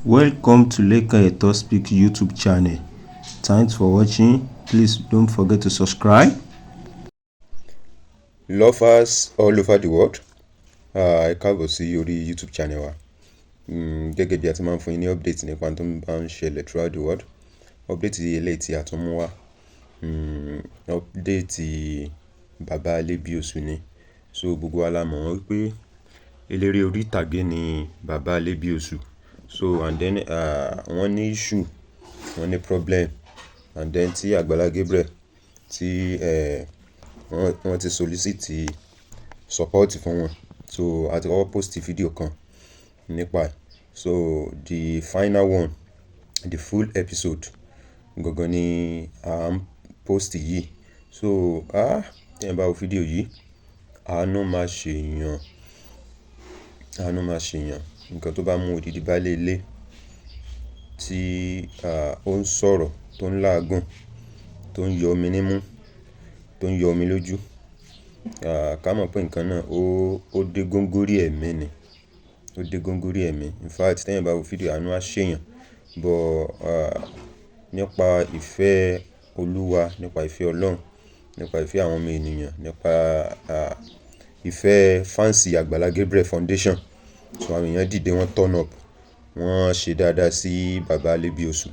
Welcome to Lekan Eto Speak YouTube channel. Thanks for watching. Please don't forget to subscribe. Lovers all over the world, ẹ káàbọ̀ sí orí YouTube channel wa. Gẹ́gẹ́ bí a ti máa ń fún yín ní update nípa tó ń bá ń ṣẹlẹ̀ throughout the world, update eléyìí tí a tún mú wá, update bàbá Alébíoṣù ni. So gbogbo wa la mọ̀ wọ́n wípé eléré orí ìtàgé ni bàbá Alébíoṣù. So and then wọ́n ní issue, wọ́n ní problem, and then tí Àgbàlá Gabriel tí wọ́n ti solicit support fún wọn. So a ti kọ́kọ́ post fídíò kan nípa ẹ̀. So the final one, the full episode gangan ni à ń post yìí. So tí ẹ bá wo fídíò yìí, àánú máa ṣe èèyàn, àánú máa ṣe èèyàn. Nǹkan tó bá mú odidi baálé ilé tí ó ń sọ̀rọ̀, tó ń làágùn, tó ń yọ omi nímú, tó ń yọ omi lójú, ká mọ̀ pé nǹkan náà ó dé góńgóri ẹ̀mí ni, ó dé góńgóri ẹ̀mí. In fact, tí ẹ̀yin bá wo fídíò, àánú á ṣe èèyàn. But nípa ìfẹ́ Olúwa, nípa ìfẹ́ Ọlọ́run, nípa ìfẹ́ àwọn ọmọ ènìyàn, nípa ìfẹ́ fans Àgbàlá Gabriel Foundation, so àwọn èèyàn dìde, wọ́n turn up, wọ́n ṣe dáadáa sí bàbá Alébíoṣù.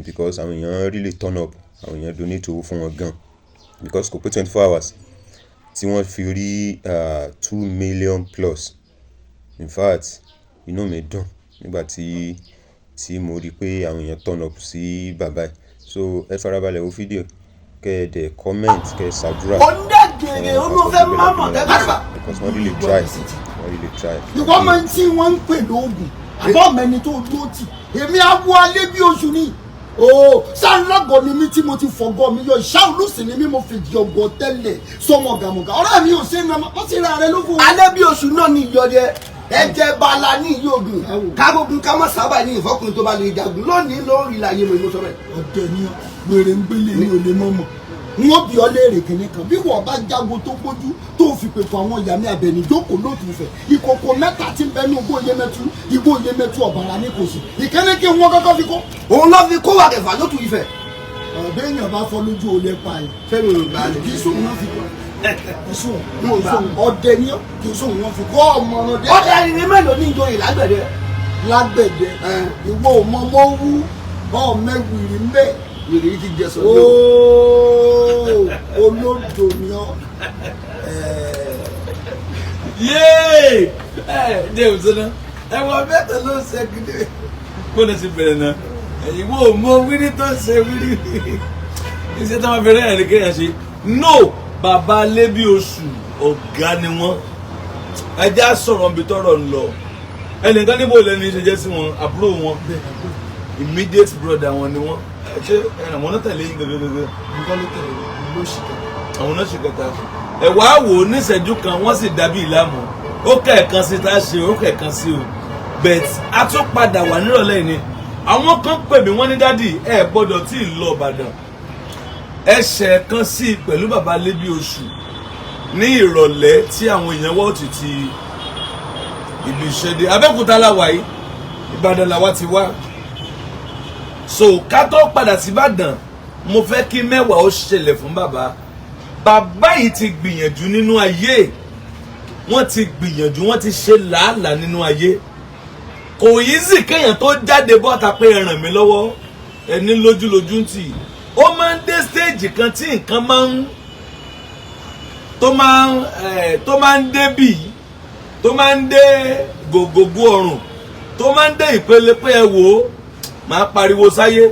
Because àwọn èèyàn really turn up, àwọn èèyàn donate owó fún wọn gan. Because kò pé 24 hours tí wọ́n fi rí 2 million plus. In fact, inú mi dùn nígbà tí mo rí pé àwọn èèyàn turn up sí bàbá yìí. So ẹ farabalẹ̀ wo fídíò, kẹ́ ẹ dẹ̀ comment, kẹ́ ẹ ṣàdúrà Onídàgèrè olófẹ́ mámọ̀ tẹ́gbà. because wọ́n really try, wọ́n really try. Ìwọ máa ń tí wọ́n ń pè lóògùn àbọ̀ mẹ́ni tó dúró tì. Èmi awo alẹ́ bí oṣù ni ooo sáńlọ́gọ̀ ni mí tí mo ti fọgọ́ mi yọ ìṣá olùsìn ni mí, mo fi di ọgọ́ tẹ́lẹ̀ sọmọ gàmọ̀gà. Ọ̀rẹ́ mi ò ṣe é nàmọ́, ó sì ra rẹ ló fún un. Alẹ́ bí oṣù náà ní ìyọdẹ ẹ̀jẹ̀ bala ní ìyóògùn kágógun ká má sábà ní ìfọkùnrin tó bá lè jagun lónìí lórí ìlàyé mi, mo sọ bẹ́ẹ̀. Ọ̀dẹ̀ ni ọ, wèrè ń gbélé ní olè mọ́mọ́. Wọ́n bí ọ léèrè kìnní kan: bí wọ́n bá jágo tó gbójú tó fi pèpò àwọn ìyá mi àbẹ̀ní jókòó lótùfẹ̀, ìkòkò mẹ́ta tí ń bẹ ní igbó Yemẹtu, igbó Yemẹtu, ọ̀bàrà ní kò sí ìkíní kí wọ́n kọ́kọ́ fi kó. Òun ló fi kó wà kẹfà lótú Ifẹ̀. Ọ̀bẹ èèyàn bá fọ́ lójú, olè pa ẹ̀. Fẹ́mi ò gbà lè. Kì í sóhun wọn fi kó, kì í sóhun, kì í sóhun. Ọdẹ ni ọ, kì í sóhun wọn fi kó ọmọ ọdẹ. Ọdẹ rere mélòó ní ìjòyè lágbẹ̀dẹ? Lágbẹ̀dẹ, ìwọ ò mọ mọ́ wú ọ mẹ́wìrì ń bẹ́ẹ̀. Wèrè yìí ti jẹ sọ ní o. Ooo, olódo ni ọ. Yéé, ẹ jẹ́ òsínà ẹ̀wọ̀n mẹ́ta ló ń ṣe gidi kó lè ṣe bẹ̀rẹ̀ náà. Ẹ̀yin wo mọ wírí tó ń ṣe wírí iṣẹ́ tí wọ́n fi rẹ́ ẹ̀rí kéèyàn ṣe. No, bàbá Alébíoṣù, ọ̀gá ni wọ́n. Ẹjẹ́ á sọ̀rọ̀ níbi tọ́rọ̀ ń lọ. Ẹnìkan níbo lẹ́nu ṣe jẹ́ sí wọn? Àbúrò wọn, immediate brother wọn ni wọ́n. Ẹ ṣe àwọn náà tẹ̀lé yín gẹ́gẹ́gẹ́gẹ́? Nǹkan ló tẹ̀lé ló ṣì kẹta. Àwọn náà ṣe kẹta. Ẹ wá wò ó níṣẹ́jú kan, wọ́n sì dàbí ìlàmú. Ó kẹ̀ẹ̀kan sí tá a ṣe, ó kẹ̀ẹ̀kan sí o, but a tún padà wà nírọ̀lẹ́ yìí ni. Àwọn kan pè mí, wọ́n ní, "Daddy, ẹ gbọ́dọ̀ tí ì lọ Ìbàdàn." Ẹsẹ̀ kan sí i pẹ̀lú bàbá Alébíoṣù ní ìrọ̀lẹ́ tí àwọn èèyàn wọ́n ti ti ibi iṣẹ́ dé. Abẹ́òkúta la wà yìí, Ìbàdàn làwa ti wá. So ká tó padà sí Ìbàdàn, mo fẹ́ kí mẹ́wàá ó ṣẹlẹ̀ fún bàbá. Bàbá yìí ti gbìyànjú nínú ayé, wọ́n ti gbìyànjú, wọ́n ti ṣe làálàá nínú ayé. Kò easy kéèyàn tó jáde bọ́ta pé ẹ ràn mí lọ́wọ́. Ẹni lójúlójú ń tì, ó máa ń dé stage kan tí nǹkan máa ń tó máa ń ẹ̀ tó máa ń dé bì, tó máa ń dé gògògó ọrùn, tó máa ń dé ìpele pé ẹ wò ó, máa pariwo sáyé.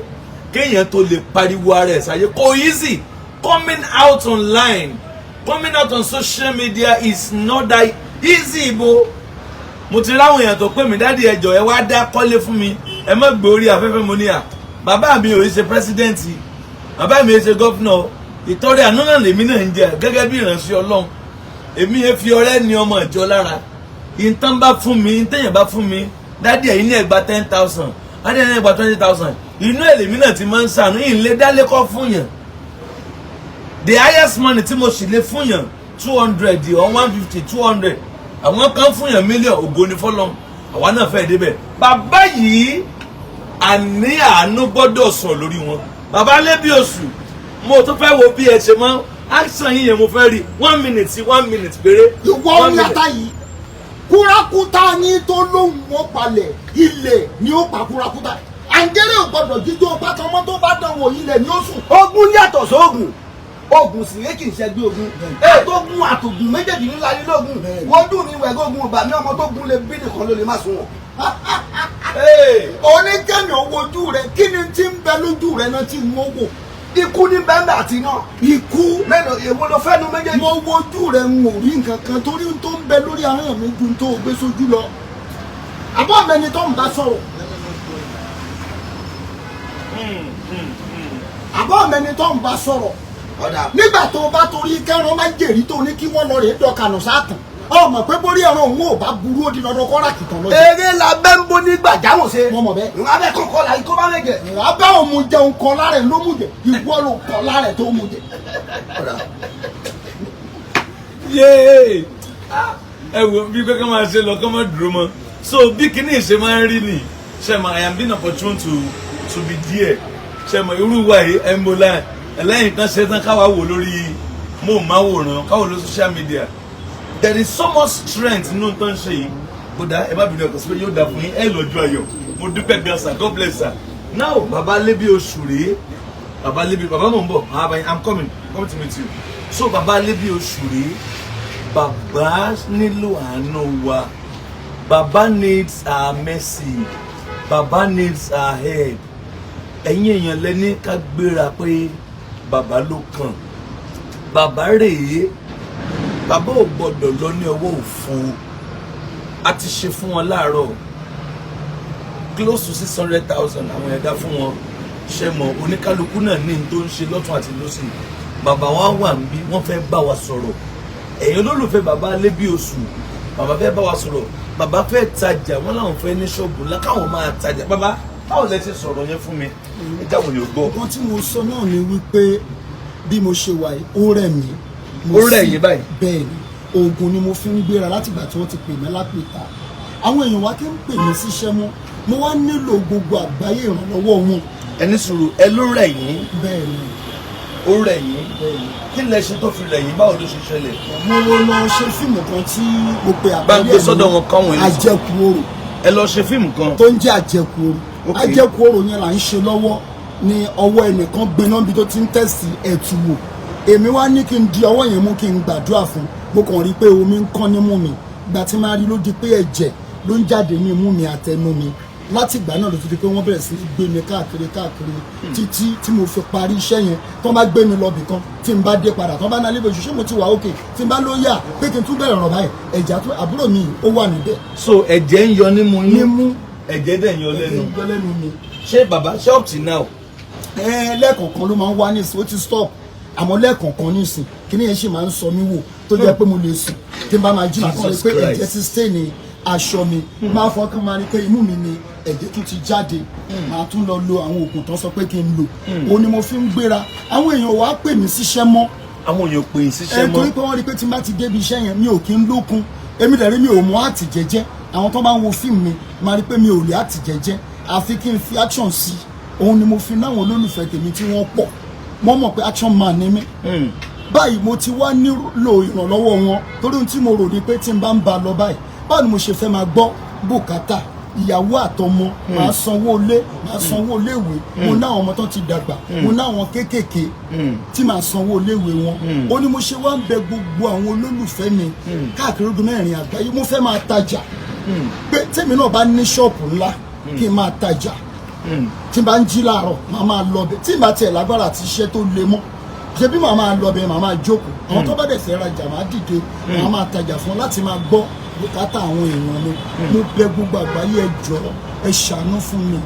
Kéèyàn tó lè pariwo ara ẹ̀ sáyé, kò easy. Coming out online, coming out on social media is not that easy. Ibo mo ti ráwọn èèyàn tó pè mí, "Daddy, ẹ jọ̀ọ́, ẹ wá dá kọ́lé fún mi, ẹ má gbé orí afẹ́fẹ́." Mo ní à, bàbá mi ò ṣe president, bàbá mi ò ṣe governor. Ìtọ́rẹ àánú náà lèmi náà ń jẹ gẹ́gẹ́ bí ìránṣẹ́ Ọlọ́run. Èmi yẹn fi ọrẹ́ ní ọmọ ìjọ lára. Ìtàn bá fún mi, ìtẹ̀yìn bá fún mi, "Daddy, ẹ̀yin ní ẹgbàá 10,000, daddy, ẹ̀yin ní ẹgbàá 20,000," inú ẹ̀ lèmi náà ti máa ń sànú. Yìí ń lé dálékọ́ fún yàn. The highest money tí mo sì lè fún yàn, 200 or 150, 200. Àwọn kan fún yàn mílíọ̀n, ògo ni fọlọ́n. Àwa náà fẹ́ débẹ̀. Bàbá yìí, àní àánú gbọ́dọ̀ sọ lórí wọn. Bàbá Alébíoṣù, mo tún fẹ́ wo bí ẹ ṣe mọ́ action yìí yẹn. Mo fẹ́ rí one minute sí one minute péré. Ìwọ One ní minute. ata yìí, kúrakúta ní tó lóhùn wọn palẹ̀, ilẹ̀ ni ó pa kúrakúta. Àǹgẹ́rẹ́ ò gbọ́dọ̀ jíjó pátámọ́, tó bá dánwò, ilẹ̀ ni ó sùn. Ogun yàtọ̀ sóògùn, ogun sì ré, kì í ṣẹgbẹ́ ogun. Ètò ogun àtògùn méjèèjì ńlá ní lógun. Wojú mi wẹ̀gógun ọba mi, ọmọ tó gun lè bí nìkan ló lè má sùn wọn. Hey! Oníkẹ́mi ò wojú rẹ, kí ni tí ń bẹ lójú rẹ náà tí ń wò? Ikú ní bẹ́ẹ̀ àti iná. Ikú. Mélòó, èwo ló fẹ́ nu méjèèjì? Mo wojú rẹ, ń ò rí nǹkan kan, torí n tó ń bẹ lórí ahọ́n mi ju n tó gbé sójú lọ. Àbọ̀ mẹni tó ń bá sọ̀rọ̀, àbọ̀ mẹni tó ń bá sọ̀rọ̀. Ọ̀dà. Nígbà tó o bá torí kẹran má jèrè, tó ní kí wọ́n lọ rèé dọkànù sátàn, ọmọ pé borí ẹran òun ò bá burú, ó di dandan kọ́ra kìtàn lọ́jọ́. Eré la bẹ́ ń bó nígbà jáwọ́ ṣe. Mo mọ̀ bẹ́ẹ̀. Ìwọ̀n abẹ́ kọ̀ọ̀kan la ikú bá mẹ́jẹ̀. Abẹ́ òun jẹun kọ lára ẹ̀ ló mú jẹ, ìwọ ló kọ lára ẹ̀ tó mú jẹ. Yéé! Ah, ẹ wo bí pé ká máa ṣe lọ, ká máa dúró mọ́. So bí kinní ṣe máa ń rí ni ṣe mọ, I am being opportune to be there. Ṣe mọ irú wa yìí, ẹ ń bo láì ẹlẹ́yìn kan ṣe tán, káwa wò lórí móhùnmáwòrán, káwò lórí social media. There is so much strength nínú tó ń ṣe yìí. Kódà ẹ má bínú, ẹ̀kọ́ sí pé yóò dáa fún yín, ẹ lọ́jọ́ ayọ̀. Mo dúpẹ́ gan sir, God bless sir. Now, Baba Alébíoṣù rèé. Baba Alébí, baba, mò ń bọ̀. Ah, I'm coming to meet you. So Baba Alébíoṣù rèé. Bàbá nílò àánú wa. Bàbá needs our mercy, bàbá needs our help. Ẹ̀yin èèyàn lẹ́ní ká gbéra pé bàbá ló kàn. Bàbá rèé, bàbá ò gbọ́dọ̀ lọ ní ọwọ́ òfo. A ti ṣe fún wọn láàárọ̀, close to 600,000 àwọn ẹ̀dá fún wọn. Ṣe mọ̀, oníkálukú náà ní n tó ń ṣe lọ́tún àti lọ́sì. Bàbá wa wà ń bí, wọ́n fẹ́ bá wa sọ̀rọ̀. Ẹ̀yin olólùfẹ́ Bàbá Alébíoṣù, bàbá fẹ́ bá wa sọ̀rọ̀. Bàbá fẹ́ tajà, wọ́n làwọn fẹ́ ní ṣọ́ọ̀bù ńlá káwọn máa tajà. Bàbá, báwo lẹ ti sọ̀rọ̀ yẹn fún mi? Ẹ jáwọ́ yóò gbọ́. Nǹkan tí mo sọ náà ni wípé bí mo ṣe wà yìí, ó rẹ̀ mí. Ó rẹ̀ yín báyìí? Bẹ́ẹ̀ ni, oògùn ni mo fi ń gbéra látìgbà tí wọ́n ti pè mí lápèta. Àwọn èèyàn wa kí ń pè mí síṣẹ́ mọ́. Mo wá nílò gbogbo àgbáyé, ìrànlọ́wọ́ wọn. Ẹni sùúrù, ẹ ló rẹ̀ yín? Bẹ́ẹ̀ ni. Ó rẹ̀ yín? Bẹ́ẹ̀ ni. Kí lẹ ṣe tó fi rẹ̀ yín? Báwo ló ṣe ṣẹlẹ̀? Mo lọ ṣe fíìmù kan tí mo pe Bá ń àkọlé gbé sọ́dọ̀ wọn káwọn ènìyàn. Àjẹkù orò. Ẹ lọ ṣe fíìmù kan. Tó ń jẹ́ àjẹkù orò. Àjẹkù orò yẹn là ń ṣe lọ́wọ́ ní ọwọ́ ẹnìkan gbiná bí tó ti ń tẹ̀sí ẹ̀tù wò. Èmi wá ní kí n di ọwọ́ yẹn mú, kí n gbàdúrà fún. Mo kàn rí i pé omi ń kán nímú mi. Ìgbà tí máa rí, ló di pé ẹ̀jẹ̀ ló ń jáde ní imú mi àtẹnu mi. Láti ìgbà náà ló ti di pé wọ́n bẹ̀rẹ̀ sí í gbé mi káàkiri káàkiri títí tí mo fi parí iṣẹ́ yẹn. Tó bá gbé mi lọ bìkan, tí n bá dé padà, tó bá náà lébi oṣù, ṣé mo ti wà òkè? Tí n bá ló yà pé kí n tún bẹ̀rẹ̀ ọ̀rọ̀ báyìí, ẹ̀jẹ̀ àtúntò àbúrò mi ó wà níbẹ̀. So ẹ̀jẹ̀ ń yọ nímú yín? Nímú. Ẹ̀jẹ̀ dẹ̀ ń yọ lẹ́nu? Ẹ̀jẹ̀ ń yọ lẹ́nu mi. Ṣé bàbá, ṣé up till now? Ẹ lẹ́ẹ̀kọ̀ọ̀kan ló máa ń wá nísìn, ó ti stop, àmọ́ lẹ́ẹ̀kọ̀ọ̀kan nísìn, kíní yẹn sì máa ń sọ mí wò, tó jẹ́ pé mo lè sùn, tí n bá máa jí, màá kàn rí Jesus pé Christ. ẹ̀jẹ̀ ti stain ní aṣọ mi. Máa fọkàn, máa rí pé imú mi ni ẹ̀jẹ̀ tún ti jáde. Máa tún lọ lo àwọn oògùn tó sọ pé kí n lò. Òun ni mo fi ń gbéra. Àwọn èèyàn wàá pè mí síṣẹ́ mọ́. Àwọn èèyàn pè é síṣẹ́ Ẹ mọ́? Torí pé wọ́n rí pé tí n bá ti débi iṣẹ́ yẹn, mi ò kí ń lókun. Èmi dẹ̀ rí, mi ò mú àtì jẹ́jẹ́. Àwọn tó bá ń wo fíìmù mi máa rí pé mi ò lè àtì jẹ́jẹ́, àfi kí n fi action sí i. Òun ni mo fi náwọn olólùfẹ́ tèmi tí wọ́n pọ̀, wọ́n mọ̀ pé action man ni mí. Báyìí mo ti wá nílò ìrànlọ́wọ́ wọn, torí ohun tí mo rò ní pé tí n bá ń ba lọ báyìí, báwo ni mo ṣe fẹ́ máa gbọ́ bùkátà ìyàwó àtọmọ? Máa sanwó ilé, máa sanwó iléèwé. Mo ní àwọn ọmọ tó ti dàgbà, mo ní àwọn kéékèèké tí màá sanwó iléèwé wọn. Ó ní mo ṣe wá ń bẹ gbogbo àwọn olólùfẹ́ mi káàkiri ogun mẹ́rin àgbáyé. Mo fẹ́ máa tajà, pé tèmi náà bá ní ṣọ́ọ̀pù ńlá kí n máa tajà. Tí n bá ń jí láàárọ̀, màá máa lọ bẹ̀. Tí n bá tiẹ̀ lágbára àti iṣẹ́ tó le mọ́ ṣe bí, màá máa lọ bẹ̀, màá máa jókòó. Àwọn tó bá dẹ̀ fẹ́ rajà, màá dìde, màá máa tajà fún wọn láti máa gbọ́ bùkátà àwọn èèyàn mi. Mo bẹ̀ gbogbo àgbáyé, ẹ jọ̀ọ́, ẹ ṣàánú fún mi,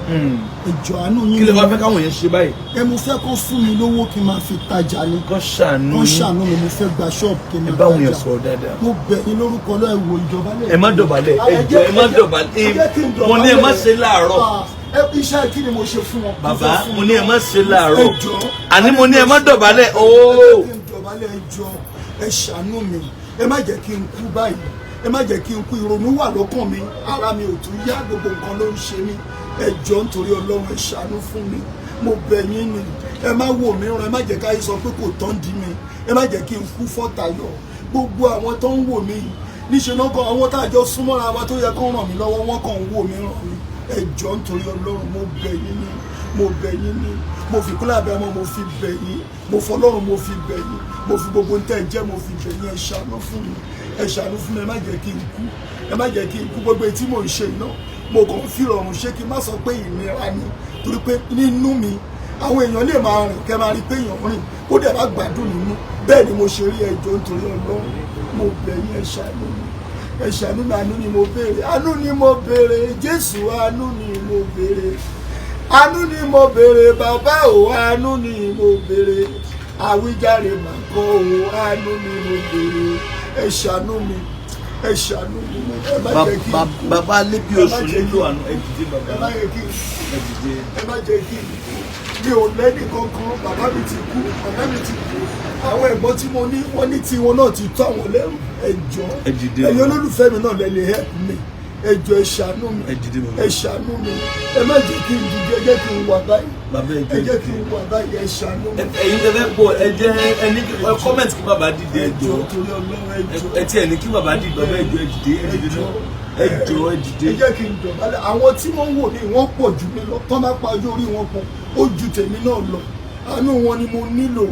ẹ jọ̀ọ́, àánú yín Kí ló wá ni. fẹ́ káwọn èèyàn ṣe báyìí? Ẹ mo fẹ́ kó fún mi lówó kí n máa fi tajà ni. Kán ṣàánú Kán yín. ṣàánú mi. Mo fẹ́ gba ṣọ́ọ̀bù kí n Ẹ máa bá àwọn èèyàn tajà. sọ̀rọ̀ dáadáa. Mo bẹ̀ yín lórúkọ Ọlọ́run, ẹ wo ìjọba lẹ́yìn. Ẹ má dọ̀bálẹ̀, ẹ jọ̀ọ́, ẹ má dọ̀bálẹ̀. Ẹ jẹ́ kí n Mo ní ẹ má ṣe láàárọ̀. Ah, ẹ iṣẹ́ kí ni mo ṣe fún wọn? Bàbá, mo ní ẹ má ṣe láàárọ̀. Ẹ jọ̀ọ́. Àní mo ní ẹ má dọ̀bálẹ̀ Ẹ ooo. jẹ́ kí n dọ̀bálẹ̀. Ẹ jọ̀ọ́, ẹ ṣàánú mi, ẹ má jẹ́ kí n kú báyìí. Ẹ má jẹ́ kí n kú. Ìrònú wà lọ́kàn mi, ara mi ò tún yá, gbogbo nǹkan ló ń ṣe mí. Ẹ jọ̀ọ́, nítorí Ọlọ́run, ẹ ṣàánú fún mi. Mo bẹ̀ yín ni, ẹ má wò mí ràn, ẹ má jẹ́ káyé sọ pé kò tán di mi. Ẹ má jẹ́ kí n kú fọ́tàyọ̀. Gbogbo àwọn tó ń wò mí níṣẹ́ náà kọ́, àwọn tá a jọ súnmọ́ra wa tó yẹ kó ràn mí lọ́wọ́, wọ́n kàn ń wò mí ràn mí. Ẹ jọ̀ọ́, nítorí Ọlọ́run, mo bẹ̀ yín ni, mo bẹ̀ yín ni. Mo fi kúlẹ̀ abẹ́ ọmọ, mo fi bẹ̀ yín. Mo fọlọ́run, mo fi bẹ̀ yín. Mo fi gbogbo ń tẹ́ ẹ jẹ́, mo fi bẹ̀ yín. Ẹ ṣàánú fún mi, ẹ ṣàánú fún mi. Ẹ má jẹ́ kí n kú, ẹ má jẹ́ kí n kú. Gbogbo etí mò ń ṣe iná, mo kàn ń fi rọrùn ṣé kí n má sọ pé ìnira ni, torí pé nínú mi, àwọn èèyàn lè máa rìn, kẹ́ máa rí pé èèyàn rìn, kó dẹ̀ má gbádùn nínú. Bẹ́ẹ̀ ni mo ṣe rí. Ẹ jọ̀ọ́, nítorí Ọlọ́run, mo bẹ̀ yín, ẹ ṣàánú mi, ẹ ṣàánú mi. Àánú ni mo béèrè, àánú ni mo béèrè, Jésù, àánú ni mo béèrè, àánú ni mo béèrè, bàbá o, àánú ni mo béèrè, àwíjàre mà kọ́ o, àánú ni mo béèrè. Ẹ ṣàánú mi, ẹ ṣàánú mi, ẹ má jẹ́ kí n kú. Bàbá Alébíoṣù nílò àánú. Ẹ dìde, bàbá. Ẹ má jẹ́ kí Ẹ dìde. Ẹ má jẹ́ kí n kú. Mi ò lẹ́nì kankan. Bàbá mi ti kú, màmá mi ti kú. Àwọn ẹ̀gbọ́n tí mo ní, wọ́n ní tí wọn náà ti tó àwọn lẹ́rù. Ẹ jọ̀ọ́. Ẹ dìde. Ẹ̀yin olólùfẹ́ mi náà lẹ lè help mi. Ẹ jọ̀ọ́, ẹ ṣàánú mi. Ẹ dìde, bàbá. Ẹ ṣàánú mi, ẹ má jẹ́ kí n dìde, ẹ jẹ́ kí n wà báyìí. Bàbá, ẹ Ẹ jọ̀ọ́. jẹ́ kí n wà báyìí, ẹ ṣàánú mi. Ẹ̀yin tẹ́ fẹ́ pọ̀, ẹ jẹ́ ẹni ẹ comment kí bàbá dìde. Ẹ Ẹ jọ̀ọ́, jọ̀ọ́. torí Ọlọ́run, ẹ jọ̀ọ́. Ẹ tiẹ̀ ní kí bàbá dìde. Bàbá, ẹ jọ̀ọ́, ẹ dìde, ẹ dìde náà. Ẹ jọ̀ọ́, ẹ dìde. Ẹ jẹ́ kí n dọ̀bálẹ̀. Àwọn tí wọ́n ń wò mí, wọ́n pọ̀ jù mí lọ. Tọ́ bá pa ọjọ́ orí wọn pọ̀, ó ju tèmi náà lọ. Àánú wọn ni mo nílò.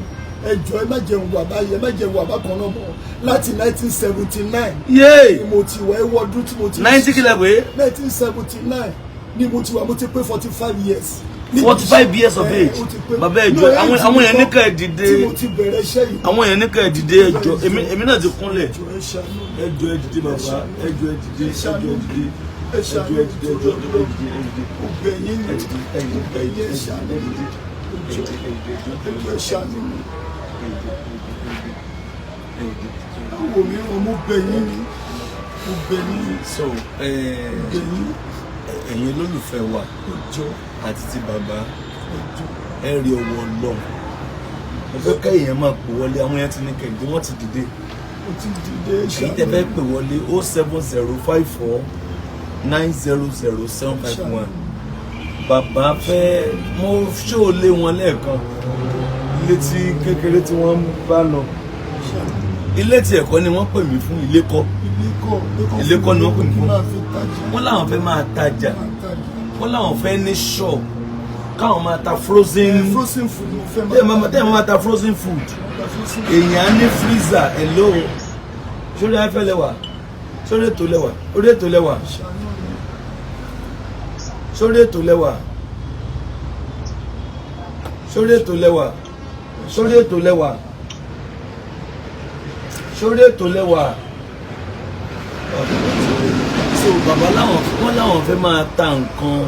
Ẹ jọ̀ọ́, ẹ má jẹun wà báyìí, ẹ má jẹun wà bákan náà mọ́. Láti 1979 Yéè. ni mo ti wà. Ẹ wọ ọdún tí mo ti Ninety kílẹ̀ pé? 1979 ni mo ti wà. Mo ti pé 45 years. 45 years of age. Ó ti pé. Bàbá, ẹ No, jọ̀ọ́, age àwọn èèyàn mi ní kọ́ ká ẹ dìde. tí mo ti bẹ̀rẹ̀ iṣẹ́ yìí. Àwọn èèyàn ní ká ẹ dìde. Ẹ jọ̀ọ́, èmi náà ti kúnlẹ̀. Ẹ jọ̀ọ́, ẹ ṣàánú mi. Ẹ jọ̀ọ́, ẹ dìde, bàbá. Ẹ jọ̀ọ́, ẹ dìde, ẹ jọ̀ọ́, ẹ dìde. Ẹ Ẹ ṣàánú. jọ̀ọ́, ẹ dìde, ẹ jọ̀ọ́, ẹ dìde, ẹ dìde. Mo bẹ̀ yín ni. Ẹ dìde, ẹ Mo dìde, bẹ̀ yín, ẹ ṣàánú ẹ mi. dìde, ẹ dìde, ẹ dìde, Ẹ jọ̀ọ́, ẹ ṣàánú mi. ẹ dìde. Ẹ wò mí ràn, mo bẹ̀ yín ni, mo bẹ̀ yín ni. So Mo bẹ̀ yín. ẹ̀yin olólùfẹ́ wa Ẹ jọ̀ọ́. àti ti bàbá, Ẹ jọ̀ọ́. ẹ rí ọwọ́ Ọlọ́run. Mo fẹ́ kẹ́yìn máa pè wọlé. Àwọn yẹn ti ní kẹ̀ǹdé, wọ́n ti dìde. Mo ti dìde. Èyí tẹ́ fẹ́ pè wọlé, 07054900751. Bàbá fẹ́ mo ṣó lé wọn lẹ́ẹ̀kan, ilé tí kékeré tí wọ́n ń bá lọ, ilé tí ẹ̀kọ́ ni wọ́n pè mí fún, ilé kọ́. Ilé kọ́. Ilé kọ́ ni wọ́n pè mí fún. Máa fi tajà. Wọ́n láwọn fẹ́ máa tajà. Máa tajà. Wọ́n láwọn fẹ́ ní shop káwọn máa ta frozen. Frozen food mo fẹ́. Tẹ́ẹ̀ máa ta frozen food. Ta frozen food. Èèyàn á ní freezer. Hello, sórí afẹ́ lẹ́wà, sórí ètò lẹ́wà, orí ètò lẹ́wà. Ṣàánú mi. Sórí ètò lẹ́wà, sórí ètò lẹ́wà, sórí ètò lẹ́wà, sórí ètò lẹ́wà. So bàbá láwọn, wọ́n láwọn fẹ́ máa ta nǹkan.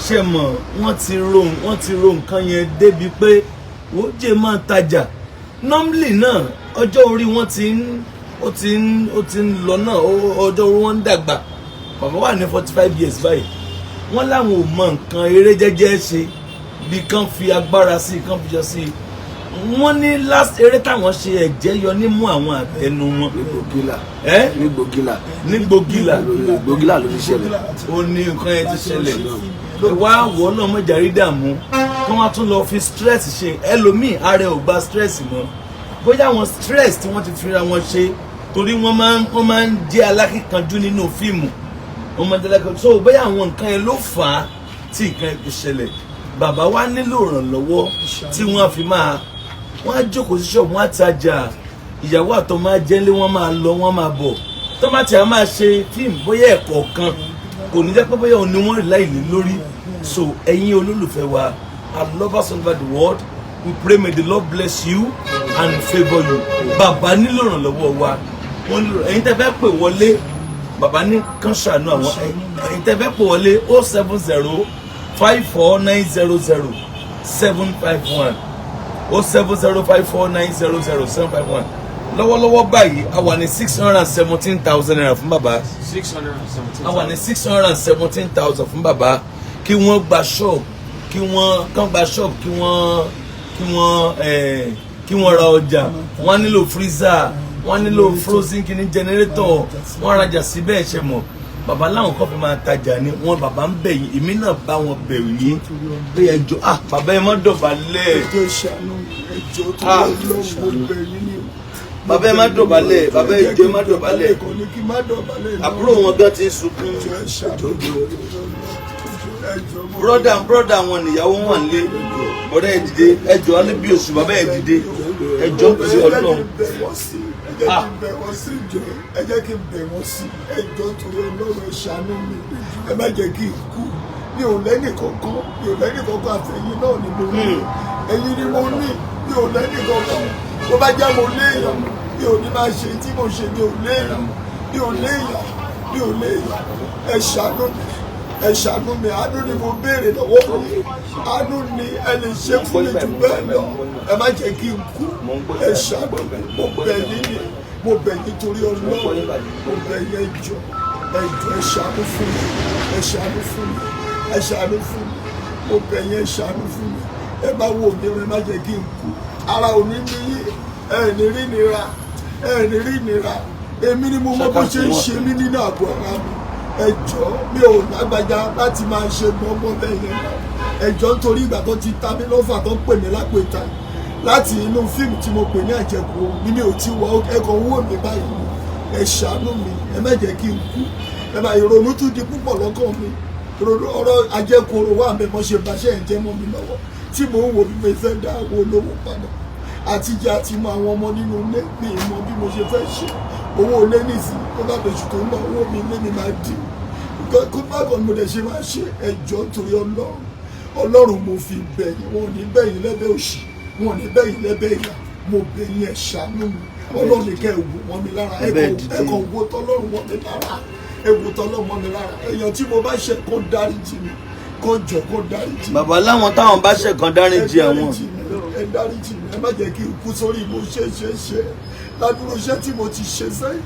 Ṣe mọ̀, wọ́n ti ro nǹkan yẹn débi pé wọ́n jẹ́ máa tajà normally náà. Ọjọ́ orí wọn ti ń ó ti ń ó ti ń lọ náà. Ọjọ́ orí wọn ń dàgbà. Bàbá wà ní 45 years báyìí. Wọ́n láwọn ò mọ nǹkan eré jẹ́jẹ́ ṣe, bí kán fi agbára sí, kán fi jọ sí. Wọ́n ní last eré táwọn ṣe, ẹ̀jẹ̀ yọ nímú àwọn àtẹnu wọn. Ní Gbògìlà. Ẹ́. Ní Gbògìlà. Ní Gbògìlà. Gbògìlà ló ti ṣẹlẹ̀. Ó ní nǹkan yẹn ti ṣẹlẹ̀. Ẹ wá wọ náà, mọ̀járí dààmú kí wọ́n tún lọ fi stress ṣe. Ẹlòmíì, ara ẹ̀ ò gba stress mọ́. Bóyá àwọn stress tí wọ́n ti fira wọn ṣe, torí wọ́n máa ń jẹ́ alákìkanjú nínú fíìmù, wọ́n máa ń jẹ́ alákìkanjú. So bóyá àwọn nǹkan yẹn ló fà á tí nǹkan yẹn fi ṣẹlẹ̀. Bàbá wa nílò ìrànlọ́wọ́ tí wọ́n á fi máa, wọ́n á jókòó sí ṣọ́ọ̀bù, wọ́n á tajà, ìyàwó àtọmọ á jẹ́lé, wọ́n máa lọ, wọ́n máa bọ̀. Tó má ti à máa ṣe fíìmù, bóyá ẹ̀kọ́ kan kò ní jẹ́ pé bóyá òun ni wọ́n rí láìlé lórí. So ẹ̀yin olólùfẹ́ wa and lovers all over the world, we pray may the Lord bless you and favour you. Bàbá nílò ìrànlọ́wọ́ wa. Wọ́n nílò ẹ̀yin tẹ́ fẹ́ pè wọlé. Bàbá ní kán ṣàánú àwọn. Ẹ̀yin tẹ́ fẹ́ pè wọlé, 07054900751, 07054900751. Lọ́wọ́lọ́wọ́ báyìí, a wà ní ₦617,000 fún bàbá. 617. A wà ní 617,000 fún bàbá, kí wọ́n gba shop, kí wọ́n kàn gba shop, kí wọ́n ra ọjà. Wọ́n nílò freezer. Wọ́n nílò frozen kìíní, generator. Wọ́n rajà síbẹ̀, ṣe mọ̀, bàbá láwọn kan fi máa tajà ni wọ́n. Bàbá ń bẹ̀ yín, èmi náà bá wọn bẹ̀ yín pé ẹ jọ̀ọ́, ah, bàbá, ẹ má dọ̀bálẹ̀. Ẹ jọ̀ọ́, ṣàánú mi, ẹ jọ̀ọ́, tó Ah. lọ, mo bẹ̀ yín ni o. Bàbá, ẹ má dọ̀bálẹ̀. Bàbá, ẹ jọ̀ọ́, ẹ má dọ̀bálẹ̀. Kò ní kí n má dọ̀bálẹ̀ náà. Àbúrò wọn gan ti ń sunkún. Ẹ jọ̀ọ́, ẹ ṣàánú mi, ẹ jọ̀ọ́, Brother, brother wọn nìyàwó wọn lé. Bọ́dá, ẹ dìde, ẹ jọ̀ọ́, Alébíoṣù, bàbá, ẹ dìde, ẹ jọ̀ọ́, kò sí Ọlọ́run. Ẹ jẹ́ kí n bẹ̀ wọ́n sí, jọ̀ọ́, ẹ jẹ́ kí n bẹ̀ wọ́n sí, ẹ jọ̀ọ́, torí Ọlọ́run, ẹ ṣàánú mi, ẹ má jẹ́ kí n kú. Mi ò lẹ́nì kankan, mi ò lẹ́nì kankan, àfẹ̀yìn náà ni mo ní, ẹ̀yin ni mo ní. Mi ò lẹ́nì kankan. Tó bá jẹ́ mo léèyàn, mi ò ní máa ṣe tí mo ṣe. Mi ò léèyàn, mi ò léèyàn, mi ò léèyàn. Ẹ ṣàánú mi, ẹ ṣàánú mi. Àánú ni mo béèrè lọ́wọ́ mi, àánú ni ẹ lè ṣe fún mi jù bẹ́ẹ̀ lọ. Ẹ má jẹ́ kí n kú, ẹ ṣàánú mi. Mo bẹ̀ yín ni, mo bẹ̀ yín torí Ọlọ́run, mo bẹ̀ yín. Ẹ jọ̀ọ́, ẹ jọ̀ọ́, ẹ ṣàánú fún mi, ẹ ṣàánú fún mi, ẹ ṣàánú fún mi. Mo bẹ̀ yín, ẹ ṣàánú fún mi. Ẹ má wò mí, ẹ má jẹ́ kí n kú. Ara ò ní ní yín, ẹ ní rí nira, ẹ ní rí nira. Èmi ni mo mọ bó ṣe ń ṣe mí nínú àgọ́ ara mi. Ẹ jọ̀ọ́, mi ò lágbájá láti máa ṣe gbọ́ngbọ́n bẹ́ẹ̀ yẹn náà. Ẹ jọ̀ọ́, nítorí ìgbà tó ti ta mí lọ́fà, tó ń pè mí lápèta láti inú fíìmù tí mo pè ní Àjẹkù mi, mi ò ti wọ ẹkọ owó mi báyìí. Ẹ ṣàánú mi, ẹ má jẹ́ kí n kú. Ẹ má ìrònú tún di púpọ̀ lọ́kàn mi. Ìrònú ọ̀rọ̀ àjẹkù wà mí mọ́ ṣe bàṣẹ́ ẹ̀ jẹ́ mọ́ mi lọ́wọ́, tí mò ń wò bí mo fẹ́ dá owó olówó padà, àti jẹ àti mọ àwọn ọmọ nínú ilé mi, mọ bí mo ṣe fẹ́ ṣe owó ilé nísìnyí. Tó bá bẹ̀ṣù tó ń bọ̀, owó mi ilé mi máa dì kó bákan mo dẹ̀ ṣe máa ṣe. Ẹ jọ̀ọ́, torí Ọlọ́run, Ọlọ́run mo fi bẹ̀yìn. Wọn ò ní bẹ̀yìn lẹ́bẹ̀ òṣì, wọn ò ní bẹ̀yìn lẹ́bẹ̀ ìyà. Mo bẹ̀yìn, ẹ ṣàánú mi. Ọlọ́run ní kẹ́ ẹ wò wọ́n mi lára. Ẹ kàn wo tọ́lọ́run wọ́n mi lára, ẹ wò tọ́lọ́run wọ́n mi lára. Èèyàn tí mo bá ṣe, kó dáríjì mi, kó jọ, kó dáríjì mi. Bàbá láwọn táwọn bá ṣẹ̀ kan dáríjì Ẹ àwọn. dáríjì mi, ẹ dáríjì mi. Ẹ má jẹ́ kí n kú sórí mo ṣe ṣe ṣe ládùúrú iṣẹ́ tí mo ti ṣe sẹ́yìn,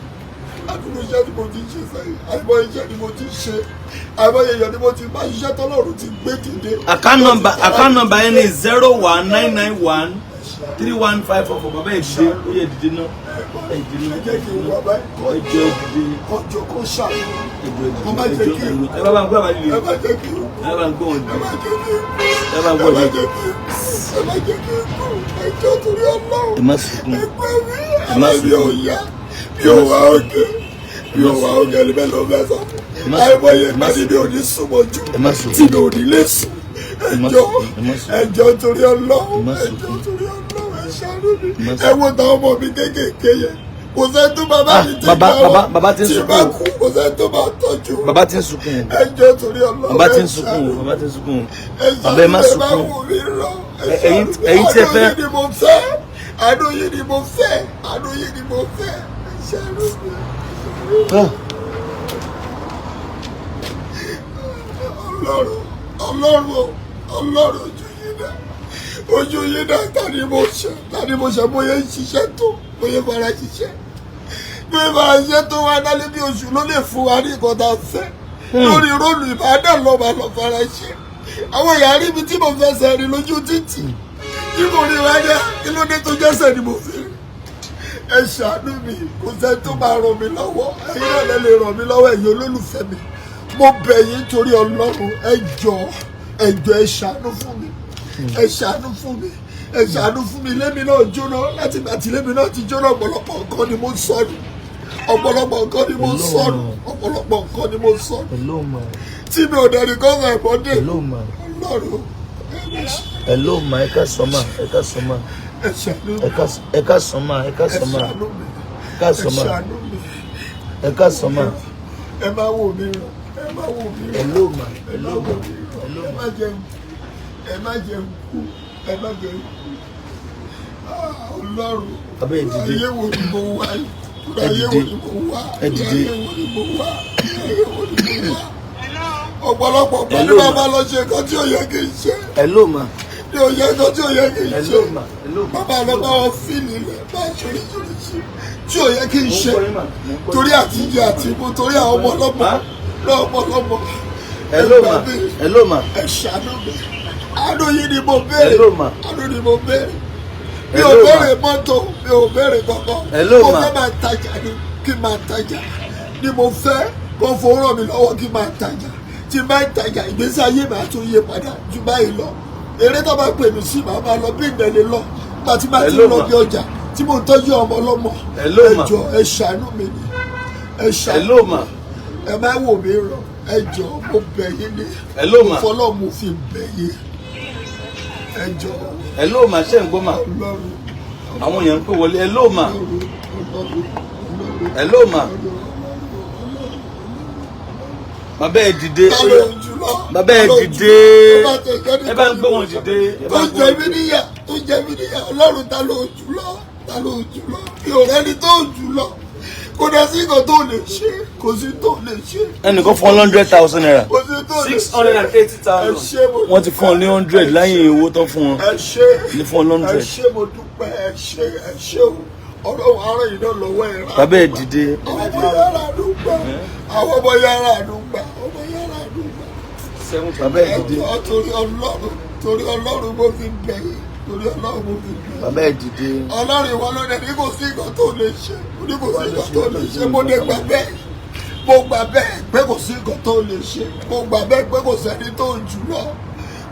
ládùúrú iṣẹ́ tí mo ti ṣe sẹ́yìn. Àìmọ̀ iṣẹ́ ni mo ti ṣe, àìmọ̀ èèyàn ni mo ti bá iṣẹ́ tọ́lọ́run ti gbé dìde. Account number yẹn ní 0199131544. Bàbá, ẹ dìde, ó yẹ dìde náà, ẹ dìde Ẹ náà. jẹ́ kí n wà báyìí. Ẹ jọ̀ọ́, ẹ dìde. Kọjọ, kó ṣàánú. Ẹ jọ̀ọ́, ẹ Kó má dìde, jẹ́ ẹ kí n jọ̀ọ́, ẹ bá bá ń gbé bàbá dìde. Ẹ má jẹ́ kí n Ẹ bá ń gbé wọn Ẹ dìde. má jẹ́ kí n Ẹ bá ń Ẹ gbé wọn má dìde. jẹ́ kí n ẹ má jẹ́ kí n kú. Ẹ jọ̀ọ́, torí Ọlọ́run. Ẹ má sunkún. Ẹgbẹ́ mi Ẹ má ara mi ò sunkún. yá, mi ò wá òkè, mi ò wá òkè ní bẹ́ẹ̀ ló fẹ́ sọ. Ẹ má Àìmọye ìgbà tí mi ò ní sùn mọ́jú, Ẹ má sunkún. tí mi ò ní lè sùn. Ẹ Má jọ̀ọ́, sunkún, ẹ má sunkún. ẹ jọ̀ọ́, torí Ọlọ́run. Ẹ má Ẹ sunkún. jọ̀ọ́, torí Ọlọ́run, ẹ ṣàánú mi. Ẹ má Ẹ wo táwọn ọmọ mi kéékèèké yẹn, kò sẹ́ni tó bá bá Ah, mi tẹ́jú bàbá- àwọn bàbá ti ń tí sunkún bá o. kú, kò sẹ́ni tó bá tọ́jú. Bàbá ti ń sunkún o. Ẹ jọ̀ọ́, torí Ọlọ́run, Bàbá ti ẹ ń sunkún o. ṣàánú. Bàbá ti ń sunkún o. Ẹ Bàbá, ẹ má ṣàánú, ẹ má sunkún. wò mí rọ. Ẹ Ẹ̀yin ṣàánú. ẹ̀yin tí ẹ Àánú fẹ́ yín ni mo fẹ́, àánú yín ni mo fẹ́, àánú yín ni mo fẹ́. Ẹ ṣàánú mi. Ah, Ọlọ́run, Ọlọ́run, Ọlọ́run, ojú yín dá, ojú yín dá. Ta ni mo ṣe? Ta ni mo ṣe? Bóyá ń ṣiṣẹ́ tó, bóyá fara ṣiṣẹ́, bóyá fara ṣiṣẹ́ tó wá dálé bí oṣù ló lè fún wa ní nǹkan tá a fẹ́ lórí róòlù Ìbàdàn lọ́ba lọ́ fara ṣe. Àwọn èèyàn rí mi tí mo fẹsẹ̀ rìn lójú títì, tí mo rí wáyà, kí ló dé tó jẹ́sẹ̀ ni mo fi rí? Ẹ ṣàánú mi. Kò sẹ́ni tó máa ràn mí lọ́wọ́, ẹ̀yin náà lẹ lè ràn mí lọ́wọ́. Ẹ̀yin olólùfẹ́ mi, mo bẹ̀ yín torí Ọlọ́run. Ẹ jọ̀ọ́, ẹ jọ̀ọ́, ẹ ṣàánú fún mi, ẹ ṣàánú fún mi, ẹ ṣàánú fún mi. Lémi náà jóná. Láti ìgbà tí lémi náà ti jóná, ọ̀pọ̀lọpọ̀ nǹkan ni mo sọnù, ọ̀pọ̀lọpọ̀ nǹkan ni mo sọnù, ọ̀pọ̀lọpọ̀ nǹkan ni mo sọnù Hello ma. tí mi ò dẹ̀rí kọ́sọ̀ ẹ̀bọ́dé. Hello ma. Ọlọ́run. Hello ma, ẹ káàsán ma, ẹ káàsán ma. Ẹ ṣàánú mi. Ẹ káàsán ma, ẹ Ẹ káàsán ma. ṣàánú mi. Ẹ káàsán Ẹ ma. ṣàánú mi. Ẹ káàsán ma. Ẹ má wò mí ràn, ẹ má wò mí ràn. Hello ma. Ẹ má Hello wò ma. mí ràn. Hello Ẹ ma. má jẹun, ẹ má jẹun kú, ẹ má jẹun kú. Ah, Ọlọ́run. Bàbá, ẹ dìde. Ayé wo ni mo wá yìí? Ẹ Ayé wo dìde. ni mo wá? Ẹ dìde. Ayé wo ni mo wá? Ayé wo ni mo wá? Ọ̀pọ̀lọpọ̀ pẹ̀lú Hello, ma. bàbá lọ ṣe nǹkan tí ò yẹ kí n ṣe, Hello ma. ní ò yẹ nǹkan tí ò yẹ kí n ṣe. Hello ma. Hello ma. Bàbá lọ bá wọn fíìlì rẹ, bá ṣoríṣiríṣi tí ò yẹ kí n Mo ń ṣe gbọ́ yín mà, mo ń gbọ́ yín. torí àtijọ́ àti ìbò, torí àwọn ọmọ ọlọ́mọ Ma? lọ́mọ ọlọ́mọ. Hello Ẹ ma. gbà mí. Hello ma. Ẹ ṣàánú mi. Àánú yìí ni mo béèrè. Hello, ma. Àánú ni mo béèrè. Mi ò Hello, ma. béèrè mọ́tò, mi ò béèrè kankan. Hello, Mo ma. fẹ́ máa tajà ni, kí n máa tajà ni mo fẹ́. Kó fowó ràn mí lọ́wọ́ kí n máa tajà. Tí n bá ń tajà, ìgbésí ayé mi á tún yé padà ju báyìí lọ. Eré tó bá pè mí sí, màá máa lọ bí ìdẹ̀lẹ̀ lọ nígbà tí bá ti Hello, lọ ma. bí ọjà tí mo ń tọ́jú ọmọ ọlọ́mọ. Hello, Ẹ ma. jọ̀ọ́, ẹ ṣàánú mi ni, ẹ ṣàánú. Hello, ma. Ẹ má wò mí rọ, ẹ jọ̀ọ́, mo bẹ̀ yín ni. Hello, ma. Mo fọlọ́, mo fi bẹ̀ yín, ẹ jọ̀ọ́. Hello, ma. Ṣé ń gbọ́, ma? Ọlọ́run. Àwọn èèyàn ń pè wọlé. Hello, ma. Ọlọ́run, Ọlọ́run, Ọlọ́run. Hello, ma. Bàbá, ẹ dìde. Ta ló ń jùlọ? Bàbá, ẹ Ta ló ń dìde. jùlọ? Tó bá tẹ̀ jẹ́ Ẹ bá ń gbé nìkan wọn dìde. Ẹ tó bá ń gbé jẹ wọn mí dìde. níyà, tó jẹ mí níyà. Ọlọ́run, ta ló ń jùlọ? Ta ló ń jùlọ? Mi ò rẹ́ni tó ń jùlọ. Kò dẹ̀ sí nǹkan tó lè ṣe, kò sí tó lè ṣe. Ẹnìkan fún ọ ₦100,000. Kò sí tó lè ṣe. 680,000. Ẹ ṣé, mo Wọ́n ti fún ọ ní 100 lẹ́yìn owó tán fún wọn. Ẹ ṣé. Ní fún ọ 100. Ẹ ṣé, mo dúpẹ́. Ẹ ṣé, ẹ ṣé o. Ọlọ́run arán yìí náà lọ́wọ́ ẹ̀ rà. Bàbá, ẹ dìde. Àwọn ọmọ yàrá àdúgbò, àwọn ọmọ yàrá àdúgbò, ọmọ yàrá àdúgbò. Bàbá, ẹ dìde. Ẹ jọ̀ọ́, torí Ọlọ́run, torí Ọlọ́run mo fi bẹ̀ yín, torí Ọlọ́run mo fi bẹ̀ yín. Bàbá, ẹ dìde. Ọlọ́run, ìwọ ló dẹ̀ ní kò sí nǹkan tó lè ṣe, ní kò sí nǹkan tó lè ṣe. Mo lè gbà bẹ́ẹ̀, mo gbà bẹ́ẹ̀ pé kò sí nǹkan tó lè ṣe. Mo gbà bẹ́ẹ̀ pé kò sẹ́ni tó jù lọ,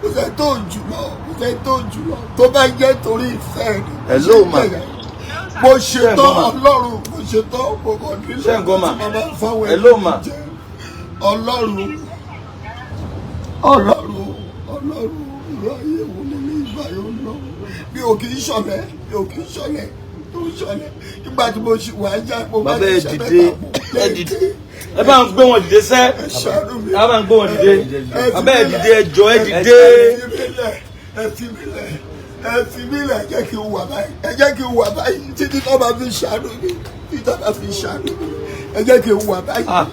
kò sẹ́ni tó jù lọ, kò sẹ́ni tó jù lọ. Tó bá jẹ́ torí ìfẹ́ ni Hello, ma. mo ṣetán. Ṣé ń gbọ́, ma? Ọlọ́run, mo ṣetán, mo kàn nílò Ṣé ń gbọ́, ma? tí mo máa ń fáwọn Hello, ma. jẹ. Ọlọ́run, Ọlọ́run, Ọlọ́run, irú ayé wo lè ní ìgbà yóò lọ? Mi ò kì í ṣọ̀lẹ, mi ò kì í ṣọ̀lẹ tó ń ṣọ̀lẹ. Nígbà tí mo ṣì wà á já mo bá Bàbá, ẹ ti ṣe dìde. mẹ́ta mo Ẹ dìde. Ẹ bá ń gbé wọn dìde sẹ́. Ẹ ṣàánú mi. Ẹ bá ń gbé wọn dìde. Bàbá, ẹ dìde, ẹ jọ̀ọ́, ẹ dìde. Ẹ fi mí lẹ̀, ẹ fi mí lẹ̀, ẹ fi mí lẹ̀. Ẹ jẹ́ kí n wà báyìí, ẹ jẹ́ kí n wà báyìí títí tó bá fi ṣàánú mi, títí tó bá fi ṣàánú mi. Ẹ jẹ́ kí n wà báyìí. Ah.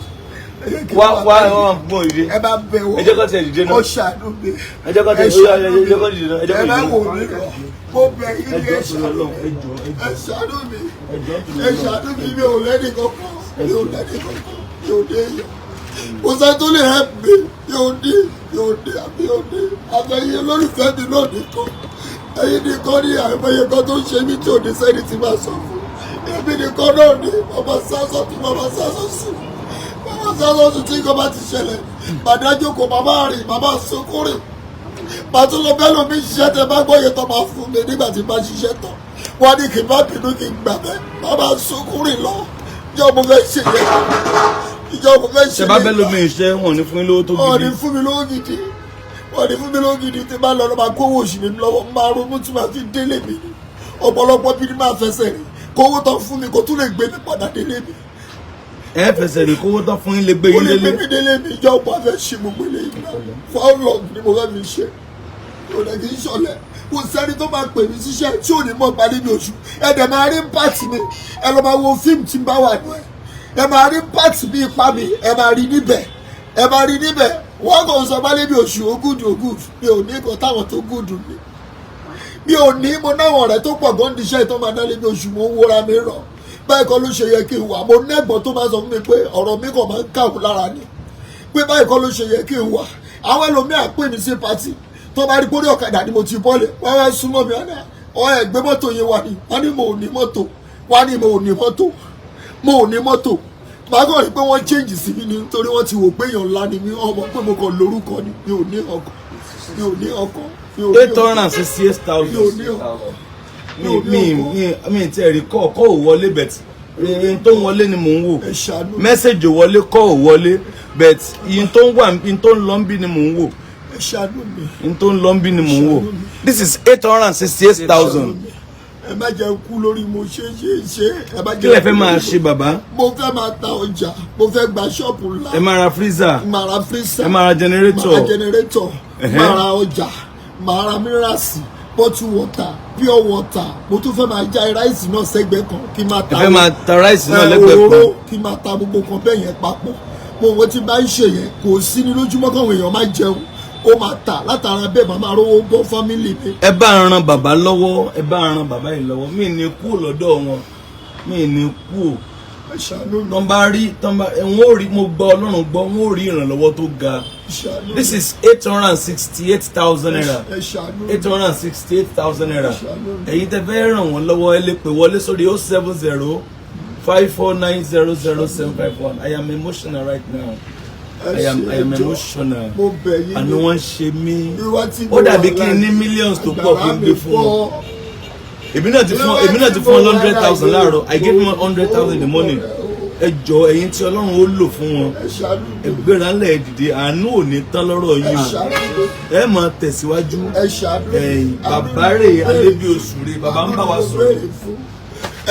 Ẹ jẹ́ kí n Wá wà wá báyìí. Wọn gbé wọn dìde. Ẹ bá bẹ̀ wọ́n. Ẹ jẹ́ kó tiẹ̀ dìde náà. Ó ṣàánú mi. Ẹ jẹ́ kó tiẹ̀ Ẹ ṣàánú ẹ jẹ́ kó dìde náà. Ẹ jẹ́ kó mi. Ẹ má dìde náà. wò mí lọ, mo bẹ̀ yín Ẹ ní. jọ̀ọ́, Ẹ torí ṣàánú Ọlọ́run, mi. ẹ jọ̀ọ́, ẹ Ẹ ṣàánú mi. Ẹ jọ̀ọ́, torí Ẹ Ọlọ́run. ṣàánú mi. Mi ò lẹ́ni kankan, mi ò lẹ́ni kankan, mi ò ní èèyàn, kò sẹ́ni tó lè help mi. Mi ò ní, mi ò ní, àbí ò ní àfẹ́yìn olólùfẹ́ mi náà nìkan, ẹ̀yin nìkan ní. Àìmọye kan tó ń ṣe mí tí ò ní sẹ́ni tí máa sọ fún. Èmi nìkan náà ní màmá sásọ tí màmá sásọ sí, màmá sásọ sí. Tí nǹkan bá ti ṣẹlẹ̀, màdá jókòó, màmá rìn, màmá sunkún rìn, màá tún lọ bẹ́ẹ̀ lómi ṣiṣẹ́. Tẹ bá gbọ́ iye tó máa fún mi nígbà tí bá ṣiṣẹ́ tán, wọ́n á ní kí n má bínú, kí n gbà bẹ́ẹ̀. Màmá sunkún rìn lọ. Ìjọ mo fẹ́ ṣe yẹn, ìjọ mo fẹ́ ṣe Ṣe bá yẹn. bẹ́ẹ̀ lómi iṣẹ́, wọn ò ní fún yín lówó tó Wọ́n ní gidi. fún mi lówó gidi, wọ́n ní fún mi lówó gidi. Tí bá lọ lọ́ máa kówó oṣù mi lọ́wọ́, máa ronú tí màá fi délé mi ni. Ọ̀pọ̀lọpọ̀ bí ni máa fẹsẹ̀ rìn kówó tán fún mi kó tún lè gbé mi padà délé mi. Ẹ fẹsẹ̀ rìn kówó tán fún yín lè gbé Ó yín lè gbé délé. mi délé mi. Ìjọ mo fẹ́ ṣe gbogbo ilé ìgbà, for how long ni mo fẹ́ fi ṣe? Kò lè kí n ṣọlẹ̀. Kò sẹ́ni tó máa pè mí síṣẹ́ tí ò ní mọ̀ parí mi oṣù. Ẹ dẹ̀ máa rí pàtì mi, ẹ lọ máa wo fíìmù tí ń bá wà nù ẹ. Ẹ máa rí pàtì mi, ipa mi, ẹ máa rí níbẹ̀, ẹ máa rí níbẹ̀. Wọ́n kò sọ bá lébi oṣù ó gùdù, ó gùdù. Mi ò ní nǹkan táwọn tó gùdù mi, mi ò ní. Mo náwọn ọ̀rẹ́ tó pọ̀ gan díṣẹ́ tó máa dá lébi oṣù. Mo ń wóra mi rọ̀ báyìí kọ́ ló ṣe yẹ kí n wà. Mo nẹ́gbọ́n tó máa sọ fún mi pé ọ̀rọ̀ mi kàn máa ń kàwé lára ni, pé báyìí kọ́ ló ṣe yẹ kí n wà. Àwọn ẹlòmíà pè mí sí party, tó bá rí pórí ọ̀kadà ni mo ti bọ́lẹ̀, wọ́n wá súnmọ́ mi, wọ́n ní ọ ẹ̀ gbé mọ́tò yẹn wà ní. Wọ́n ní mo ò ní mọ́tò, wọ́n ní mo ò ní mọ́tò, mo ò ní mọ́tò. Màá kàn rí pé wọ́n change sí mi ni, nítorí wọ́n ti wò pé èèyàn ńlá ni mí. Ọmọ pé mo kàn lórúkọ ni. Mi ò ní ọkọ̀, mi ò ní ọkọ̀, mi ò ní eight hundred and sixty eight mi ò thousand ní ọkọ̀. Mi mi mi tí ẹ rí kọ́ kọ́ ò wọlé, but n tó ń wọlé ni mò ń wò. Ẹ ṣàánú. Message ò wọlé, kọ́ ò wọlé, but n tó ń wà, n tó ń lọ ń bí ni mò ń wò. Ẹ ṣàánú mi. N tó ń lọ ń bí ni mò ń wò. This is 868,000. Ẹ má jẹ́ kú lórí mo ṣe ṣe ṣe. Ẹ má jẹ́ Kí lẹ fẹ́ kú máa lórí. ṣe, bàbá? Mo fẹ́ máa ta ọjà, mo fẹ́ gba ṣọ́ọ̀bù ńlá. Ẹ máa ra freezer? Máa ra freezer. Ẹ máa ra generator? Máa ra generator. Ẹ̀hẹ́. Máa ra ọjà, máa ra minerals, bottle water, pure water. Mo tún fẹ́ máa já rice náà sẹ́gbẹ̀ẹ́ kan kí n máa Ẹ ta fẹ́ máa ta rice náà ẹ, lẹ́gbẹ̀ẹ́ kan? Òróró, kí n máa ta gbogbo kan bẹ́ẹ̀ yẹn papọ̀. Mo wọ́n ti bá ń ṣe yẹn, kò sí ní lójúmọ́ káwọn èèyàn máa jẹun, ó máa tà látara bẹ́ẹ̀, máa máa rówó bọ́ family mi. Ẹ bá ń ran bàbá lọ́wọ́, ẹ bá ń ran bàbá yìí lọ́wọ́. Mí ní kú lọ́dọ̀ wọn, mí ní kú. Ẹ ṣàánú mi. Tán bá rí, tán bá wọn ò rí, mo gbọ́ Ọlọ́run gbọ́, wọn ò rí ìrànlọ́wọ́ tó ga. Ẹ ṣàánú mi. This is 868,000 naira. Ẹ ṣàánú mi. 868,000 naira. Ẹ ṣàánú mi. Ẹ̀yin tẹ́ fẹ́ ràn wọ́n lọ́wọ́, ẹ lè pè wọlé sórí 07054900751. I am emotional right now. I am Ẹ ṣé, ẹ jọ̀ọ́. emotional. Mo bẹ̀ yín Àánú ni. wọn ṣe mí. Wíwá tí mo Ó dàbí wà kí n ní láyé, millions tó pọ̀ kí n agbára gbé mi fún wọn. kọ́. Èmi náà ti fún 100,000 láàárọ̀. I gave him 100,000 in the morning. Ẹ jọ̀ọ́, ẹ̀yin tí Ọlọ́run ó lò fún wọn, Ẹ ṣàánú ẹ mi. gbéra ńlẹ̀, ẹ dìde. Àánú ò ní tán lọ́rọ̀ Ẹ yìí o. ṣàánú mi. Ẹ máa tẹ̀síwájú. Ẹ ṣàánú mi. Ẹ̀yin bàbá rè Alébíoṣù rè, bàbá ń bá wa Àánú ni mo sọ̀rọ̀. béèrè fún.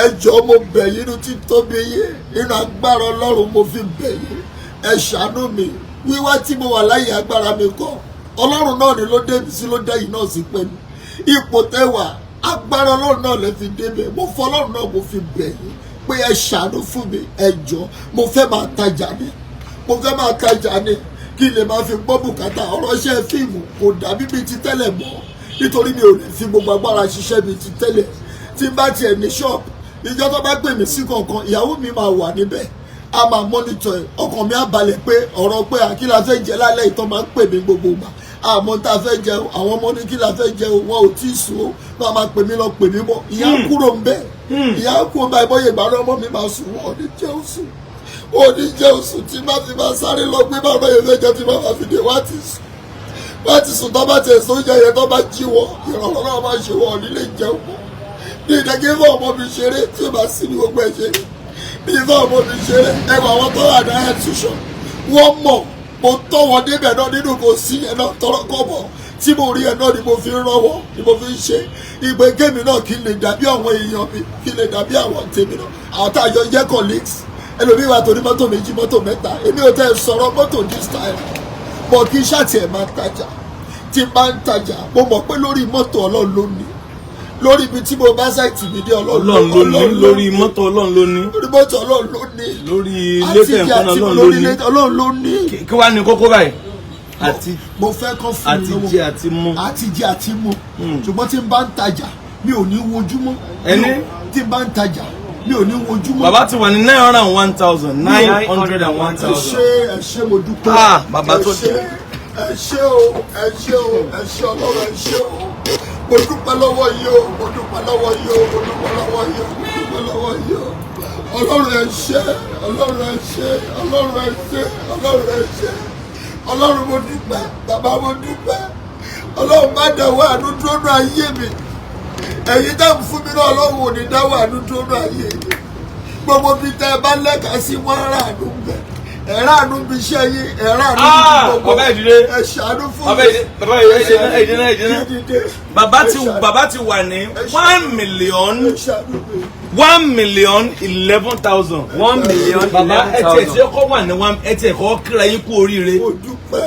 Ẹ jọ̀ọ́, mo bẹ̀ yín nínú títóbi yín, nínú agbára Ọlọ́run mo fi bẹ̀ yín, ẹ ṣàánú mi. Wíwá tí mo wà láyé, agbára mi kọ́, Ọlọ́run náà ni ló dé mi sí, ló dé yìí náà sí pẹ̀lú ipò tẹ́wà. Agbára Ọlọ́run náà lè fi débẹ̀. Mo fọ Ọlọ́run náà, mo fi bẹ̀ yín pé ẹ ṣàánú fún mi. Ẹ jọ̀ọ́, mo fẹ́ máa tajà ni, mo fẹ́ máa tajà ni kí n lè máa fi gbọ́ bùkátà. Ọ̀rọ̀ iṣẹ́ fíìmù kò dàbí bíi ti tẹ́lẹ̀ mọ́, nítorí mi ò lè fi gbogbo agbára ṣiṣẹ́ bíi ti tẹ́lẹ̀. Tí n bá tiẹ̀ ní ṣọ́ọ̀bù, ìjọ tó bá pè mí sí kankan, ìyàwó mi máa wà níbẹ̀, a máa monitor ẹ̀, ọkàn mi á balẹ̀ pé ọ̀rọ̀ pé kí la fẹ́ jẹ lálẹ́ ìtọ́ máa ń pè mí gbogbo ìgbà, àmọ́ tá a fẹ́ jẹ o, àwọn ọmọ ní kí la fẹ́ jẹ o, wọn ò tí ì sùn o, wọn máa pè mí lọ pè mí bọ̀. Ìyá kúrò ń bẹ̀, ìyá kúrò ń bẹ̀. Ìbọ̀yè ìgbà náà ọmọ mi máa sùn, wọn ò ní jẹun sùn, ò ní jẹun sùn. Tí má fi máa sáré lọ pé báwo yẹn fẹ́ jẹ, tí má máa fi dé, wá ti sùn, wá ti sùn. Tó bá tiẹ̀ sọ oúnjẹ yẹn, tó bá jí wọn, ìrànlọ́wọ́ náà máa ṣe, wọn ò ní lè jẹun mọ́. Ní ìdẹ́gẹ́ fún ọmọ mi ṣeré, tí ó bá sí ní gbogbo ẹ̀ ṣeré ní ìfẹ́ ọmọ mi ṣeré. Ẹwà àwọn tó wà ní institution, wọ́n mọ̀ mo tọ́ wọn débẹ̀ náà nínú kò sí yẹn náà tọrọ kọ́bọ̀ tí mo rí ẹ náà ni mo fi ń rọwọ́, ni mo fi ń ṣe ìgbé kémi náà kí n lè dàbí àwọn èèyàn mi, kí n lè dàbí àwọn tèmi náà, àwọn tá a jọ jẹ́ colleagues. Ẹlòmíì wà tó ní mọ́tò méjì, mọ́tò mẹ́ta. Èmi ò tẹ́ sọ̀rọ̀ mọ́tò this time bọ̀, kí ṣáàtì ẹ̀ máa tajà. Tí n bá ń tajà, mo mọ̀ pé lórí mọ́tò, Ọlọ́run ló ní. Lórí ibi tí mo bá site mi dé, Ọlọ́run. Ọlọ́run ló ní. Lórí mọ́tò, Ọlọ́run ló ní. Lórí mọ́tò, Ọlọ́run ló ní. Lórí ilé tẹ̀ ń kọ́ náà, Ọlọ́run ló lórí ní. Ilé, Ọlọ́run ló ní. Kí wàá ní kókó báyìí àti Mo fẹ́ kọ́ fún mi àti lówó. Jẹ àti mu. Àti jẹ àti mu. Ṣùgbọ́n tí n bá ń tajà, mi ò ní wojúmọ́. Ẹni? Tí n bá ń tajà, mi ò ní wojúmọ́. Bàbá ti wà ní 901,000, 901 Ẹ thousand. ṣé, ẹ ṣé, mo dúpẹ́. Ah, bàbá Ẹ tó ṣé, ẹ ṣé o, ẹ ṣé o, ẹ ṣé Ọlọ́run, ẹ ṣé o. Mo dúpẹ́ lọ́wọ́ yìí o, mo dúpẹ́ lọ́wọ́ yìí o, mo dúpẹ́ lọ́wọ́ yìí o, mo dúpẹ́ lọ́wọ́ yìí o. Ọlọ́run, ẹ ṣé. Ọlọ́run, ẹ ṣé. Ọlọ́run, ẹ ṣé. Ọlọ́run, ẹ ṣé. Ọlọ́run, mo dúpẹ́. Bàbá, mo dúpẹ́. Ọlọ́run, má dáwọ́ àánú dúró nù ayé mi. Ẹ̀yin tá ń fún mi náà, Ọlọ́run ò ní dáwọ́ àánú dúró nù ayé mi. Gbogbo bíi tẹ́ ẹ bá lẹ́ka sí, wọ́n rà àánú bẹ̀, ẹ̀rọ àánú bí iṣẹ́ yín, ẹ̀rọ àánú bí Ah, gbogbo. Bàbá, ìdílé. Ẹ ṣàánú fún Bàbá mi. ìdílé, bàbá ìdílé, ìdílé, ìdílé. Ìdílé. Bàbá ti wà ní 1 million Ẹ ṣàánú mi. 1,011,000. 1 million Bàbá, 11 ẹ tiẹ̀ tí thousand. kọ́ wà ní one, ẹ tiẹ̀ kọ́ kíra yín kú oríire. Mo dúpẹ́.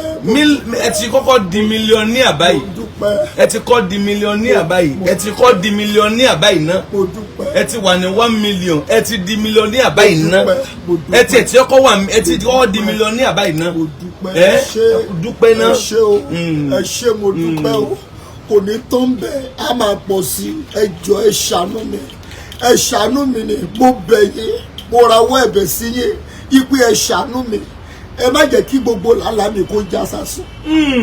Ẹ ti kọ́kọ́ di millionaire báyìí. Mo dúpẹ́. Ẹ ti kọ́ di millionaire báyìí. Ẹ ti kọ́ di millionaire báyìí ná. Mo dúpẹ́. Ẹ ti wà ní 1 million, ẹ ti di millionaire báyìí ná. Dúpẹ́, mo dúpẹ́. Ẹ tiẹ̀ tí kọ́ wà, ẹ ti kọ́ di millionaire báyìí ná. Mo dúpẹ́. Ẹ Ẹ ṣé. Dúpẹ́ ná. Ẹ ṣé o, ẹ ṣé, mo dúpẹ́ o. Kò ní tán bẹ́ẹ̀, á máa pọ̀ sí i. Ẹ jọ̀ọ́, ẹ ṣàánú mi, ẹ ṣàánú mi ni mo bẹ̀ yín. Mo rawọ́ ẹ̀bẹ̀ sí yín ipe ẹ ṣàánú mi. Ẹ má jẹ́ kí gbogbo làálàá mi kó já sásán,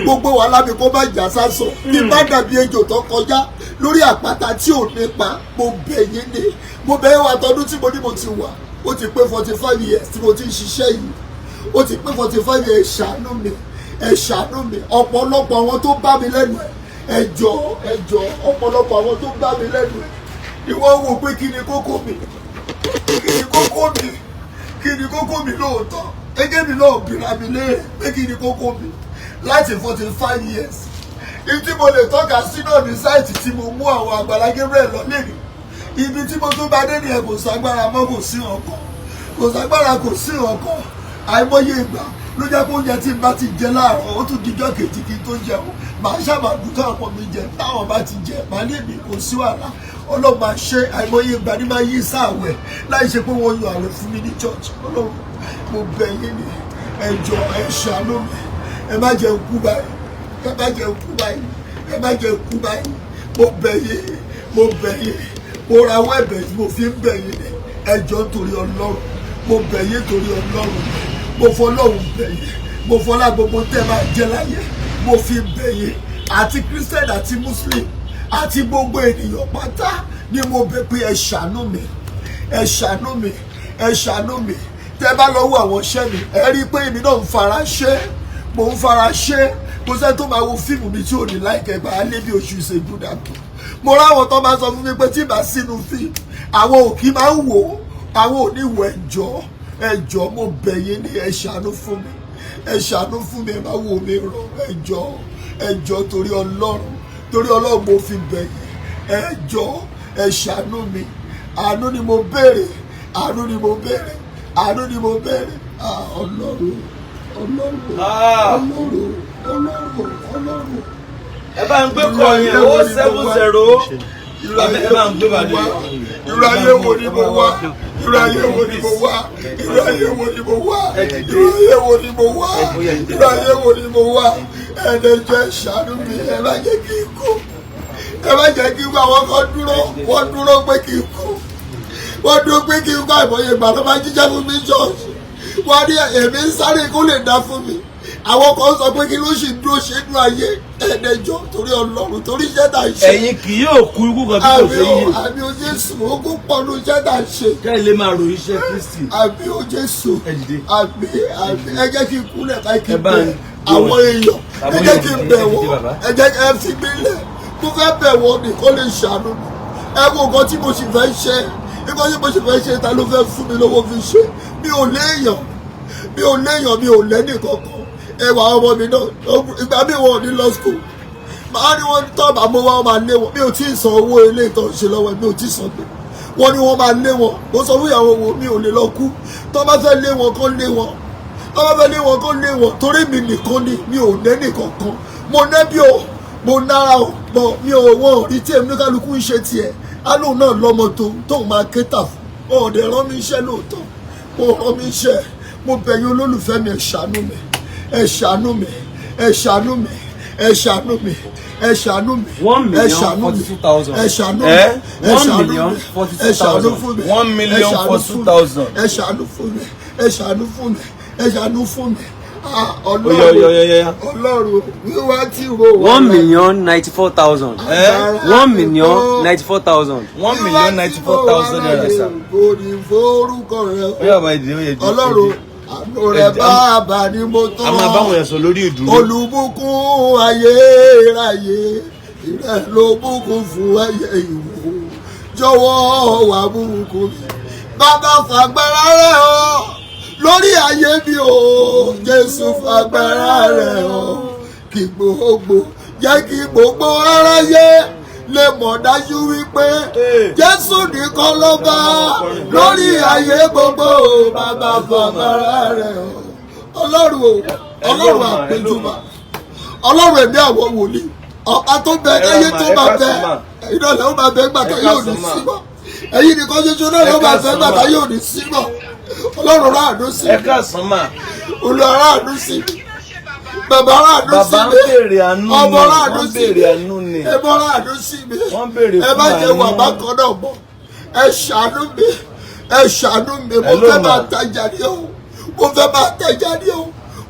gbogbo wàhálà mi kó má já sásán, kí n bá dàbí ejò tó kọjá lórí àpáta tí ò nípa. Mo bẹ̀ yín ni, mo bẹ̀ yín. Wà tọdún tí mo ní mo ti wà, ó ti pé 45 years tí mo ti ń ṣiṣẹ́ yìí. Ó ti pé 45 years. Ẹ ṣàánú mi, ẹ ṣàánú mi. Ọ̀pọ̀lọpọ̀ àwọn tó bá mi lẹ́nu ẹ̀, ẹ jọ̀ọ́, ẹ jọ̀ọ́, ọ̀pọ̀lọpọ̀ àwọn tó bá mi lẹ́nu ẹ̀ ni wọ́n wò pé kí ni kókó mi, kí ni kókó mi, kí ni kókó mi lóòótọ́. Gẹ́gẹ́ mi náà bìrà mi léèrè pé kí ni kókó mi láti 45 years. Ibi tí mo lè tọ́ka sí náà ní site tí mo mú àwọn Àgbàlá Gabriel lọ lẹ́nu. Ibi tí mo tún bá dé nìyẹn. Kò ságbára mọ́, kò sí ọkàn, kò ságbára, kò sí ọkàn. Àìmọye ìgbà ló jẹ́ pé oúnjẹ tí n bá ti jẹ láàárọ̀, ó tún dijọ́ kejì kí n tó jẹun. Màá sábà dùn káwọn ọmọ mi jẹ. Táwọn bá ti jẹ, màá lè mi, kò sí wàhálà, Ọlọ́run máa ṣe. Àìmọye ìgbà ní máa yí sáàwẹ̀ láì ṣe pé wọ́n yan àwẹ̀ fún mi ní church. Ọlọ́run, mo bẹ̀ yín ni, ẹ jọ̀ọ́, ẹ ṣàánú mi. Ẹ má jẹ́ kú báyìí, ẹ má jẹ́ kú báyìí, ẹ má jẹ́ kú báyìí. Mo bẹ̀ yín, mo bẹ̀ yín, mo rawọ́ ẹ̀bẹ̀ tí mo fi ń bẹ̀ yín ni. Ẹ jọ̀ọ́, nítorí Ọlọ́run, mo Mo bẹ̀ yín torí Ọlọ́run, mo fọlọ́run bẹ̀ yín, mo fọlá gbogbo tẹ́ máa jẹ láyé, mo fi bẹ̀ yín, àti Christian àti Muslim àti gbogbo ènìyàn pátá ni mo bẹ̀ pé ẹ ṣàánú mi, ẹ ṣàánú mi, ẹ ṣàánú mi. Tẹ́ bá lọ wo àwọn iṣẹ́ mi, ẹ rí i pé èmi náà ń fara ṣe, mo ń fara ṣe. Kò sẹ́ni tó máa wo fíìmù mi tí ò ní láìkẹ́ gbà á lé bí oṣù ìṣègùn dàtọ̀. Mo ráwọn tó máa sọ fún mi pé tí ìbá sínú fíìmù, àwọn òkì máa ń wò ó, àwọn ò ní wò. Ẹjọ́, ẹjọ́, mo bẹ̀ yín ní, ẹ ṣàánú fún mi, ẹ ṣàánú fún mi, ẹ má wò mí rọ. Ẹjọ́, ẹjọ́, torí Ọlọ́run, torí Ọlọ́run mo fi bẹ̀ yín. Ẹjọ́, ẹ ṣàánú mi. Àánú ni mo béèrè, àánú ni mo béèrè, àánú ni mo béèrè. Ah, Ọlọ́run, Ọlọ́run, Ọlọ́run, Ọlọ́run, Ọlọ́run. Ẹ bá ń gbé kọ yẹn, 070. Ẹ bá ń gbé bàdé. Irú ayé wo ni mo wá? Irú ayé wo ni mo wá? Irú ayé wo ni mo wá? Irú ayé wo ni mo wá? Irú ayé wo ni mo wá? Ẹ̀ẹ́dẹ̀jọ́, ẹ ṣàánú mi. Ẹ má jẹ́ kí n kú, ẹ má jẹ́ kí n kú. Àwọn kan dúró, wọ́n dúró pé kí n kú, wọ́n dúró pé kí n kú. Àìmọye ìgbà tó máa jíjẹ́ fún mi ṣọ́ọ̀ṣì, wọ́n ní èmi ń sáré kó lè dá fún mi. Àwọn kan sọ pé kí ló sì dúró ṣe inú ayé. Ẹ̀ẹ́dẹ̀jọ́, torí Ọlọ́run, torí iṣẹ́ tá a ṣe. Ẹ̀yin kì yóò kú ikú kan bí kò Àmì ṣe o. yé. Àmì o Jésù. Ogún pọnú iṣẹ́ tá a ṣe. Kẹ́ ẹ lè máa ròyìn iṣẹ́ Kristi. Àmì o Jésù. Ẹ dìde. Àmì, àmì. Ẹ jẹ́ kí n kúnlẹ̀ báyìí, kí Ẹ n bá bẹ̀ ń àwọn èèyàn. Ẹ jẹ́ kí n bẹ̀ Ẹ dìde, wọ́n. bàbá. Ẹ jẹ́ ẹ fi mí lẹ̀. Mo fẹ́ bẹ̀ wọ́n ní kó lè ṣàánú mi. Ẹ wo nǹkan tí mo sì fẹ́ ṣe, nǹkan tí mo sì fẹ́ ṣe, ta ló fẹ́ fún mi lówó fi ṣe? Mi ò léèyàn, mi ò léèyàn, mi ò lẹ́nì kankan. Ẹ wà ọmọ mi náà, ìgbà mi wọn ò ní lọ school, màá ní wọn tọ́ bá mo wá, wọn máa lé wọn. Mi ò tí ì san owó ilé ìtọ́ ṣe lọ́wọ́, mi ò tí ì san pé wọ́n ní wọ́n máa lé wọn. Mo sọ fún ìyàwó wo, mi ò lè lọ kú. Tó bá fẹ́ lé wọn, kó lé wọn. Tó bá fẹ́ lé wọn, kó lé wọn, torí mi nìkan ni, mi ò nẹ́nì kankan. Mo nẹ́bí o, mo nára o, bọ̀ mi ò wọ́n rí tí èmi. Kálukú ń ṣe tiẹ̀, alóhùn náà lọ́mọ tó tóun máa kéta fún. Ọ̀dẹ̀ rán mi iṣẹ́ lóòótọ́, mo rán mi iṣẹ́. Mo bẹ̀ yín, olólùfẹ́ mi, ẹ ṣàánú mi, ẹ ṣàánú mi, ẹ ṣàánú mi, ẹ ṣàánú mi, ẹ ṣàánú mi. One Ẹ million ṣàánú mi. 42,000. Ẹ ṣàánú mi. Eh? Ẹ One ṣàánú million mi. 42 Ẹ ṣàánú thousand. fún mi. 1 million Ẹ ṣàánú 42 fún mi. thousand. Ẹ ṣàánú fún mi, ẹ ṣàánú fún mi, ẹ ṣàánú fún mi. Ah, Oya, oya, oya, oya. Ọlọ́run, wíwá tí mo wà. 1,094,000. 1,094,000. 1,094,000 naira, sir. Kò ní forúkọ rẹ. Oya bàbá, ìdílé, oya, ìdílé. Ọlọ́run, àánú rẹ bàbá ni mo tọ́. A máa báwọn yẹn sọ lórí ìdúró. Olùbùkún ayérayé, ìrẹ ló bùkún fún ẹyẹ ìwò, jọ̀wọ́ wà bùkún mi. Bàbá, fàgbára rẹ ọ lórí ayé mi o. Jésù, fàgbára rẹ ọ, kí gbogbo jẹ́ kí gbogbo aráyé lè mọ̀ dájú wípé Jésù nìkan ló bá lórí ayé gbogbo. Bàbá, fàgbára rẹ ọ. Ọlọ́run o, Ọlọ́run àpéjúbà, Ọlọ́run ẹ̀mí àwọn wòlíì, ọba tó bẹ káyé tó máa bẹ, ìdọ̀lẹ́ ó máa bẹ gbàtà yóò ní sí mọ́. Ẹ̀yin nìkan ṣoṣo náà ló máa bẹ gbàtà yóò ní sí mọ́. Ọlọ́run, ráàánú sí Ẹ mi. káàsán mà. Olúwa, ráàánú sí mi. Bàbá, ráàánú sí Bàbá ń mi. béèrè àánú ni. Ọmọ, ráàánú Wọ́n sí béèrè mi. àánú ni. Ẹbọ, ráàánú sí mi. Wọ́n béèrè Ẹ má fún jẹ́ wà àánú. bákan náà mọ́. Ẹ ṣàánú mi, ẹ ṣàánú mi. Mo Hello, fẹ́ ma. máa tajà ní o, mo fẹ́ máa tajà ní o,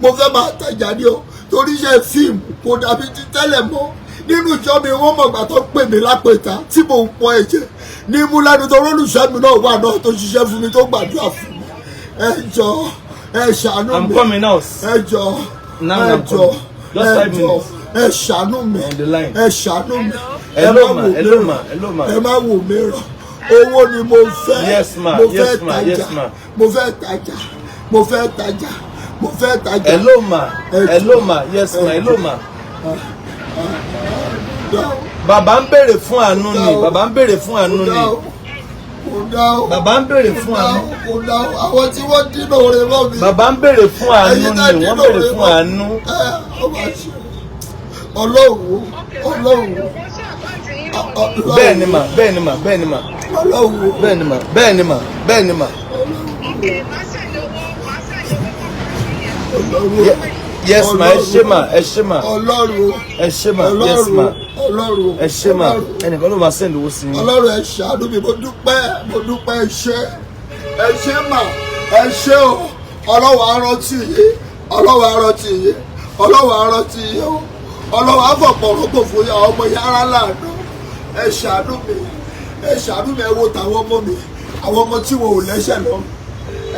mo fẹ́ máa tajà ní o, torí iṣẹ́ fíìmù kò dàbí ti tẹ́lẹ̀ mọ́. Nínú ìjọ mi, wọ́n mọ̀gbà tó pè mí lápẹ̀ta tí mò ń pọ ẹ̀jẹ̀ ní mú lẹ́nu, tó olólùfẹ́ mi náà wà náà tó ṣiṣẹ́ fún mi, tó gbàdúrà fún mi. Ẹ jọ̀ọ́, ẹ ṣàánú I'm mi. coming now. Ẹ jọ̀ọ́, Now ẹ I'm jọ̀ọ́, coming. Just ẹ 5 jọ̀ọ́, minutes. ẹ ṣàánú mi. On the line. Ẹ ṣàánú mi. Ẹ Hello, má ma. wò mí Hello, ràn. ma. Hello, ma. Ẹ má wò mí ràn. Owó ni mo fẹ́. Yes, ma. Mo fẹ́ Yes, ma. tajà. Yes, ma. Mo fẹ́ tajà, mo fẹ́ tajà, mo fẹ́ tajà. Hello, ma. Ẹ Hello, ma. Yes, ma. Hello, ma. Dá o, Bàbá ń béèrè fún àánú ni. Bàbá ń béèrè fún àánú kò ni. dá o, kò dá o. Bàbá ń béèrè fún Kò dá àánú. o, kò dá o. Àwọn tí wọ́n dínà oore mọ́ mi. Bàbá ń béèrè fún àánú Ẹ̀yin ni. náà Wọ́n dínà béèrè oore fún mọ́. àánú. Ẹ ọ máa ṣe Ọlọ́run, Ọlọ́run, Ọlọ́run. Bẹ́ẹ̀ ni mà, bẹ́ẹ̀ ni mà, bẹ́ẹ̀ ni mà. Ọlọ́run. Bẹ́ẹ̀ ni mà, bẹ́ẹ̀ ni mà, bẹ́ẹ̀ ni mà. Ọlọ́run. Yes ma, ẹ ṣé mà, ẹ ṣé mà. Ọlọ́run. Ẹ ṣé mà, yes ma. Ọlọ́run. Ẹ ṣé mà. Ọlọ́run. Ẹnìkan ló máa send owó sí yín. Ọlọ́run, ẹ ṣàánú mi. Mo dúpẹ́, mo dúpẹ́. Ẹ ṣé, ẹ ṣé mà. Ẹ ṣé o. Ọlọ́wọ́ arántí yìí, ọlọ́wọ́ arántí yìí, ọlọ́wọ́ arántí yìí o. Ọlọ́wọ́ àfọ̀pọ̀ rọ́pò fún yà ọmọ yàrá láàánú. Ẹ ṣàánú mi, ẹ ṣàánú mi. Ẹ wo tàwọn ọmọ mi, àwọn ọmọ tí wọn ò lẹ́sẹ̀ lọ.